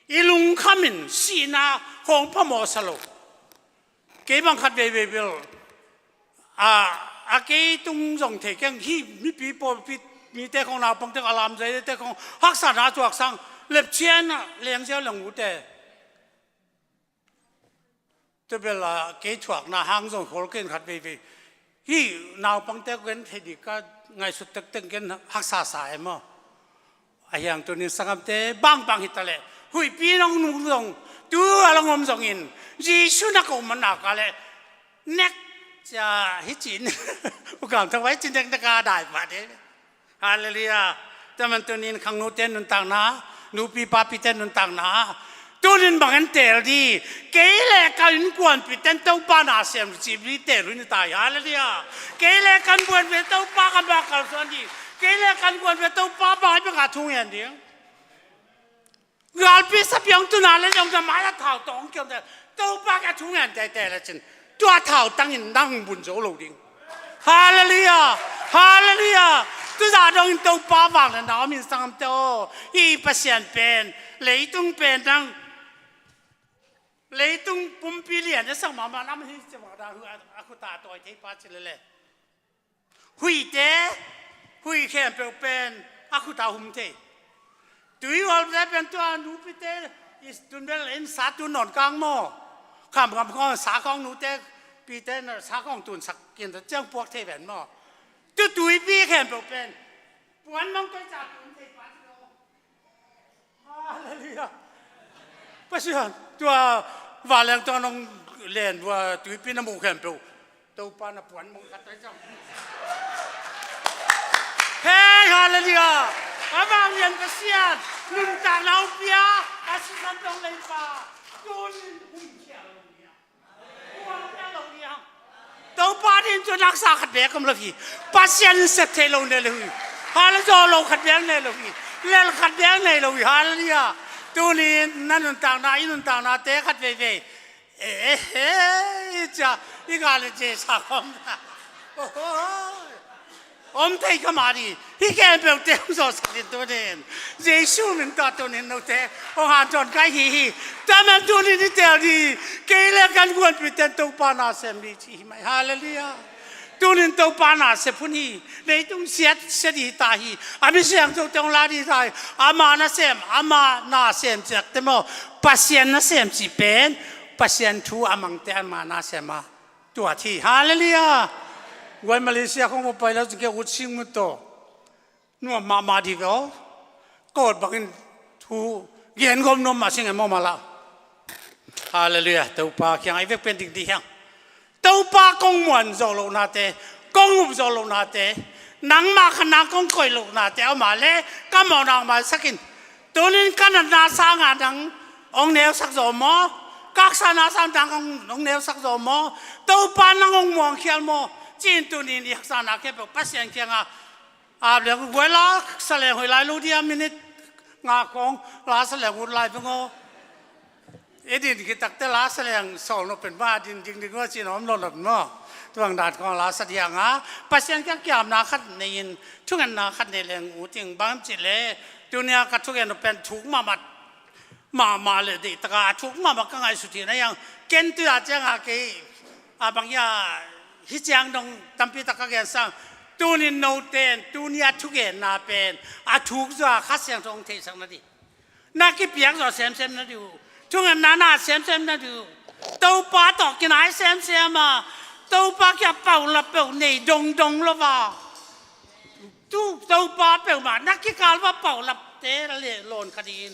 I lungkham in sihna khawng phamawh sa lo. Kei bang khat veivei bel, a, a kei tung zong thei keng hi, mipi pawlpi mite khawng, naupangte khawng, a lamzaite khawng haksatna tuaksang, lepchian a lengziau leng ute. Tua bel a kei thuakna hang zong khawl ken khat veivei. Hih naupangte gen thei ding ka ngaihsut tektek gen haksa sa e maw? Ahi hang tunin sanggamte bangbang hi ta leh, huihpi nong nung zong, tu a long om zongin, Jesu na ko man nak a leh, nek cia hi cin. U Kam Thang vai cin nek nek a dai pah de. Halleluiah. Tua man tunin khangnute nuntakna, nupi papite nuntakna, tunin bang en teel di. Kei le ka innkuanpihte in Topa na sem cih teel uh ni ta hi. Halleluiah. Kei le ka innkuanpihte in Topa ka ma kalsuan di. Kei le ka innkuanpihte in Topa bang bek a thu ngen ding. Galpi sapiang tuna le zong na mai a thau tawng kiam te, Topa ka thu ngen teitei le cin, tua thau tangin nang bun zo lo ding. Halleluiah. Halleluiah. Tuzah dongin Topa vang le na om in sanggamte aw, i Pasian pen, leitung pen nang, leitung pumpi lian a sak mahmah lam hi ci bang dan hu a, a khuta tawi thei pa ci lele. Huihte, huih khempeuh pen a khuta hum thei. Tuihualte pen tua nupite, i tun bel in sa tun nawn kang maw? Khamkham khawng sa khawng nute, pite na sa khawng tunsak kin ta ciang puak thei ven maw? Tu tuipi khempeuh pen puan mang toi ca tun thei pa ci lo. Halleluiah. Pasian, tua vanleng tua nong len ua tuipi na muh khempeuh, Topa na puan mong khat ai zong. Hei, halleluiah. A vanglian Pasian, nuntakna hong pia, a sisan tong leipa, tunin hum khia lo nia. Topa din cu naksa khat bek om lo hi. Pasian in sep theih lo nei lo hi. Hallelujah, zaw lo khat bek nei lo hi. Lel khat bek nei lo hi. Hallelujah. Tuni na nuntakna, i nuntaknate khat veivei. Eh, eh, eh, cia, i gal in cia sa khawm na. Oh, oh. Om thei kha mah ding. Hih khempeuhte hong zawhsak in tunin Jesu min tawh tunin note hong hanthawn kai hi hi. Tua man tunin i teel ding. Kei le ka innkuanpihte in Topa na sem ding ci hi mai. Halleluiah. Tunin Topa na sem hun hi. Leitung siat, siat ding ta hi. A mi siangthote hong la ding ta hi. Ama na sem, ama na sem ciakte maw, Pasian na sem cih pen Pasian thu a mangte a mana sem a, tua thi. Halleluiah. Guai Malaysia khong va pai lo cin ke ut sing mu to. Nuam mahmah dih ve aw. Ka ut bangin thu gen gawm nuam mah sing e maw mah la. Halleluiah. Topa kiang a i vek pen ding dih hiang. Topa kong muan zawh lohnate, kong up zawh lohnate, nangmah khat nang kong koih lohnate a om a leh ka mawhna hong maisak in. Tunin ka natna sangah nang hong neusak zaw maw? Ka haksatna sangah nang hong, hong neusak zaw maw? Topa nang hong muangkhial maw? Ci-in tunin i haksatna khempeuh Pasian kiangah ap leng. Guai, la sa leng hoih lai lo dia, minute nga khong la sa leng ut lai veng aw. I din khit takteh la sa leng sawl nop pen maw, din ding ding maw, cih na om lo nop maw. Tua bang dan khong la sa ding a, Pasian kiang kiamna khat nei in, thungetna khat nei leng ut ing. Bang hiam cih leh tuni a ka thugen nop pen thuk mahmah, mahmah leh deih takin a thuk mahmah ka ngaihsut hi na hiang. Ken tu-a ciangah kei a bang hiam, hih ciang dong tampi tak ka gen sa ing. Tunin note in tuni a thugenna pen a thuk zaw a Kha Siangtho hong theihsak nading, na kipiak zaw semsem nading uh, thungetna na semsem nading uh, Topa tawh kinai semsem a, Topa kiang paulap peuh nei dongdong lo a, tu Topa peuhmah na kikal uah paulapte leh lawn kha ding in,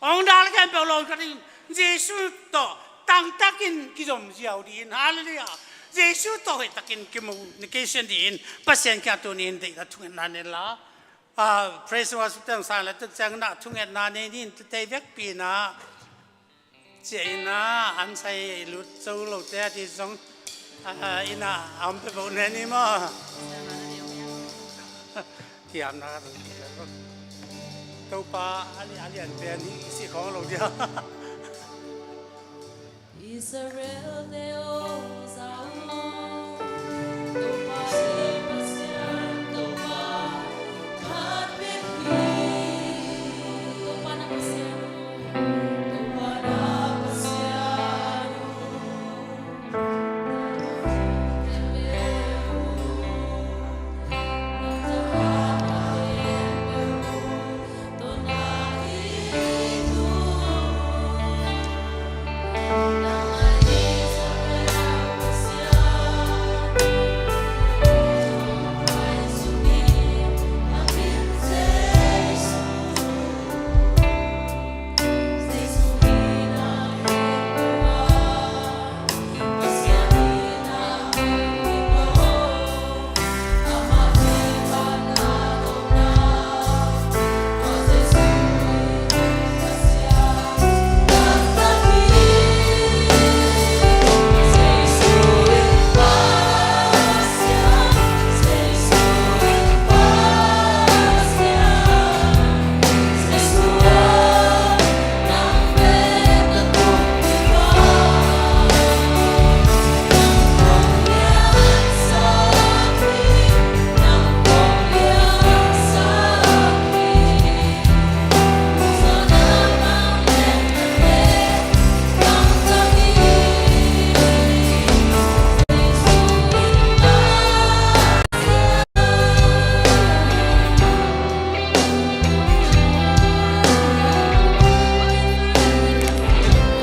hong dal khempeuh lawn kha ding in, Jesu tawh tangtakin kizom ziau ding in. Halleluiah. Jesu tawh hoihtakin communication ding in Pasian kiang tunin deihna thungetna nei inla. Ah, praise and worship teng sang le tuk ciang na thungetna nei ni in, tutei vekpi na. Cia ina an sai lut zo lote a di zong, ah, ina a om peuhpeuh ne ni maw? Kiamna Topa a lian, a lian pen hi si khong lo dia. Israel te aw, za un aw. Topa hi Pasian, Topa khat bek hi. Topa na Pasian uh, Topa na Pasian uh.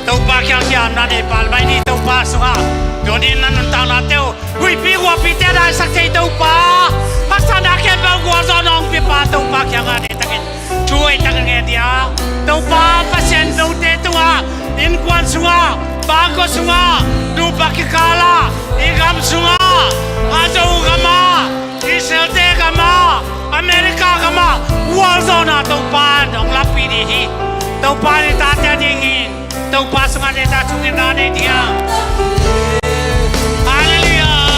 Topa kiang kiamna nei pah mai ni. Topa sungah tunin na nuntakna teuh huihpi guahpite a daisak thei Topa, haksatna khempeuh gualzawhna hong piapa Topa kiangah deihtakin thu hoihtakin ngen dia. Topa Pasian note tungah, innkuan sungah, bangkua sungah, nupa kikalah, i gam sungah, a Zo gamah, Israelte gamah, America gamah gualzawhna Topa in hong lappih ding hi. Topa in i tate a dingin Topa sungah deihtak thungetna nei ding a. Halleluiah.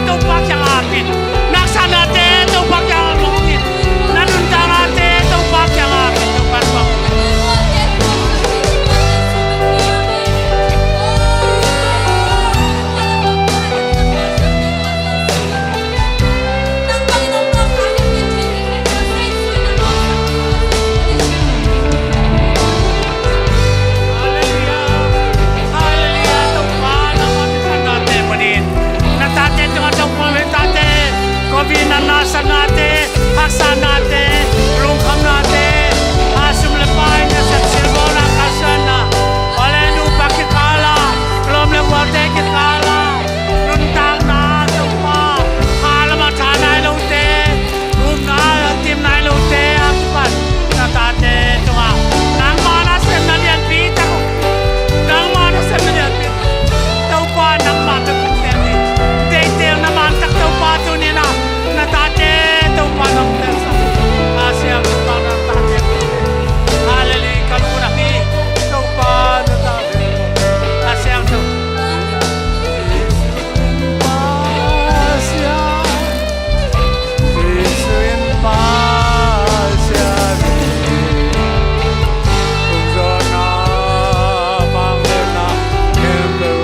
Topa kiangah ap in. Na haksatnate Topa kiangah ap in. Na nuntaknate Topa kiangah ap in. Topa kiangah ap in. Halleluiah. Halleluiah. Topa, nangmah minthanna teh manin, na tate tungah Topa, na tate, covid natna, satnate, haksatnate, lungkhamnate, a sum le pai, nasep silbawlna, kalsuanna, awle nupa kikala, lawm le gualte kikala, nuntakna, Topa, a lamah tha nai lote, upna a tim nai lote a kipan na tate tungah nangmah nasepna lianpi tak, nangmah nasepna lianpi, Topa nangmah bek hong teel hi. Teitei na man tak Topa tuni-in ah na tate Topa nang teelsak. A siang Topa na tate. Halleluiah, ka lungdam hi. Topa na tate. A siang Topa. Pasian, Jesu in Pasian hi. Kum zawhna, vangliatna khempeuh.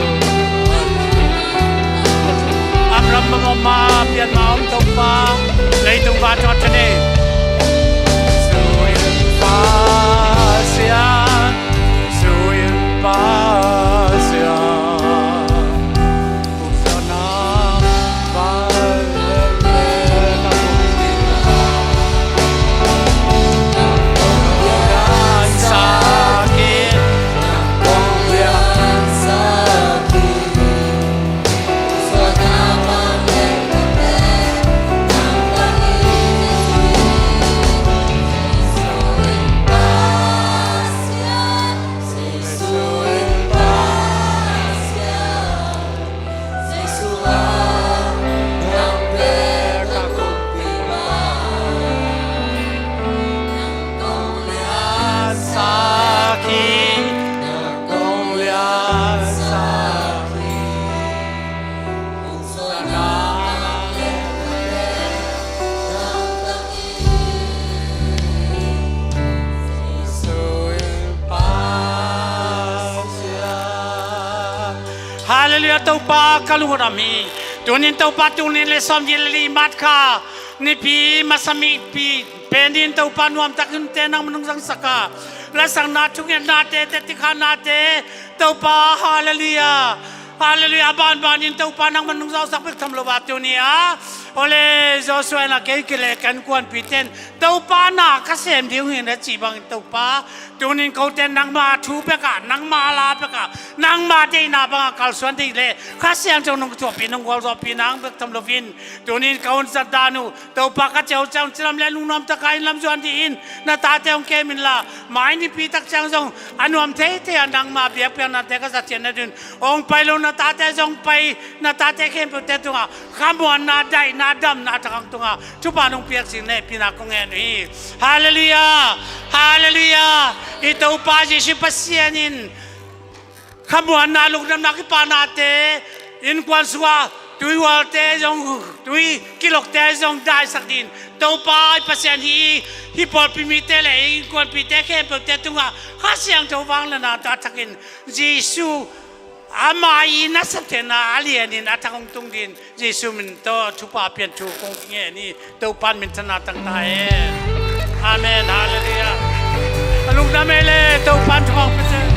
Abraham mah, mah, pian mah om Topa, leitung van tawh a thei. Jesu in Pasian, Jesu in Pasian. Halleluiah, Topa ka lungdam hi. Tunin Topa, tunin le sawm ni le li March kha nipi masa mipi pen in Topa nuamtakin te nangman hong zangsak a, lasakna, thungetnate, tetikhahnate, Topa, halleluiah. Halleluiah. A banbanin Topa nangman hong zawhsak bek tham lo a, tuni a, ole Joshua in a, kei kileh ka innkuanpite in Topa na ka sem ding uh hi na cih bangin Topa, tunin kote nangma thu pek a, nangma la pek a, nangma deihna bangah kalsuan ding le Kha Siangtho nong thuahpih, nong gualzawhpih nang bek tham loin, tunin ka hun zat dan uh Topa, ka ceuceu cilam le lungnuam taka inn lam zuan dih in na tate hong kem inla, mai nipi tak ciang zong a nuam theithei a nangma biakpiaknate ka zat theihna dingin hong pai lo na tate zong pai, na tate khempeuhte tungah khamuanna, daihna, damna a thak hong tunga thupha nong piak cih hehpihna kong ngen uh hi. Halleluiah. Halleluiah. I Topa Jesuh Pasian in khamuanna, lungdamna, kipahnate, innkuan sungah tuihualte zong, tui kilokte zong daisak dingin Topa i Pasian hi, hih pawlpi mite le innkuanpihte khempeuhte tungah Kha Siangtho vangliatna a thakin Jesuh ama i nasep theihna a lianin a thak hong tung dingin Jesuh min tawh thupha pian thu kong ngen hi. Topa'n minthanna tang ta hen. Amen. Halleluiah. A lungdam ei le Topa'n thupha hong pia hen.